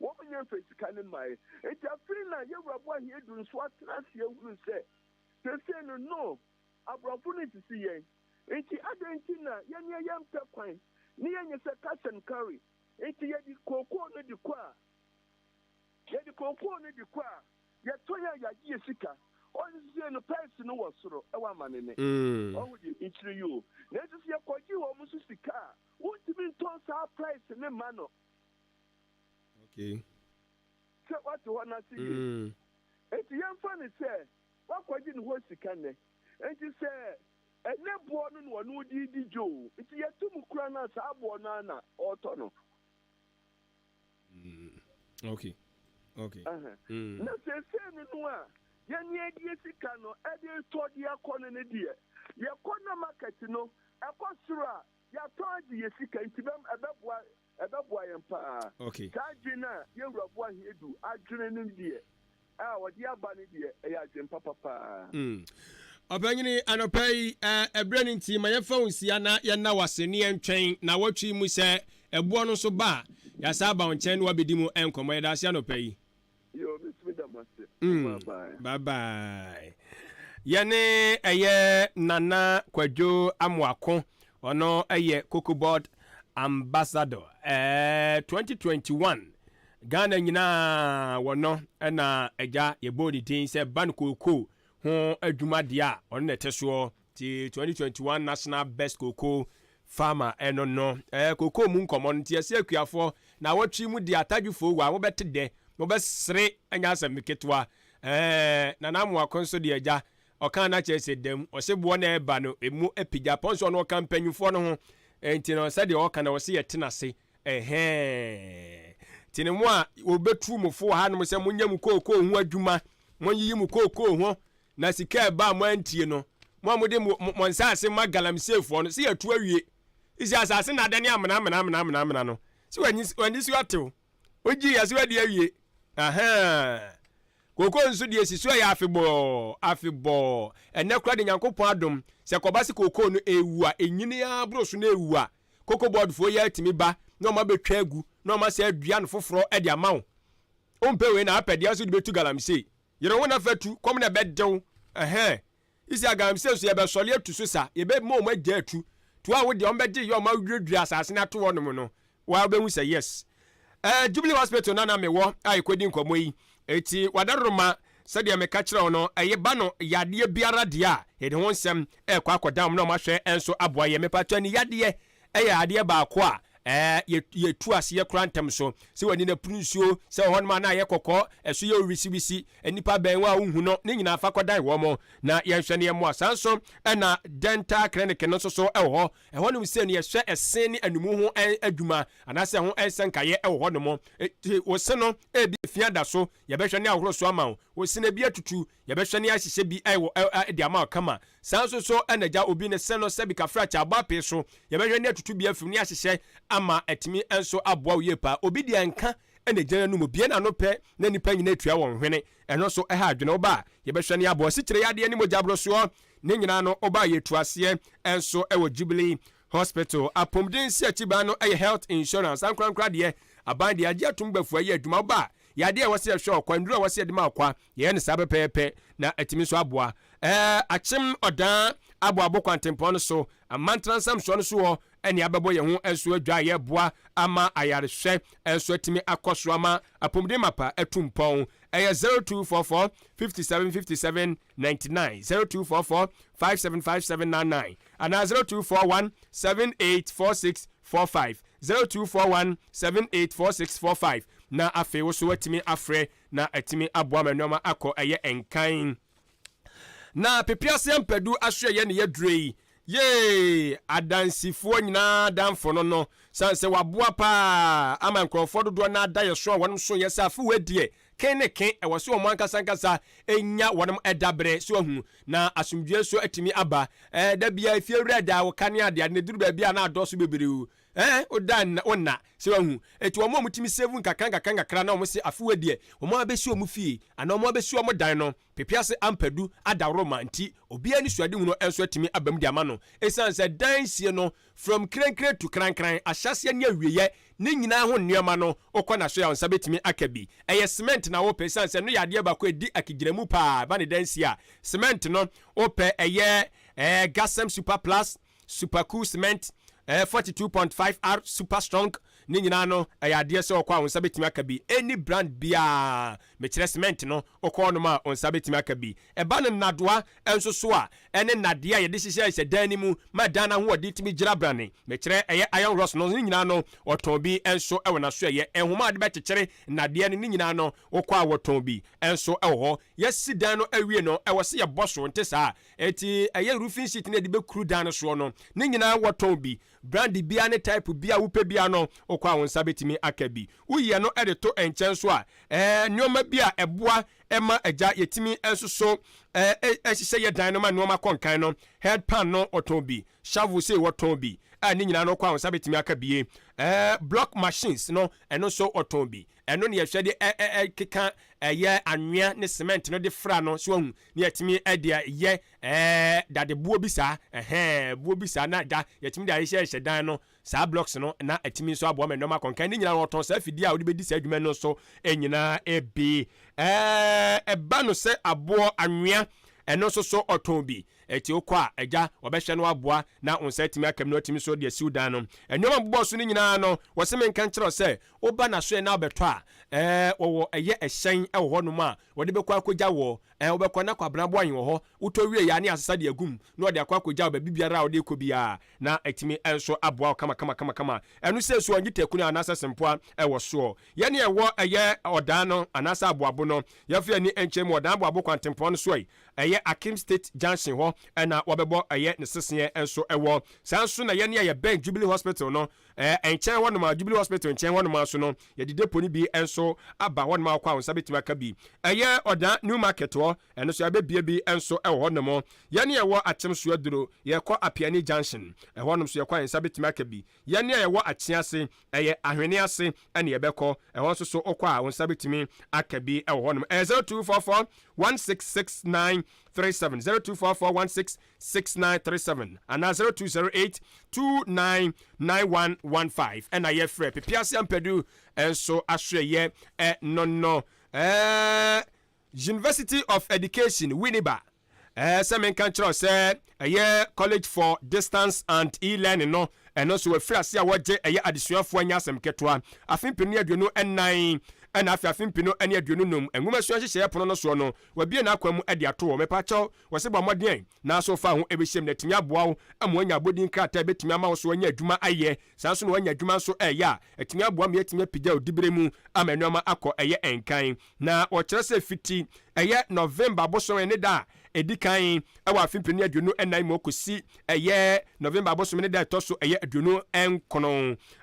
Wɔn nyɛ mfa sika no mmaeɛ. Nti afei na Yɛwura Boahe Adu nso atena ase ahunu sɛ seesei no no aborɔfo no resisi yɛn. Nti adɛn nti na yɛneɛ yɛmpɛ kwan ne yɛnyɛ sɛ cash and carry. Nti yɛde kookoo no de kɔ a, yɛde kookoo no de kɔ a, yɛtɔn a yɛagye yɛ sika. Ɔno seesei no price no wɔ soro wɔ amanene. Wahu deɛ mekyerɛ yi o. Nanso sɛ yɛkɔgye wɔn nso sika a, wontumi ntɔn saa price no mma no. Okay. Sɛ wate hɔ no ase yie. Enti yɛmfa no sɛ woakɔgye ne hɔ sika nnɛ. Enti sɛ ɛnnɛ boɔ no na ɔne wo de redi dwa o, nti yɛto mu kora no a saa boɔ no ara na ɔretɔ no. Okay. Okay. Na seesei no no a yɛne adie sika no ɛde retɔ de akɔ no no deɛ, yɛkɔ na market no ɛkɔ soro a, yɛatɔn agye yɛ sika nti ɛbɛboa Ɛbɛboa yɛn paa. Okay. Saa adwene no a yɛn Wura Boaheadu adwene no deɛ, a ɔde aba no deɛ, ɛyɛ adwene papa paa. Mm. Ɔpanyini, anɔpa yi, ɛberɛ no nti, ma yɛmfa wo nsia na yɛnna wo ase ne yɛntwɛn naawɔtwe yi mu sɛ ɛboɔ no nso ba a, yɛasan aba wo nkyɛn ne woabɛdi mu nkɔmmɔ. Yɛda ase anɔpa yi. Yo, me nso meda mo ase. Mm, Bye bye. Bye bye. Yɛne ɛyɛ Nana Kwadwo Amoako, ɔno ɛyɛ Cocoa Board Ambassador. Ɛɛ 2021 Ghana nyinaa wɔno ɛna agya yɛbɔɔ ne din sɛ ban kookoo ho adwuma deɛ a ɔno na ɛte soɔ. Nti 2021 National Best Cocoa Farmer ɛno no ɛɛ cocoa mu nkɔmɔ no nti yɛse akuafoɔ naawɔtwe mu deɛ atadwofoɔ wɔ a mobɛte dɛ mobɛsere ɛnyɛ asɛm ketewa ɛɛ Nana Amoako nso deɛ agya ɔkaa na kyerɛ sɛ dam ɔse boɔ na ɛba no ɛmu apigya pɔn so ɔno ɔka mpanyinfoɔ no ho nti no sɛdeɛ ɔka na ɔse yɛte n'ase ɛhɛɛ nti no mo a wɔbɛtu mo fo wɔ hanom sɛ monyɛ mo kookoo ho adwuma monyiyi mo kookoo ho Na sika a ɛba a moantie no, mo a mode mo, mo nsase ma galamseyfoɔ no, sɛ yɛatu awie. Sisi asase na adane amena amena amena amena amena no, sɛ w'ani, w'ani so atew. Wogyee yɛ sɛ woadi awie. Ahaa. Kooko nso deɛ si so ɛyɛ afebɔɔ, afebɔɔ. Ɛnnɛ koraa de Nyankopɔn adom, sɛ kɔba sɛ kooko no ɛrewu a, ɛnyini ara boro so na ɛwu a, Cocoa Board foɔ yi ara tumi ba na wɔn abɛtwa agu na wɔn asɛ adua no foforɔ de ama wo. Wompɛ wei na apɛ deɛ nso de bɛtu galamsey. Yere wo na fa tu, kɔm na ɛbɛde wo, ɛhɛn. Isi agalamsey nso yɛbɛsɔre atu so sa, yɛbɛma wɔn agya atu. To a wo deɛ wɔbɛgye yɛ wɔn awurawura asase no ato hɔnom no, wo ara wobɛhu sɛ yes. Ɛɛ Jubilee Hospital na na mewɔ a yɛkɔdi nkɔmmɔ yi. Eti wadaroma sɛdeɛ meka kyerɛ wo no, ɛyɛ ba no yadeɛ biara deɛ a, yɛde ho nsɛm ɛrekɔ akɔdan wɔn na wɔahwɛ nso aboa yɛn. Mepatwɔ ani yadeɛ yɛ adeɛ baako a yɛtu aseɛ koraa ntɛm so. Sɛ w'ani no apuru nsuo, sɛ wɔ hɔnom a na ayɛ kɔkɔɔ, ɛso yɛ wisiwisi, nnipa bɛn wo a wonhu no, ne nyinaa fa kɔdan wɔn na yɛnhwɛ na yɛmmoa. Saa nso na dental clinic no nso so wɔ hɔ. Ɛhɔnom sei no yɛhwɛ ɛse ne anomu ho adwuma anaasɛ ɛho nsɛnkaeɛ wɔ hɔnom. Wo se no ebi fi ada so, yɛbɛhwɛ ne ahohoro so ama wo. Wo se no ebi atutu, Yɛbɛhwɛ ne ahyehyɛ bi wɔ de ama wo kama. Saa nso so na gya obi ne se no sɛbi kafrakyɛ abɔ apee so. Yɛbɛhwɛ ne atutu bi afiri mu ne ahyehyɛ ama atumi nso aboa wo yie paa. Obi deɛ nka na egyina n'anum, obue n'ano pɛ na nnipa nyinaa atua wɔn hwene. Ɛno nso ɛha adwene. Woba a, yɛbɛhwɛ ne aboa. Asikyire yadeɛ ne mogya borosoɔ ne nyinaa no woba a yɛtu aseɛ nso wɔ Jubilee Hospital. Apomuden nsiakyibaa no yɛ health insurance ankorankora deɛ. Aban deɛ agye atom bafua yɛ adwuma. Woba a, yadeɛ a ɛwɔ sɛ yɛhwɛ ɔkwa, nnuro a ɛwɔ sɛ yɛde ma ɔkwa, Yɛyɛ no saa pɛpɛɛpɛ na atumi nso aboa. Ɛɛ akyem ɔdan Aboabo kwantempɔn no so, Amantena nsamsoɔ no so hɔ ne abɛbɔ yɛn ho nso adwa a yɛreboa ama ayarehwɛ nso atumi akɔ so ama apɔmuden mapa atu mpɔn. Ɛyɛ 0244 57 57 99, 0244 57 57 99 anaa 0241 78 46 45, 0241 78 46 45 na afei wo so woatumi afrɛ na atumi aboa ma nneɛma akɔ ɛyɛ nkan. Na pepease ampadu asoɛeɛ ne yɛaduro yi. Yee! Adansifoɔ nyinaa adamfo no no, sane sɛ waboa paa ama nkurɔfoɔ dodoɔ no ara da yɛ so a wɔnom so yɛ sɛ afe wei deɛ ke ne ke ɛwɔ sɛ wɔn ankasa ankasa nya wɔnom daberɛ so ahu na asomdwoeɛ nso atumi aba. Ɛɛ da biara efie wura da wo ka ne adeade na ɛduru baabi a na adɔɔso bebree o. Ɛɛ woda nna wonna sɛ wahu. Enti wɔn a wɔtumi save nkakra nkakra nkakra na wɔn se afe wei deɛ wɔn abɛsi wɔn fie anaa wɔn abɛsi wɔn dan no Pepease ampadu adaworoma nti, obiara anisoadehunu nso atumi aba mu de ama no. Esiane sɛ dan sie no, from krenkren to krankran, ahyɛaseɛ ne awieɛ, ne nyinaa ho nneɛma no, wokɔ n'asoɛe a wo nsa bɛtumi aka bi. Ɛyɛ cement na wopɛ, esiane sɛ ɛno yɛ adeɛ baako a ɛdi akigyinamu pa ara, ɛba ne dan sie a. Cement no, wopɛ ɛyɛ ɛɛ Gasem Super Plus, Super Cool Cement, ɛɛ 42.5 R Super Strong, ne nyinaa no ɛyɛ adeɛ sɛ ɔkɔ a wo nsa bɛtumi aka bi. Any brand biara, mekyerɛ cement no, wokɔ hɔnom a wo nsa bɛtumi aka bi. Ɛba no nnadoa nso so a, ɛne nnadeɛ a yɛde hyehyɛ dan no mu ma dan no ahoɔden tumi gyina brane, mekyerɛ ɛyɛ iron rods no, ne nyinaa no wɔtɔn bi nso wɔ n'asoɛeɛ. Nhoma a wɔde bɛkyekyere nnadeɛ no, ne nyinaa no wokɔ a wɔtɔn bi nso wɔ hɔ. Yɛasi dan no awie no, ɛwɔ sɛ yɛbɔ so, nte saa? Enti ɛyɛ roofing sheet no a yɛde bɛkuru dan no soɔ no, ne nyinaa wɔtɔn bi. Brand biara ne type biara a wopɛ biara no, wokɔ a wo nsa bɛtumi aka bi. Woyi ɛno de to nkyɛn nso a, ɛɛ nneɛma bi a ɛboa ma agya yɛtumi nso so hyehyɛ yɛ dan no ma nneɛma kɔ nkan no, head pan no wɔtɔn bi, shovel sei wɔtɔn bi, a ne nyinaa no wokɔ a wo nsa bɛtumi aka bie. Ɛɛ block machines no, ɛno nso wɔtɔn bi. Ɛno ne yɛhwɛ de keka ɛyɛ anwea ne cement no de fra no, so wahu, ne yɛtumi de yɛ ɛɛ dadeboɔ bi saa, ɛhɛn, boɔ bi saa na da yɛtumi de ahyehyɛ dan no, saa blocks no na ɛtumi nso aboa ma nneɛma akɔ nkan. Ne nyinaa no wɔtɔn saa afidie a wode bɛdi saa adwuma no nso nyinaa bi. Ɛɛ ɛba no sɛ aboɔ anwea ɛno nso so ɔtɔn bi. Enti wokɔ a, agya, wɔbɛhwɛ na wɔaboa na wo nsa atumi aka mu na woatumi nso de asiw dan no. Nneɛma a mebobɔɔ so no nyinaa no, wɔse menka nkyerɛ wo sɛ, woba n'asoɛe na wobɛtɔ a, ɛɛ, wɔwɔ ɛyɛ ɛhyɛn wɔ hɔnom a wɔde bɛkɔ akogya woɔ. Ɛɛ, wobɛkɔ na Kwabena Boahen wɔ hɔ. Wotɔ wie a, ne yɛasesa de agu mu na wɔde akɔ akogya wo baabi biara a wode rekɔ biara na atumi nso aboa wo kamakamakamakama. Ɛno sɛ nso ɔnye takunu anaasɛ sempoa wɔ soɔ. Yɛn a ɛwɔ ɛyɛ ɔdan no anaasɛ aboabo no, yɛmfa yɛn ani nkyerɛ mu ɔdan aboabo kwantempɔn no so ɛ. Ɛyɛ Akim State Junction hɔ na wɔbɛbɔ ɛyɛ ne seseɛ nso wɔ. Saa nso na yɛn a yɛbɛn Jubilee Hospital no nkyɛn hɔnom a, Jubilee Hospital nkyɛn hɔnom ara nso no, yɛde depo no bi nso aba hɔnom a wokɔ a wo nsa bɛtumi aka bi. Ɛyɛ Ɔdan New Market hɔ, ɛno nso yɛabɛbue bi nso wɔ hɔnom. Yɛn a yɛwɔ Akyem Soaduro, yɛkɔ Apiani Junction, ɛhɔnom nso yɛkɔ a yɛn nsa bɛtumi aka bi. Yɛn a yɛwɔ Akye ase, ɛyɛ Ahwene ase na yɛbɛkɔ. Ɛhɔ nso so wokɔ a wo nsa bɛtumi aka bi wɔ hɔnom. Ɛyɛ 0244 166937, 0244 166937 anaa 0208 299115 ɛna yɛfrɛ Pepease Ampadu nso asoɛyɛ ɛno no. Ɛɛ University of Education, Winneba, Ɛɛ sɛ menka nkyerɛ wo sɛ ɛyɛ College for Distance and E-Learning no, ɛno nso wɔafiri ase a wɔgye ɛyɛ adesuafoɔ ɛnyɛ asɛm ketewa. Afe mpenu ne 24 ɛna afei afe mpenu ne 25 nwomasua nhyehyɛeɛ pono no soɔ no, wɔabue n'akwan mu de ato hɔ. Mepakyɛw, wɔse bɔ mmɔden na so fa ho bɛhyɛm na atumi aboa wo ama woanya abɔdin krataa a ɛbɛtumi ama wo so anya adwuma ayɛ. Saa nso na woanya adwuma nso ɛyɛ a, atumi aboa ma yɛatumi apagya wo diberɛ mu ama nnoɔma akɔ ɛyɛ nkan. Na wɔkyerɛ sɛ fiti ɛyɛ November bosome ne da a ɛdi kan wɔ afe mpenu 24 mu kɔsi ɛyɛ November bosome ne da a ɛtɔ so ɛyɛ 29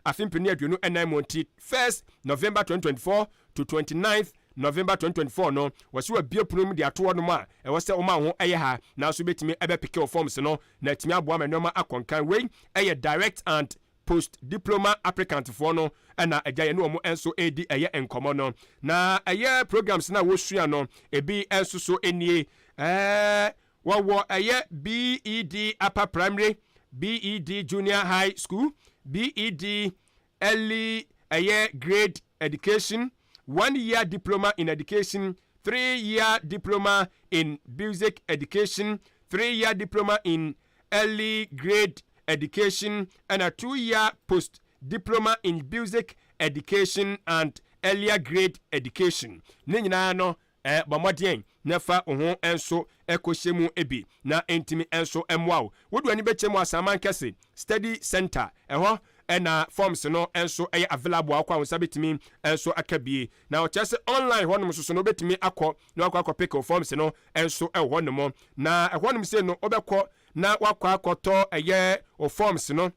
afe mpenu 24 mu nti first November 2024 to 29th November 2024 no wɔsi wɔabue pono mu de ato hɔnom a ɛwɔ sɛ woma wo ho ɛyɛ ha nanso wobɛtumi ɛbɛpeke wo forms no na atumi aboa ma nneɛma akɔ nkan. Wei ɛyɛ direct and Post Diploma applicant foɔ no na agya yɛne wɔn nso redi ɛyɛ nkɔmmɔ no. Na ɛyɛ programs no a wɔsua no ebi nso so nie. Ɛɛ wɔwɔ ɛyɛ BED Upper Primary, BED Junior High School, BED Early ɛyɛ Grade Education, One Year Diploma in Education, Three Year Diploma in Basic Education, Three Year Diploma in. Early Grade Education ɛna 2-year Post Diploma in Basic Education and Earlier Grade Education. Ne nyinaa no, bɔ mmɔden na fa wo ho nso kɔhyɛ mu bi na ɛntumi nso mmoa wo. Wode w'ani bɛkyɛ mu Asaman Kɛse Study Center, ɛhɔ na forms no nso yɛ available a wokɔ a wo nsa bɛtumi nso aka bi. Na ɔkyerɛ sɛ online hɔnom nso so no wobɛtumi akɔ na wakɔ akɔ pick wo forms no nso wɔ hɔnom. Na ɛhɔnom sei no wobɛkɔ na wakɔ akɔtɔ ɛyɛ wo forms no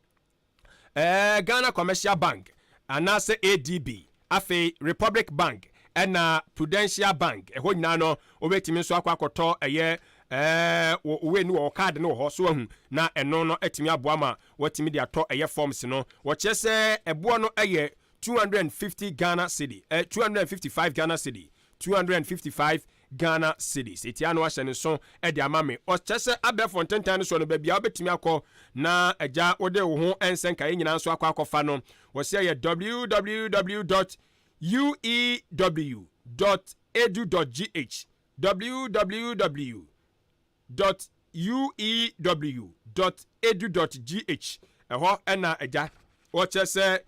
ɛɛ Ghana Commercial Bank anaasɛ ADB, afei Republic Bank ɛna Prudential Bank, ɛhɔ nyinaa no wobɛtumi nso akɔ akɔtɔ ɛyɛ ɛɛ wei no wɔ card no wɔ hɔ so ahu, na ɛno no atumi aboa ma wɔatumi de atɔ ɛyɛ forms no. Wɔkyerɛ sɛ ɛboɔ no ɛyɛ 250 Ghana cedi, 255 Ghana cedi, 255 Ghana cedis. Etia no ahyɛ ne nso de ama me. Ɔkyerɛ sɛ abɛɛfo ntentan no so no, baabi a wobɛtumi akɔ na agya wode wo ho nsɛ nkaeɛ nyinaa nso akɔ akɔfa no, wɔsɛ ɛyɛ www.uew.edu.gh, www.uew.edu.gh. Ɛhɔ ɛna agya wɔkyerɛ sɛ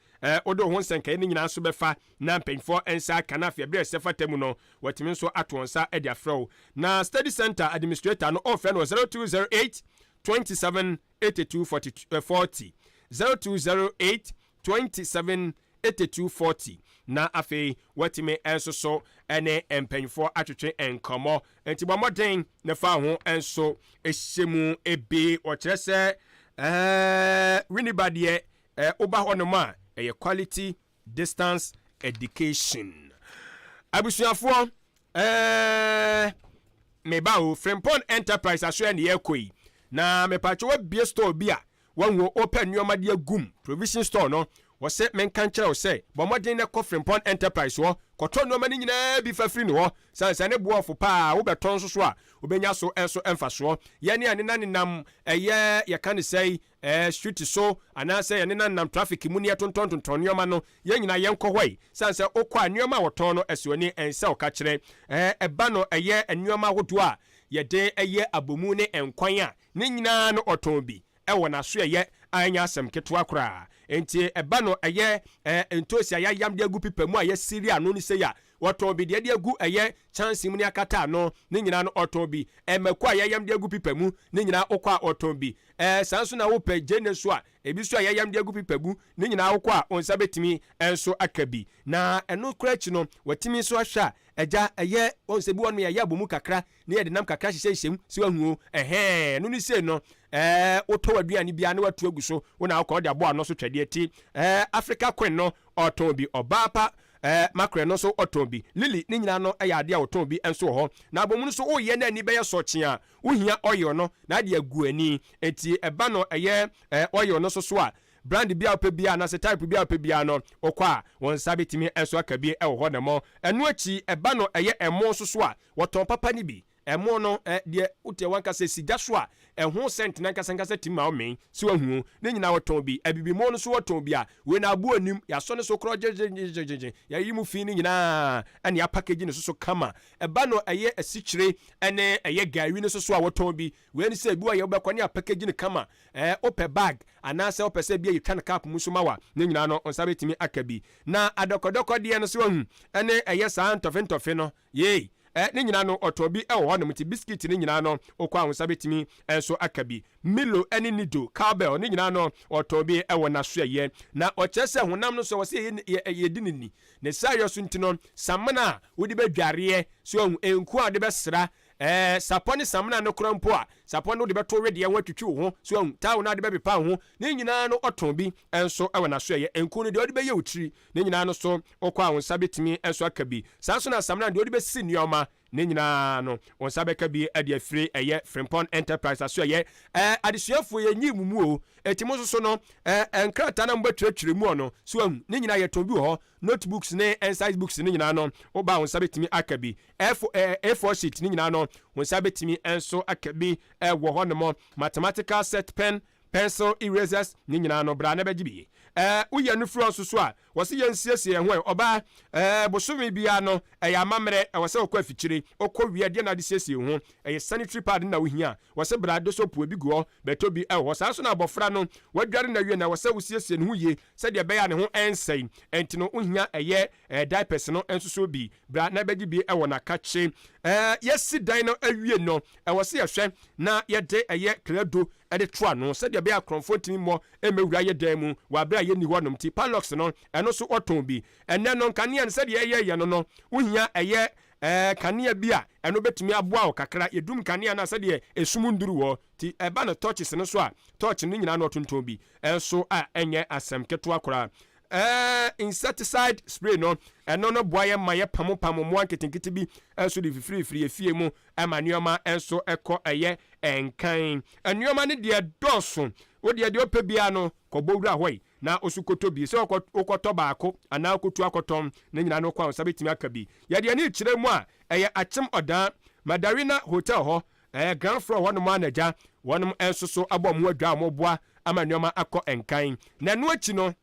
wode wo ho nsɛnkaeɛ no nyinaa nso bɛfa na mpanyinfoɔ nsa aka no. Afei ɛberɛ a ɛsɛ fata mu no, wɔatumi nso ato wɔn nsa de afrɛ wo. Na study center administrator no, ɔrefrɛ no wɔ 0208 27 82 40, 0208 27 82 40, na afei wɔatumi nso so ne mpanyinfoɔ atwetwe nkɔmmɔ. Nti bɔ mmɔden na fa ho nso hyɛ mu ebi. Wɔkyerɛ sɛ Winneba deɛ, woba hɔnom a, ɛyɛ quality distance education. Abusuafoɔ, meba o. Frimpong Enterprise aso ne yɛkɔ yi na mepatwa wabie store bi a wahu wopɛ nneɛma de agum provision store no. Wɔsɛ menka nkyerɛ wo sɛ bɔ mmɔden na kɔ Frimpong Enterprise hɔ kɔtɔ nneɛma no nyinaa bi fa firi ne hɔ, sane sɛ ne boɔfo paa. Wobɛtɔn nso so a, wobɛnya so nso mfasoɔ. Yɛne a nena nenam ɛyɛ yɛka ne sɛi street so anaasɛ yɛne nanam traffic mu ne yɛtontɔntontɔn nneɛma no, yɛn nyinaa yɛnkɔ hɔ yi, sane sɛ wokɔ a, nneɛma a wɔtɔn no ɛsi w'ani ɛnsɛ ɔka kyerɛ. Ɛba no ɛyɛ nneɛma ahodoɔ a yɛde ɛyɛ abomu ne nkwan a, ne nyinaa no ɔtɔn bi ɛwɔ n'aso. Ɛyɛ a ɛnyɛ asɛm ketewa koraa. Nti ɛba no ɛyɛ ntoosi a yɛayam de agu pipa mu a yɛsiri ano no sɛ a, wɔtɔn bi. Deɛ de agu ɛyɛ kyɛnse mu ne akata ano ne nyinaa no, ɔtɔn bi. Ɛmɛko a yɛayam de agu pipa mu ne nyinaa, wokɔ a, ɔtɔn bi. Saa nso na wopɛ gyeene nso a, ebi nso a yɛayam de agu pipa mu ne nyinaa, wokɔ a, wɔn nsa bɛtumi nso aka bi. Na ɛno kora akyi no, wɔtumi nso ahwɛ a, agya, ɛyɛ wɔn sɛ bi wɔn yɛyɛ abomu kakra ne yɛde nam kakra hyehyɛ nhyɛm si wahu o. Ɛhɛn no ne sei no, wotɔ w'aduane biara na watu agu so, wo na wokɔ wode abɔ ano so twɛdeɛ ti. Africa Queen no, ɔtɔn bi. Ɔbaa pa mackerel no nso, ɔtɔn bi. Lily ne nyinaa no ɛyɛ adeɛ a ɔtɔn bi nso wɔ hɔ. Na abomu no nso, woyɛ na ani bɛyɛ sɔkye a, wohia oil no na ade agu ani. Eti ɛba no ɛyɛ oil no nso so a, brand bi a wopɛ biara anaasɛ type bi a wopɛ biara no, wokɔ a, wɔn nsa bɛtumi nso aka bi wɔ hɔ nom. Ɛno akyi, ɛba no ɛyɛ ɛmo nso so a, wɔtɔn papa no bi. Ɛmo no deɛ, wote wankasa si gya so a, ɛho scent nankasa nkasa tumi ma wo si wahu. Ne nyinaa wɔtɔn bi. Abibimo no nso wɔtɔn bi a, wei na aboɔ anim yɛasɔ ne so korɔ gyegyegyegyegye, yɛyi mu fi no nyinaa ɛne apackage ne so so kama. Ɛba no ɛyɛ asikyire ɛne ɛyɛ gari no so so a, wɔtɔn bi. Wei ne sɛ ebi wɔ yɛ wobɛkɔ ne apackage ne kama. Wopɛ bag anaasɛ wopɛ sɛ bi a yɛtwa no cup mu so ma wa, ne nyinaa no nsa bɛtumi aka bi. Na adɔkɔdɔkɔ deɛ no so wahu, ɛne ɛyɛ saa ntɔfe ntɔfe no yei ne nyinaa no, ɔtɔn bi wɔ hɔnom. Nti biscuit ne nyinaa no, wokɔ a, wo nsa bɛtumi nso aka bi. Milo ne Nido, Cowbell ne nyinaa no, ɔtɔn bi wɔ n'asoɛyɛ. Na ɔkyerɛ sɛ honam no so wɔ sɛ yɛdi ne ni ne saa yɛ so. Nti no samina a wode bɛdwareɛ so ahu, nku a wode bɛsra, sapɔ ne samina no kora mpo a, sapɔ no wode bɛto wedeɛ ho atwitwi wo ho so ahu, towel no a wode bɛpepa wo ho ne nyinaa no, ɔtɔn bi nso wɔ n'asoɛyɛ. Nku no deɛ, wode bɛyɛ wo tiri ne nyinaa no so, wokɔ a, wo nsa bɛtumi nso aka bi. Saa nso na samina deɛ, wode bɛsi nneɛma ne nyinaa no, wo nsa bɛka bi de afiri ɛyɛ Frimpong Enterprise aso. Ɛyɛ adesuafoɔ yɛnyi mu mu o. Eti mo nso so no, nkrataa na mobɛtwerɛtwerɛ mu ɔno so ahu ne nyinaa, yɛtɔn bi wɔ hɔ. Notebooks ne exercise books ne nyinaa no, woba, wo nsa bɛtumi aka bi. A4, A4 sheet ne nyinaa no, wo nsa bɛtumi nso aka bi wɔ hɔ nom. Mathematical set, pen, pencil, erasers ne nyinaa no, bra na bɛgye bi. Ɛɛ woyɛ no firi hɔ nso so a, wɔse yɛnsiesie yɛn ho ɛ. Ɔbaa, ɛɛ bosome biara no, ɛyɛ amammerɛ, ɛwɔ sɛ wokɔ afikyire. Wokɔ wie a, deɛn na wode siesie wo ho? Ɛyɛ sanitary pad no na wohia. Wɔse bra de soap bi gu hɔ, bɛtɔ bi wɔ hɔ. Saa nso na abɔfra no, woadware no awie no, ɛwɔ sɛ wosiesie ne ho yie sɛdeɛ ɛbɛyɛ a ne ho rensɛe. Ɛnti no, wohia ɛyɛ ɛɛ diapers no nso so bi. Bra na bɛgye bi wɔ n'akakye. Ɛɛ yɛasi dan no awie no, ɛwɔ sɛ yɛhwɛ na yɛde ɛyɛ krado de to ano sɛdeɛ ɛbɛyɛ a korɔmfoɔ ntumi mmɔ mmɛwura yɛ dan mu wɔ aberɛ a yɛnni hɔ nom. Nti padlocks no, ɛno nso wɔtɔn bi. Ɛnnɛ no, nkanea no sɛdeɛ yɛyɛ no no, wohia ɛyɛ ɛɛ kanea bi a ɛno bɛtumi aboa wo kakra. Yɛdum nkanea no a sɛdeɛ esum nnuru hɔ. Nti ɛba no torches no so a, torch no nyinaa no wɔtontɔn bi nso a ɛnyɛ asɛm ketewa koraa. Ɛɛ insecticide spray no, ɛno no boa yɛn ma yɛpamopam mmoa nketenkete bi nso de fifirifiri yɛn fie mu ma nneɛma nso kɔ ɛyɛ nkan. Nneɛma no deɛ dɔɔso, wo deɛ deɛ wopɛ biara no kɔbɔ wura hɔ yi na wo nso kɔtɔ bi. Sɛ wokɔtɔ baako anaa wokɔtu akɔtɔn, ne nyinaa no wokɔ a wo nsa bɛtumi aka bi. Yɛde ani rekyerɛ mu a, ɛyɛ Akyem Ɔdaa, Madarina Hotel hɔ, ɛɛ ground floor hɔnom ara na agya wɔnom nso so abɔ wɔn ho adwa a wɔreboa ama nneɛma akɔ nkan. Na ɛno akyi no,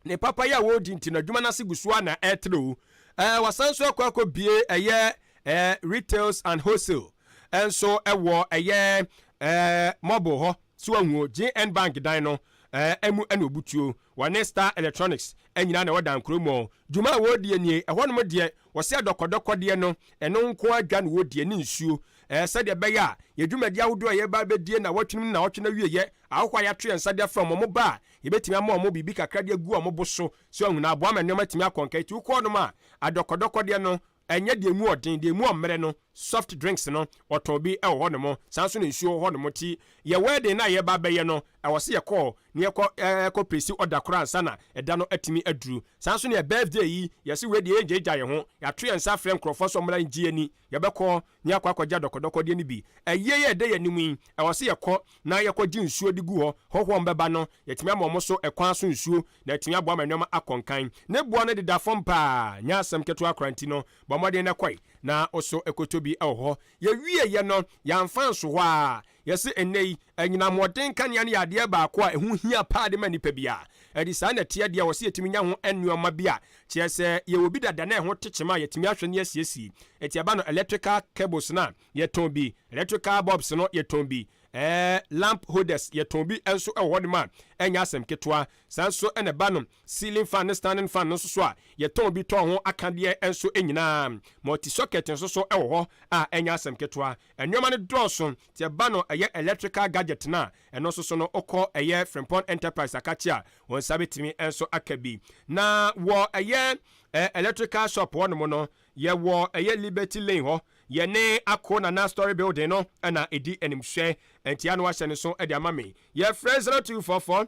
ne papayɛ a wɔredi nti no, adwuma no ase gu so ara na ɛretrɛw. Ɛɛ wasan nso akɔ akɔbue ɛyɛ ɛɛ retails and wholesale nso wɔ ɛyɛ ɛɛ mobile hɔ. So wahu o, GN Bank dan no ɛɛ ɛmu ɛna obutuo. Wɔne Star Electronics nyinaa na ɛwɔ dan koro mu. Dwuma a wɔredie nie, ɛhɔnom deɛ wɔse adɔkɔdɔkɔdeɛ no, ɛno nko ara dwa na wɔredie ne nsuo. Ɛɛ sɛdeɛ ɛbɛyɛ a yɛn dwumadi ahodoɔ a yɛreba abɛdie nnawɔtwe no mu ne nnawɔtwe no awieeɛ, ahɔhoɔ a yɛato yɛn nsa de afrɛ wɔn, wɔba a, yɛbɛtumi ama wɔn biribi kakra de agu wɔn bo so, so ahu, na aboa ma nneɛma atumi akɔ nka. Enti wokɔ hɔnom a, adɔkɔdɔkɔdeɛ no, ɛnyɛ deɛ ɛmu ɔden, deɛ ɛmu ɔmmerɛ no, soft drinks no, wɔtɔn bi wɔ hɔnom, saa nso na nsuo wɔ hɔnom. Nti yɛn wedding no a yɛreba abɛyɛ no, ɛwɔ sɛ yɛkɔ hɔ na yɛkɔ kɔ place order koraa ansa na ɛda no atumi aduru. Saa nso na yɛn birthday yi, yɛse wei deɛ yɛngyaagyaa yɛn ho, yɛato yɛn nsa afrɛ nkurɔfoɔ sɛ wɔmmra ngye yɛn ani, yɛbɛkɔ na yɛakɔ akɔgye adɔkɔdɔkɔdeɛ no bi. Ayie yi a ɛda yɛn anim yi, ɛwɔ sɛ yɛkɔ na yɛkɔgye nsuo de gu hɔ. Hɔhoɔ a wɔbɛba no, yɛatumi ama wɔn so ɛkwan so nsuo na atumi aboa ma nneɛma akɔ nkan. Ne boɔ no deda fam pa ara, nyɛ asɛm ketewa koraa nti no, bɔ mmɔden na kɔe na wo so kɔtɔ bi wɔ hɔ. Yɛwieeɛ no, yɛamfa anso hɔ ara. Yɛse ɛnnɛ yi, anyinam ahoɔden nkanea no yɛ adeɛ baako a ɛho hia paa de ma nnipa biara. Ɛde saa na ɛteɛ deɛ, ɛwɔ sɛ yɛtumi nya ho nnoɔma bi a kyerɛ sɛ yɛwɔ bi dada na ɛho te kyema a yɛtumi ahwɛ na yɛasiesie. Enti ɛba no electrical cables no a, yɛtɔn bi, electrical bulbs no yɛtɔn bi, ɛɛ lamp holders yɛtɔn bi nso wɔ hɔnom a ɛnyɛ asɛm ketewa. Saa nso na ɛba no ceiling fan ne standing fan no nso so a, yɛtɔn bi tɔn ho akadeɛ nso nyinaa. Multi socket nso so wɔ hɔ a ɛnyɛ asɛm ketewa. Nnoɔma no dɔɔso, nti ɛba no ɛyɛ electrical gadget no a, ɛno nso so no wokɔ ɛyɛ Frimpong Enterprise akakye a, wo nsa bɛtumi nso aka bi. Na wɔ ɛyɛ electrical shop hɔ nom no, yɛwɔ ɛyɛ Liberty Lane hɔ, yɛne Ako Nana Story Building no na ɛdi animhwɛ, nti ano ahyɛ no so de ama me. Yɛfrɛ 0244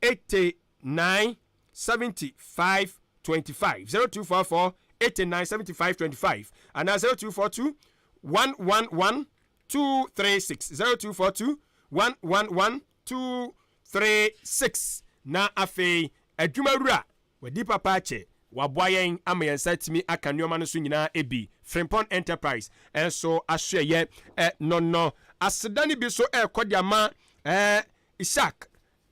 89 75 25, 0244 89 75 25 anaa 0242 111 236, 0242 111 236. Na afei adwumawura, wadi papa akyɛ, waboa yɛn ama yɛn nsa atumi aka nneɛma no so nyinaa bi. Frimpong Enterprise nso asoɛyɛ nɔnɔ. Aseda no bi nso ɛrekɔ de ama Ishak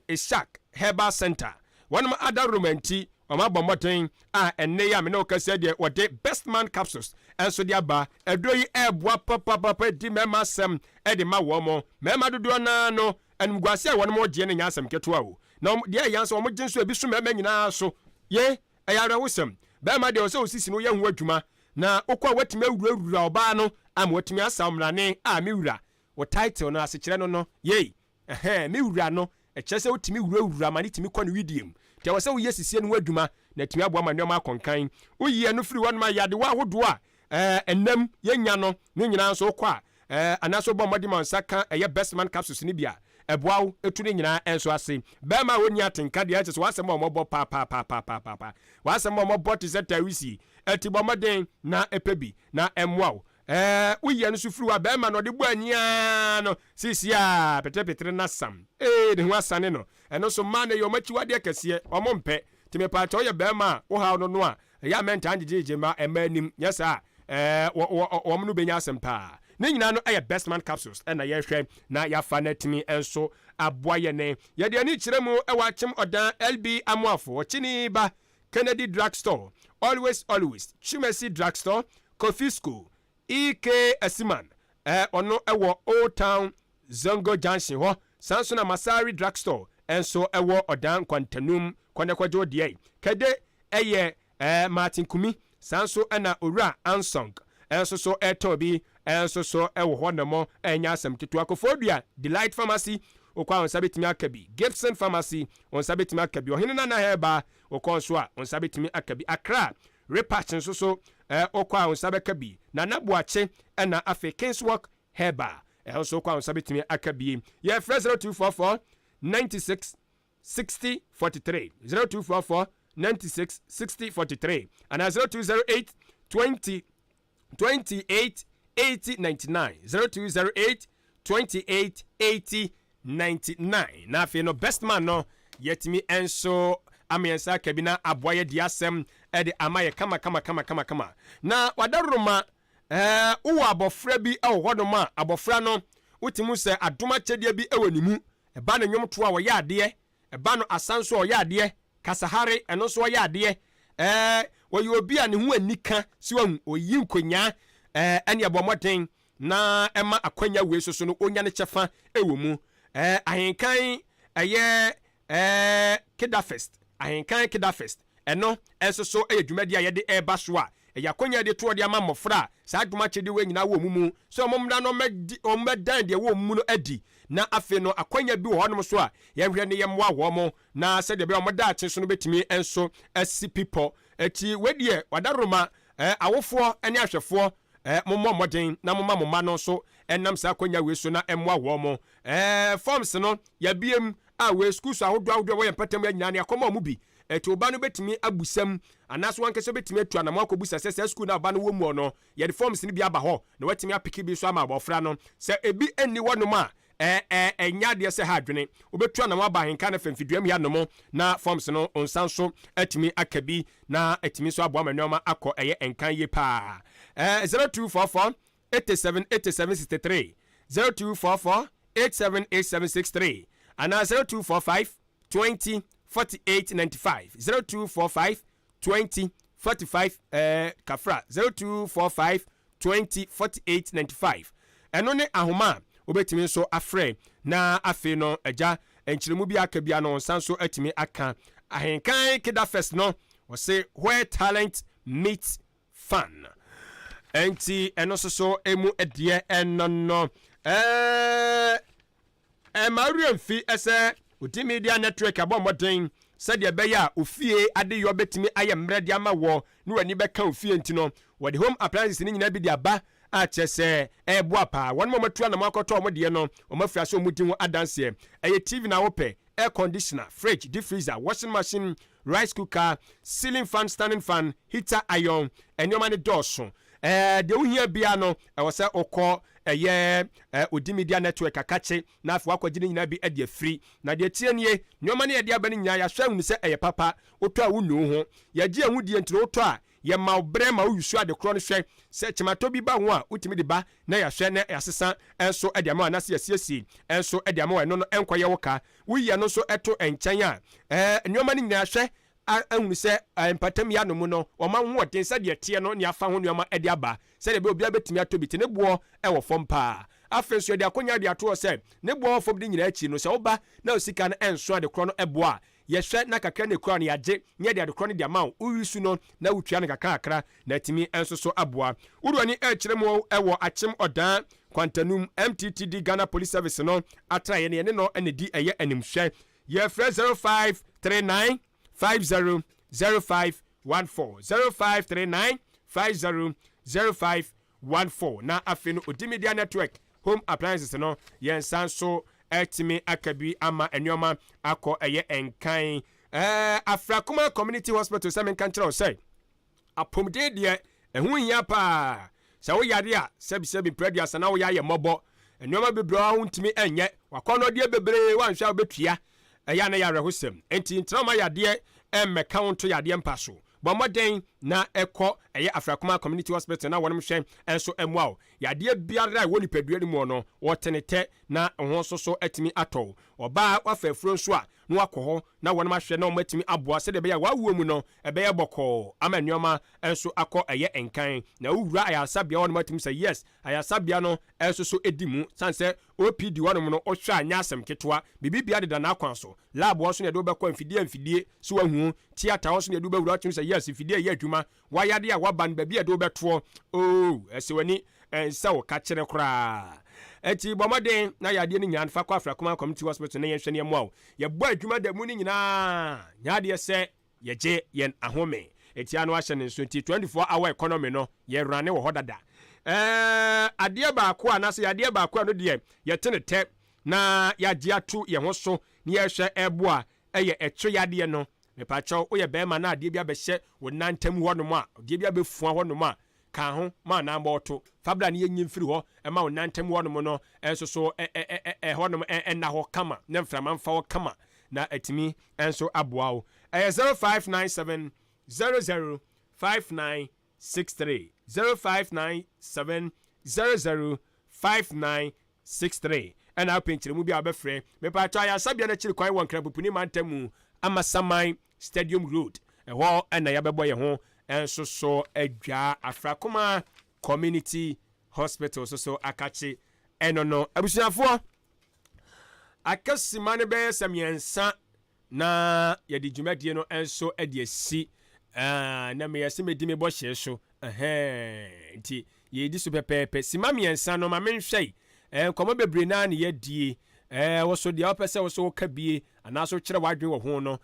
Ishak Herbal Centre. Wɔnom adaworoma nti, wɔn abɔ mmɔden a ɛnnɛ yi a me ne wo kasa yi deɛ wɔde Best Man Capsules nso de aba. Aduro yi ɛreboa papapapa di mmarima asɛm de ma wɔn. Mmarima dodoɔ no ara no, animguaseɛ a wɔnom gyeɛ no nyɛ asɛm ketewa o. Na wɔn, deɛ ɛyɛ ara nso wɔn gye nso ebi so mmarima nyinaa so. Ye, ɛyɛ awerɛhosɛm. Barima deɛ ɛwɔ sɛ osisi no woyɛ ho adwuma na wokɔ a woatumi awurawura ɔbaa no ama watumi asaw mmrane a me wura, wo title no asekyerɛ no no, yei. Ɛhɛɛ, me wura no, ɛkyerɛ sɛ wotumi wurawura ma no tumi kɔ ne wedeɛ mu. Nti ɛwɔ sɛ woyɛ sisie no ho adwuma na atumi aboa ma nneɛma akɔ nkan. Woyi ɛno firi hɔnom a, yadewa ahodoɔ a ɛɛ ɛnam yɛnya no ne nyinaa nso wokɔ a ɛɛ anaasɛ wobɔ mmɔden ma wo nsa ka ɛyɛ Bestman capsules no bi a, ɛboa wo tu ne nyinaa nso ase. Barima a ɔnni atenka deɛ ɛkyerɛ sɛ w'asɛm a wɔbɔ paapaapaapaapaapa. W'asɛm a wɔbɔ te sɛ tawisi. Ɛti bɔ mmɔden na pɛ bi na ɛmmoa wo. Ɛɛ wo yɛ no so firi hɔ a bɛɛma no ɔde bɔ ani aa no seesei a peterepetere no asam ee ne ho asane no ɛno nso mmaa no ɛyɛ wɔn akyiwadeɛ kɛseɛ wɔn mpɛ nti mepaakyɛw woyɛ bɛɛma a wo haw no no a ɛyɛ a mɛntaa ngyegyegye mma mmaa anim nyɛ saa a ɛɛ wɔ wɔ wɔn no bɛnya asɛm paa. Ne nyinaa no yɛ Bestman capsules na yɛhwɛ na yɛafa no atumi nso aboa yɛn. Yɛde ani kyerɛ mu wɔ Akyem Ɔdan LB Amoafo, Ɔkyini Ba, Kennedy Drug Store, Always Always, Twumasi Drug Store, Kofi School, EK Asiman, ɔno wɔ Old Town Zongo Junction hɔ. Saa nso na Masari Drug Store nso wɔ Ɔdan Nkwantanum Kɔnɛkɔgye wo deɛ. Kɛde yɛ Martin Kumi, saa nso na Owura Ansong nso so tɔn bi nso so wɔ hɔ nom. Ɛnyɛ asɛm ketewa. Koforidua Delight Pharmacy, wokɔ a wo nsa bɛtumi aka bi. Gibson Pharmacy, wo nsa bɛtumi aka bi. Ɔhene Nana Herbal, wokɔ nso a wo nsa bɛtumi aka bi. Accra Repatch nso so, wokɔ a wo nsa bɛka bi. Nana Boakye ɛna afei Kingswalk Herbal, ɛho nso wokɔ a wo nsa bɛtumi aka bi. Yɛfrɛ 0244 96 60 43, 0244 96 60 43 anaa 0208 20 28 80 99, 0208 28 80 99. Na afei no, Best Man no, yɛtumi nso ama yɛn nsa aka bi na aboa yɛ di asɛm de ama yɛ kama kama kama kama kama. Na wadaroma, wowɔ abɔfra bi wɔ hɔnom a, abɔfra no wotumi sɛ adom akyɛdeɛ bi wɔ ne mu. Ɛba no nnwomtoɔ a, wɔyɛ adeɛ. Ɛba no asa nso a, ɔyɛ adeɛ. Kasahare ɛno nso ɔyɛ adeɛ. Wɔyɛ obi a ne ho anika si wahu oyi nkonyaa. Ɛne ɛbɔ mmɔden na ɛma akwanya wei soso no onya ne kyɛfa ɛwɔ mu. Ahenkan ɛyɛ Kidafest, Ahenkan Kidafest, ɛno nso so ɛyɛ dwumadi a yɛde ɛreba so a ɛyɛ akwanya de toɔ de ama mmɔfra a saa adom akyɛdeɛ wei nyinaa wɔ mu mu sɛ wɔn mmra no wɔn mmɛdan deɛ ɛwɔ mu no adi. Na afei no, akwanya bi wɔ hɔnom so a yɛnhwɛ ne yɛmmoa wɔn mo na sɛdeɛ ɛbɛyɛ wɔn daakye so no bɛtumi nso asi pipɔ. Eti wei deɛ, wadaroma, awofoɔ ne ahwɛfoɔ, mommɔ mmɔden na momma mo mma no nso ɛnam saa akwanya wei so na ɛmmoa wɔn mo. Forms no yɛabiem a wei schools ahodoɔ ahodoɔ a wɔyɛ mpɛtɛm nyinaa ne akɔma wɔn bi. Ɛti ɔba no bɛtumi abusam anaasɛ wankasa bɛtumi atu anamo akɔbusa sɛ saa school no a ɔba no wɔ mu no, yɛde forms no bi aba hɔ na watumi apeke bi nso ama abɔfra no. Sɛ ebi nni hɔnom a, ɛnyɛ adeɛ sɛ ha adwene. Wobɛtu anamo aba Ahenka no fam fidua mu anom na forms no nsa nso atumi aka bi na atumi nso aboa ma nneɛma akɔ ɛyɛ nkan yie paa. 0244 87 87 63, 0244 87 87 63 anaa 0245 20 48 95, 0245 20 45, kafra, 0245 20 48 95. Ɛno ne ahoma a wobɛtumi nso afrɛ. Na afei no, agya, nkyerɛmu bi aka bia no nsa nso atumi aka Ahenkan Kida Fest no. Wɔse "Where talent meets fun", ɛnti ɛno nso so emu deɛ ɛno no ɛma werɛ mfi ɛsɛ Odi Media Network abɔ mmɔden sɛdeɛ ɛbɛyɛ a ofie adeyɔ bɛtumi ayɛ mmerɛ de ama wɔ ne w'ani bɛka ofie. Nti no, wɔde home appliances no nyinaa bi de aba a kyerɛ sɛ ɛɛboa paa. Wɔn mo atu anam akɔtɔ wɔn deɛ no, wɔn afiri ase wɔn di ho adanseɛ. Ɛyɛ TV na wopɛ, air conditioner, fridge, deep freezer, washing machine, rice cooker, ceiling fan, standing fan, heater, iron, nneɛma ne dɔɔso. Deɛ wohia bia no, ɛwɔ sɛ wokɔ ɛyɛ Odi Media Network akakye na afei wakɔgye ne nyinaa bi de afiri. Na deɛ tie nie, nneɛma no yɛde aba no nyinaa, yɛahwɛ ahunu sɛ ɛyɛ papa. Wotɔ a, wonnu ho. Yɛgye ɛho die nti no, wotɔ a, yɛma wo berɛ ma woyusu ade korɔ no hwɛ sɛ kyematɔ bi ba ho a, wotumi de ba na yɛahwɛ na yɛasesa nso de ama wo anaasɛ yɛasiesie nso de ama wo. Ɛno no ɛnkɔyɛ wo ka. Woyi ɛno nso ɛto nkyɛn a, nneɛma no nyinaa hwɛ ahunu sɛ mpatam yi ano mu no, wɔma ho ɔden sɛdeɛ teɛ no ne afa ho nneɛma de aba sɛdeɛ ɛbɛyɛ obiara bɛtumi atɔ bi te ne boɔ ɛwɔ fam paa. Afei nso, yɛde akonnwa de ato hɔ sɛ ne boɔ wɔ fam de nyinaa akyi no, sɛ woba na osika no ɛnso ade korɔ no ɛboɔ a, yɛhwɛ na kakra ne ekura no yɛagye nyɛ de ade korɔ no de ama wo. Woyi su no na wotua no kakra kakra na atumi nso so aboa. Wode w'ani ɛrekyerɛ mu ɛwɔ Akyem Ɔdan Kwantanum MTTD Ghana Police Service no atraeɛ no, yɛne no ɛna di ɛyɛ animhwɛ. Yɛfrɛ 0539 50 05 14, 0539 50 05 14. Na afei no, Odi Media Network home appliances no, yɛn nsa nso ɛtumi aka bi ama nneɛma akɔ ɛyɛ nkan. Afrakoma Community Hospital sɛ menka nkyerɛ wo sɛ apɔmuden deɛ, ɛho hia paa. Sɛ woyare a, sɛbisɛbi mprɛduasa na woyɛ ayɛ mmɔbɔ, nneɛma bebree a wontumi ɛnyɛ wakɔnnɔdeɛ bebree, woanhwɛ a wobɛtua. Ɛyɛ a na yɛ awerɛhosɛm. Enti ntena ma yadeɛ ɛmmɛka wo nto yadeɛ mpa so. Bɔ mmɔden. na kɔ ɛyɛ Afrakoma Community Hospital na wɔnom hwɛ nso mmoa wo. Yadeɛ biara a ɛwɔ nipadua no muɔ no, wɔte ne tɛ na wo ho nso so atumi atɔ wo. Ɔbaa a wafa afuro nso a, na wakɔ hɔ na wɔnom ahwɛ na wɔatumi aboa sɛdeɛ ɛbɛyɛ a w'awoɔ mu no ɛbɛyɛ bɔkɔɔ ama nnoɔma nso akɔ ɛyɛ nkan. Na wowura ayaresabea hɔnom atumi sɛ yes, ayaresabea no nso so di mu sane sɛ OPD hɔnom no wohwɛ a nyɛ asɛm ketewa, biribi biara deda n'akwan so. Lab hɔ nso na yɛde wo bɛkɔ mfidie mfidie so wahu, theatre hɔ nso na yɛde wo bɛwura watumi sɛ yes mfidie ɛyɛ adwuma, w'ayadeɛ a waba no baabi a yɛde wo bɛtoɔ oh ɛsɛ w'ani ɛnsɛ wo kakyere koraa. Ɛnti bɔ mmɔden na yadeɛ no nyan fa kɔ Afrakuman Community Hospital na yɛnhwɛ na yɛmmoa wo. Yɛbɔ adwuma da mu no nyinaa nyɛ adeɛ sɛ yɛgye yɛn ahome. Ɛti ano ahyɛ ne nso nti 24 hour economy no yɛ runne wɔ hɔ dada. Ɛɛ adeɛ baako a anaasɛ yadeɛ baako a ɛno deɛ yɛte ne tɛ na yɛagye ato yɛn ho so na yɛrehwɛ ɛreboa yɛ ɛtwe yadeɛ no. Mepakyɛw woyɛ barima na adeɛ bi abɛhyɛ wo nan ntam hɔnom a, adeɛ bi abɛfua hɔnom a, ka ho ma nan bɔɔto. Fa bra na yɛnyi mfiri hɔ ma wo nan ntam hɔnom no nso so ɛhɔnom nna hɔ kama na mframa mfa hɔ kama na atumi nso aboa wo. Ɛyɛ 0597 00 5963, 0597 00 5963 ɛna wopɛ nkyerɛmu bi a wobɛfrɛ. Mepaatɔ ayaresabea no akyiri kwan wɔ Nkrampopuni mantam mu, Amasaman Stadium Road. Ɛhɔ na yɛabɛbɔ yɛn ho nso so adwaa. Afrakoma Community Hospital nso so akakye ɛno no. Abusuafoɔ, aka sima no bɛyɛ sɛ mmiɛnsa na yɛde dwumadie no nso de asi na meyɛ sɛ mɛdi me bɔhyɛ so nti yɛdi so pɛpɛɛpɛ sima mmiɛnsa no ma menhwɛ yi nkɔmmɔ bebree naa ne yɛadie wo so deɛ wopɛ sɛ wo so woka bie anaasɛ wokyerɛ w'adwene wɔ ho no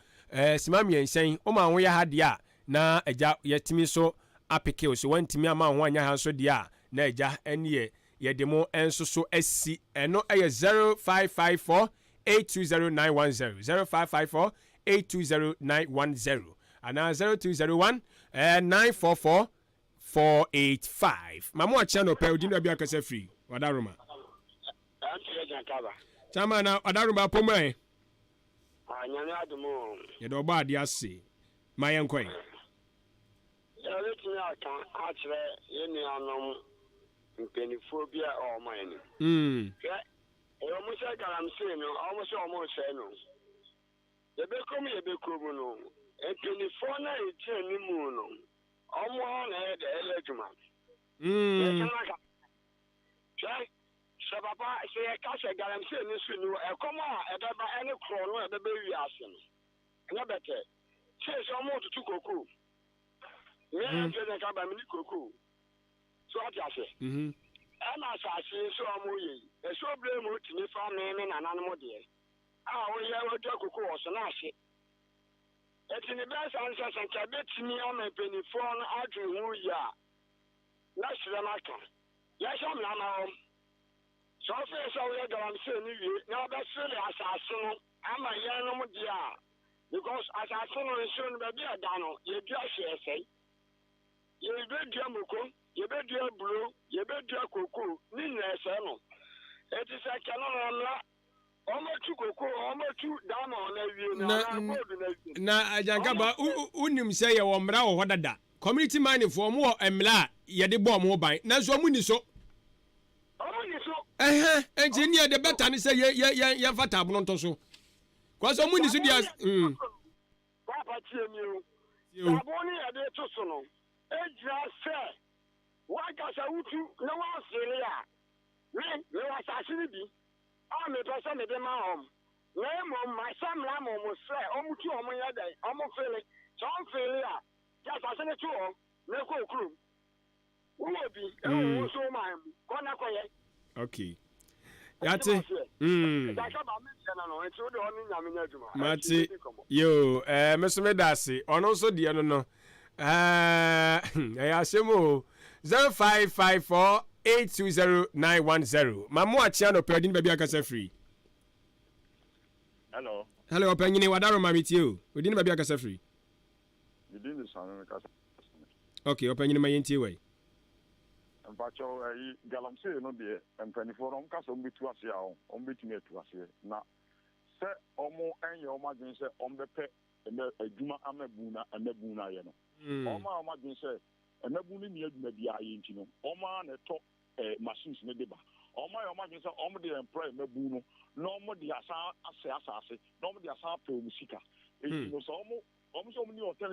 sima mmiɛnsa yi woma wo ho yɛ ha deɛ a na agya yɛtumi so apeke wo so wantumi ama wo ho anyɛ ha nso deɛ a na agya ɛneɛ yɛde mo nso so asi ɛno ɛyɛ 0554 820910, 0554 820910 anaa 0201 944 485. Ma mo akyea no pɛ odin baabi akasa firi Wadaroma. Chama na Wadaroma apɔ mu ɛ. Nyame adom o. Yɛde ɔbɔ adeɛ ase. Ma yɛn kɔe. Yɛbɛtumi aka akyerɛ yɛn nuanom mpanimfoɔ bi a ɛwɔ ɔman no mu. Hwɛ, Ɛwɔ mu sɛ galamsey no, wɔn sɛ wɔn resɛe no. Yɛbɛkɔ mu yɛbɛkɔ mu no, mpanimfoɔ no a ɛgyina anim no, wɔn ara na ɛyɛ dɛ ɛyɛ adwuma. Yɛka no aka. Hwɛ, sɛ papa, sɛ yɛka sɛ galamsey no so nni hɔ, ɛkɔm a ɛbɛba ɛne korɔ no a ɛbɛba wiase no, ɛnyɛ bɛtɛ. Seesei wɔn retoto kokoo. Me a president aba, me ni kokoo. So wate ase? Ɛna asase yi nso a wɔyɛ yi, ɛsɛ obire mu otumi fa me me nananom deɛ a wɔyɛ wɔdua koko wɔ so na ahye. Eti ne bɛn saa nsɛ sɛ nka ebetumi ama mpanimfoɔ no adwene ho yie a, mɛsrɛ maka. Yɛhyɛ mmara ma wɔn. Sɛ ɔfee sɛ woyɛ galamsey no wie na wɔbɛsere asase no ama yɛnom deɛ a, because asase no nsuo no baabi a ɛda no yɛdua hwee ɛsɛe. Yɛbɛdua moko, yɛbɛdua aburo, yɛbɛdua koko, ne nyinaa ɛsɛe no. Enti sɛ nka no no ɔmmra, ɔmmɛtu koko, ɔmmɛtu diamond no awie no Na, anaa gold no awie no. na Agyankaba, wonim sɛ yɛwɔ mmara wɔ hɔ dada. Community mining foɔ, wɔn wɔ mmara a yɛde bɔ wɔn ho ban, nanso wɔn nni so. Wɔn nni so. Ɛhɛn, enti neɛ the better ne sɛ yɛ, yɛ, yɛ, yɛmfa taabono nto so. Kɔsɛ wɔn nni so deɛ, mm. Paapa tie me o. Sabon no yɛde to so no gyina sɛ w'ankasa wotu na woamfeele a, me, mewɔ asase no bi a mepɛ sɛ mede ma wɔn, na mmom mahyɛ mmara ama wɔn sɛ wɔtu wɔn nyɛ dɛn? Wɔmfeele. Sɛ wɔmfeele a, gye asase no to hɔ na kɔ wo kurom. Wowɔ bi wɔ wo nso wo man mu, kɔ na kɔyɛ. Okay. Yate. Mm. Mate. Yo, eh, me so me da ase. Ɔno nso deɛ no no. Eh, ɛyɛ asɛm o. 0554 820910. Ma mo akyea no pɛ ɔdi ne baabi akasa firi. Hello. Hello, ɔpanyini wadaro ma metie o. Ɔdi ne baabi akasa firi. Me din de Sami me kasa. Ok ɔpanyini ma yɛntie wai. Mpakyɛw ɛyi galamsey no deɛ mpaninfoɔ no ɔmo ka sɛ ɔmo bɛtu aseɛ a ɔmo bɛtumi atu aseɛ na sɛ ɔmo ɛnyɛ ɔmo adwene sɛ ɔmo bɛpɛ. ɛnɛ adwuma ama bun na mmabun no ayɛ no. Wɔn a wɔn adwene sɛ mmabun no nni adwuma biara yɛ nti no, wɔn ara na ɛtɔ eh, machines no de ba. Wɔn ayɛ wɔn adwene sɛ wɔn de employ mmabun no na wɔn de asan asɛ asase na wɔn de asan apɛ wɔn sika. Enti no sɛ wɔn wɔn sɛ wɔn ni alternative.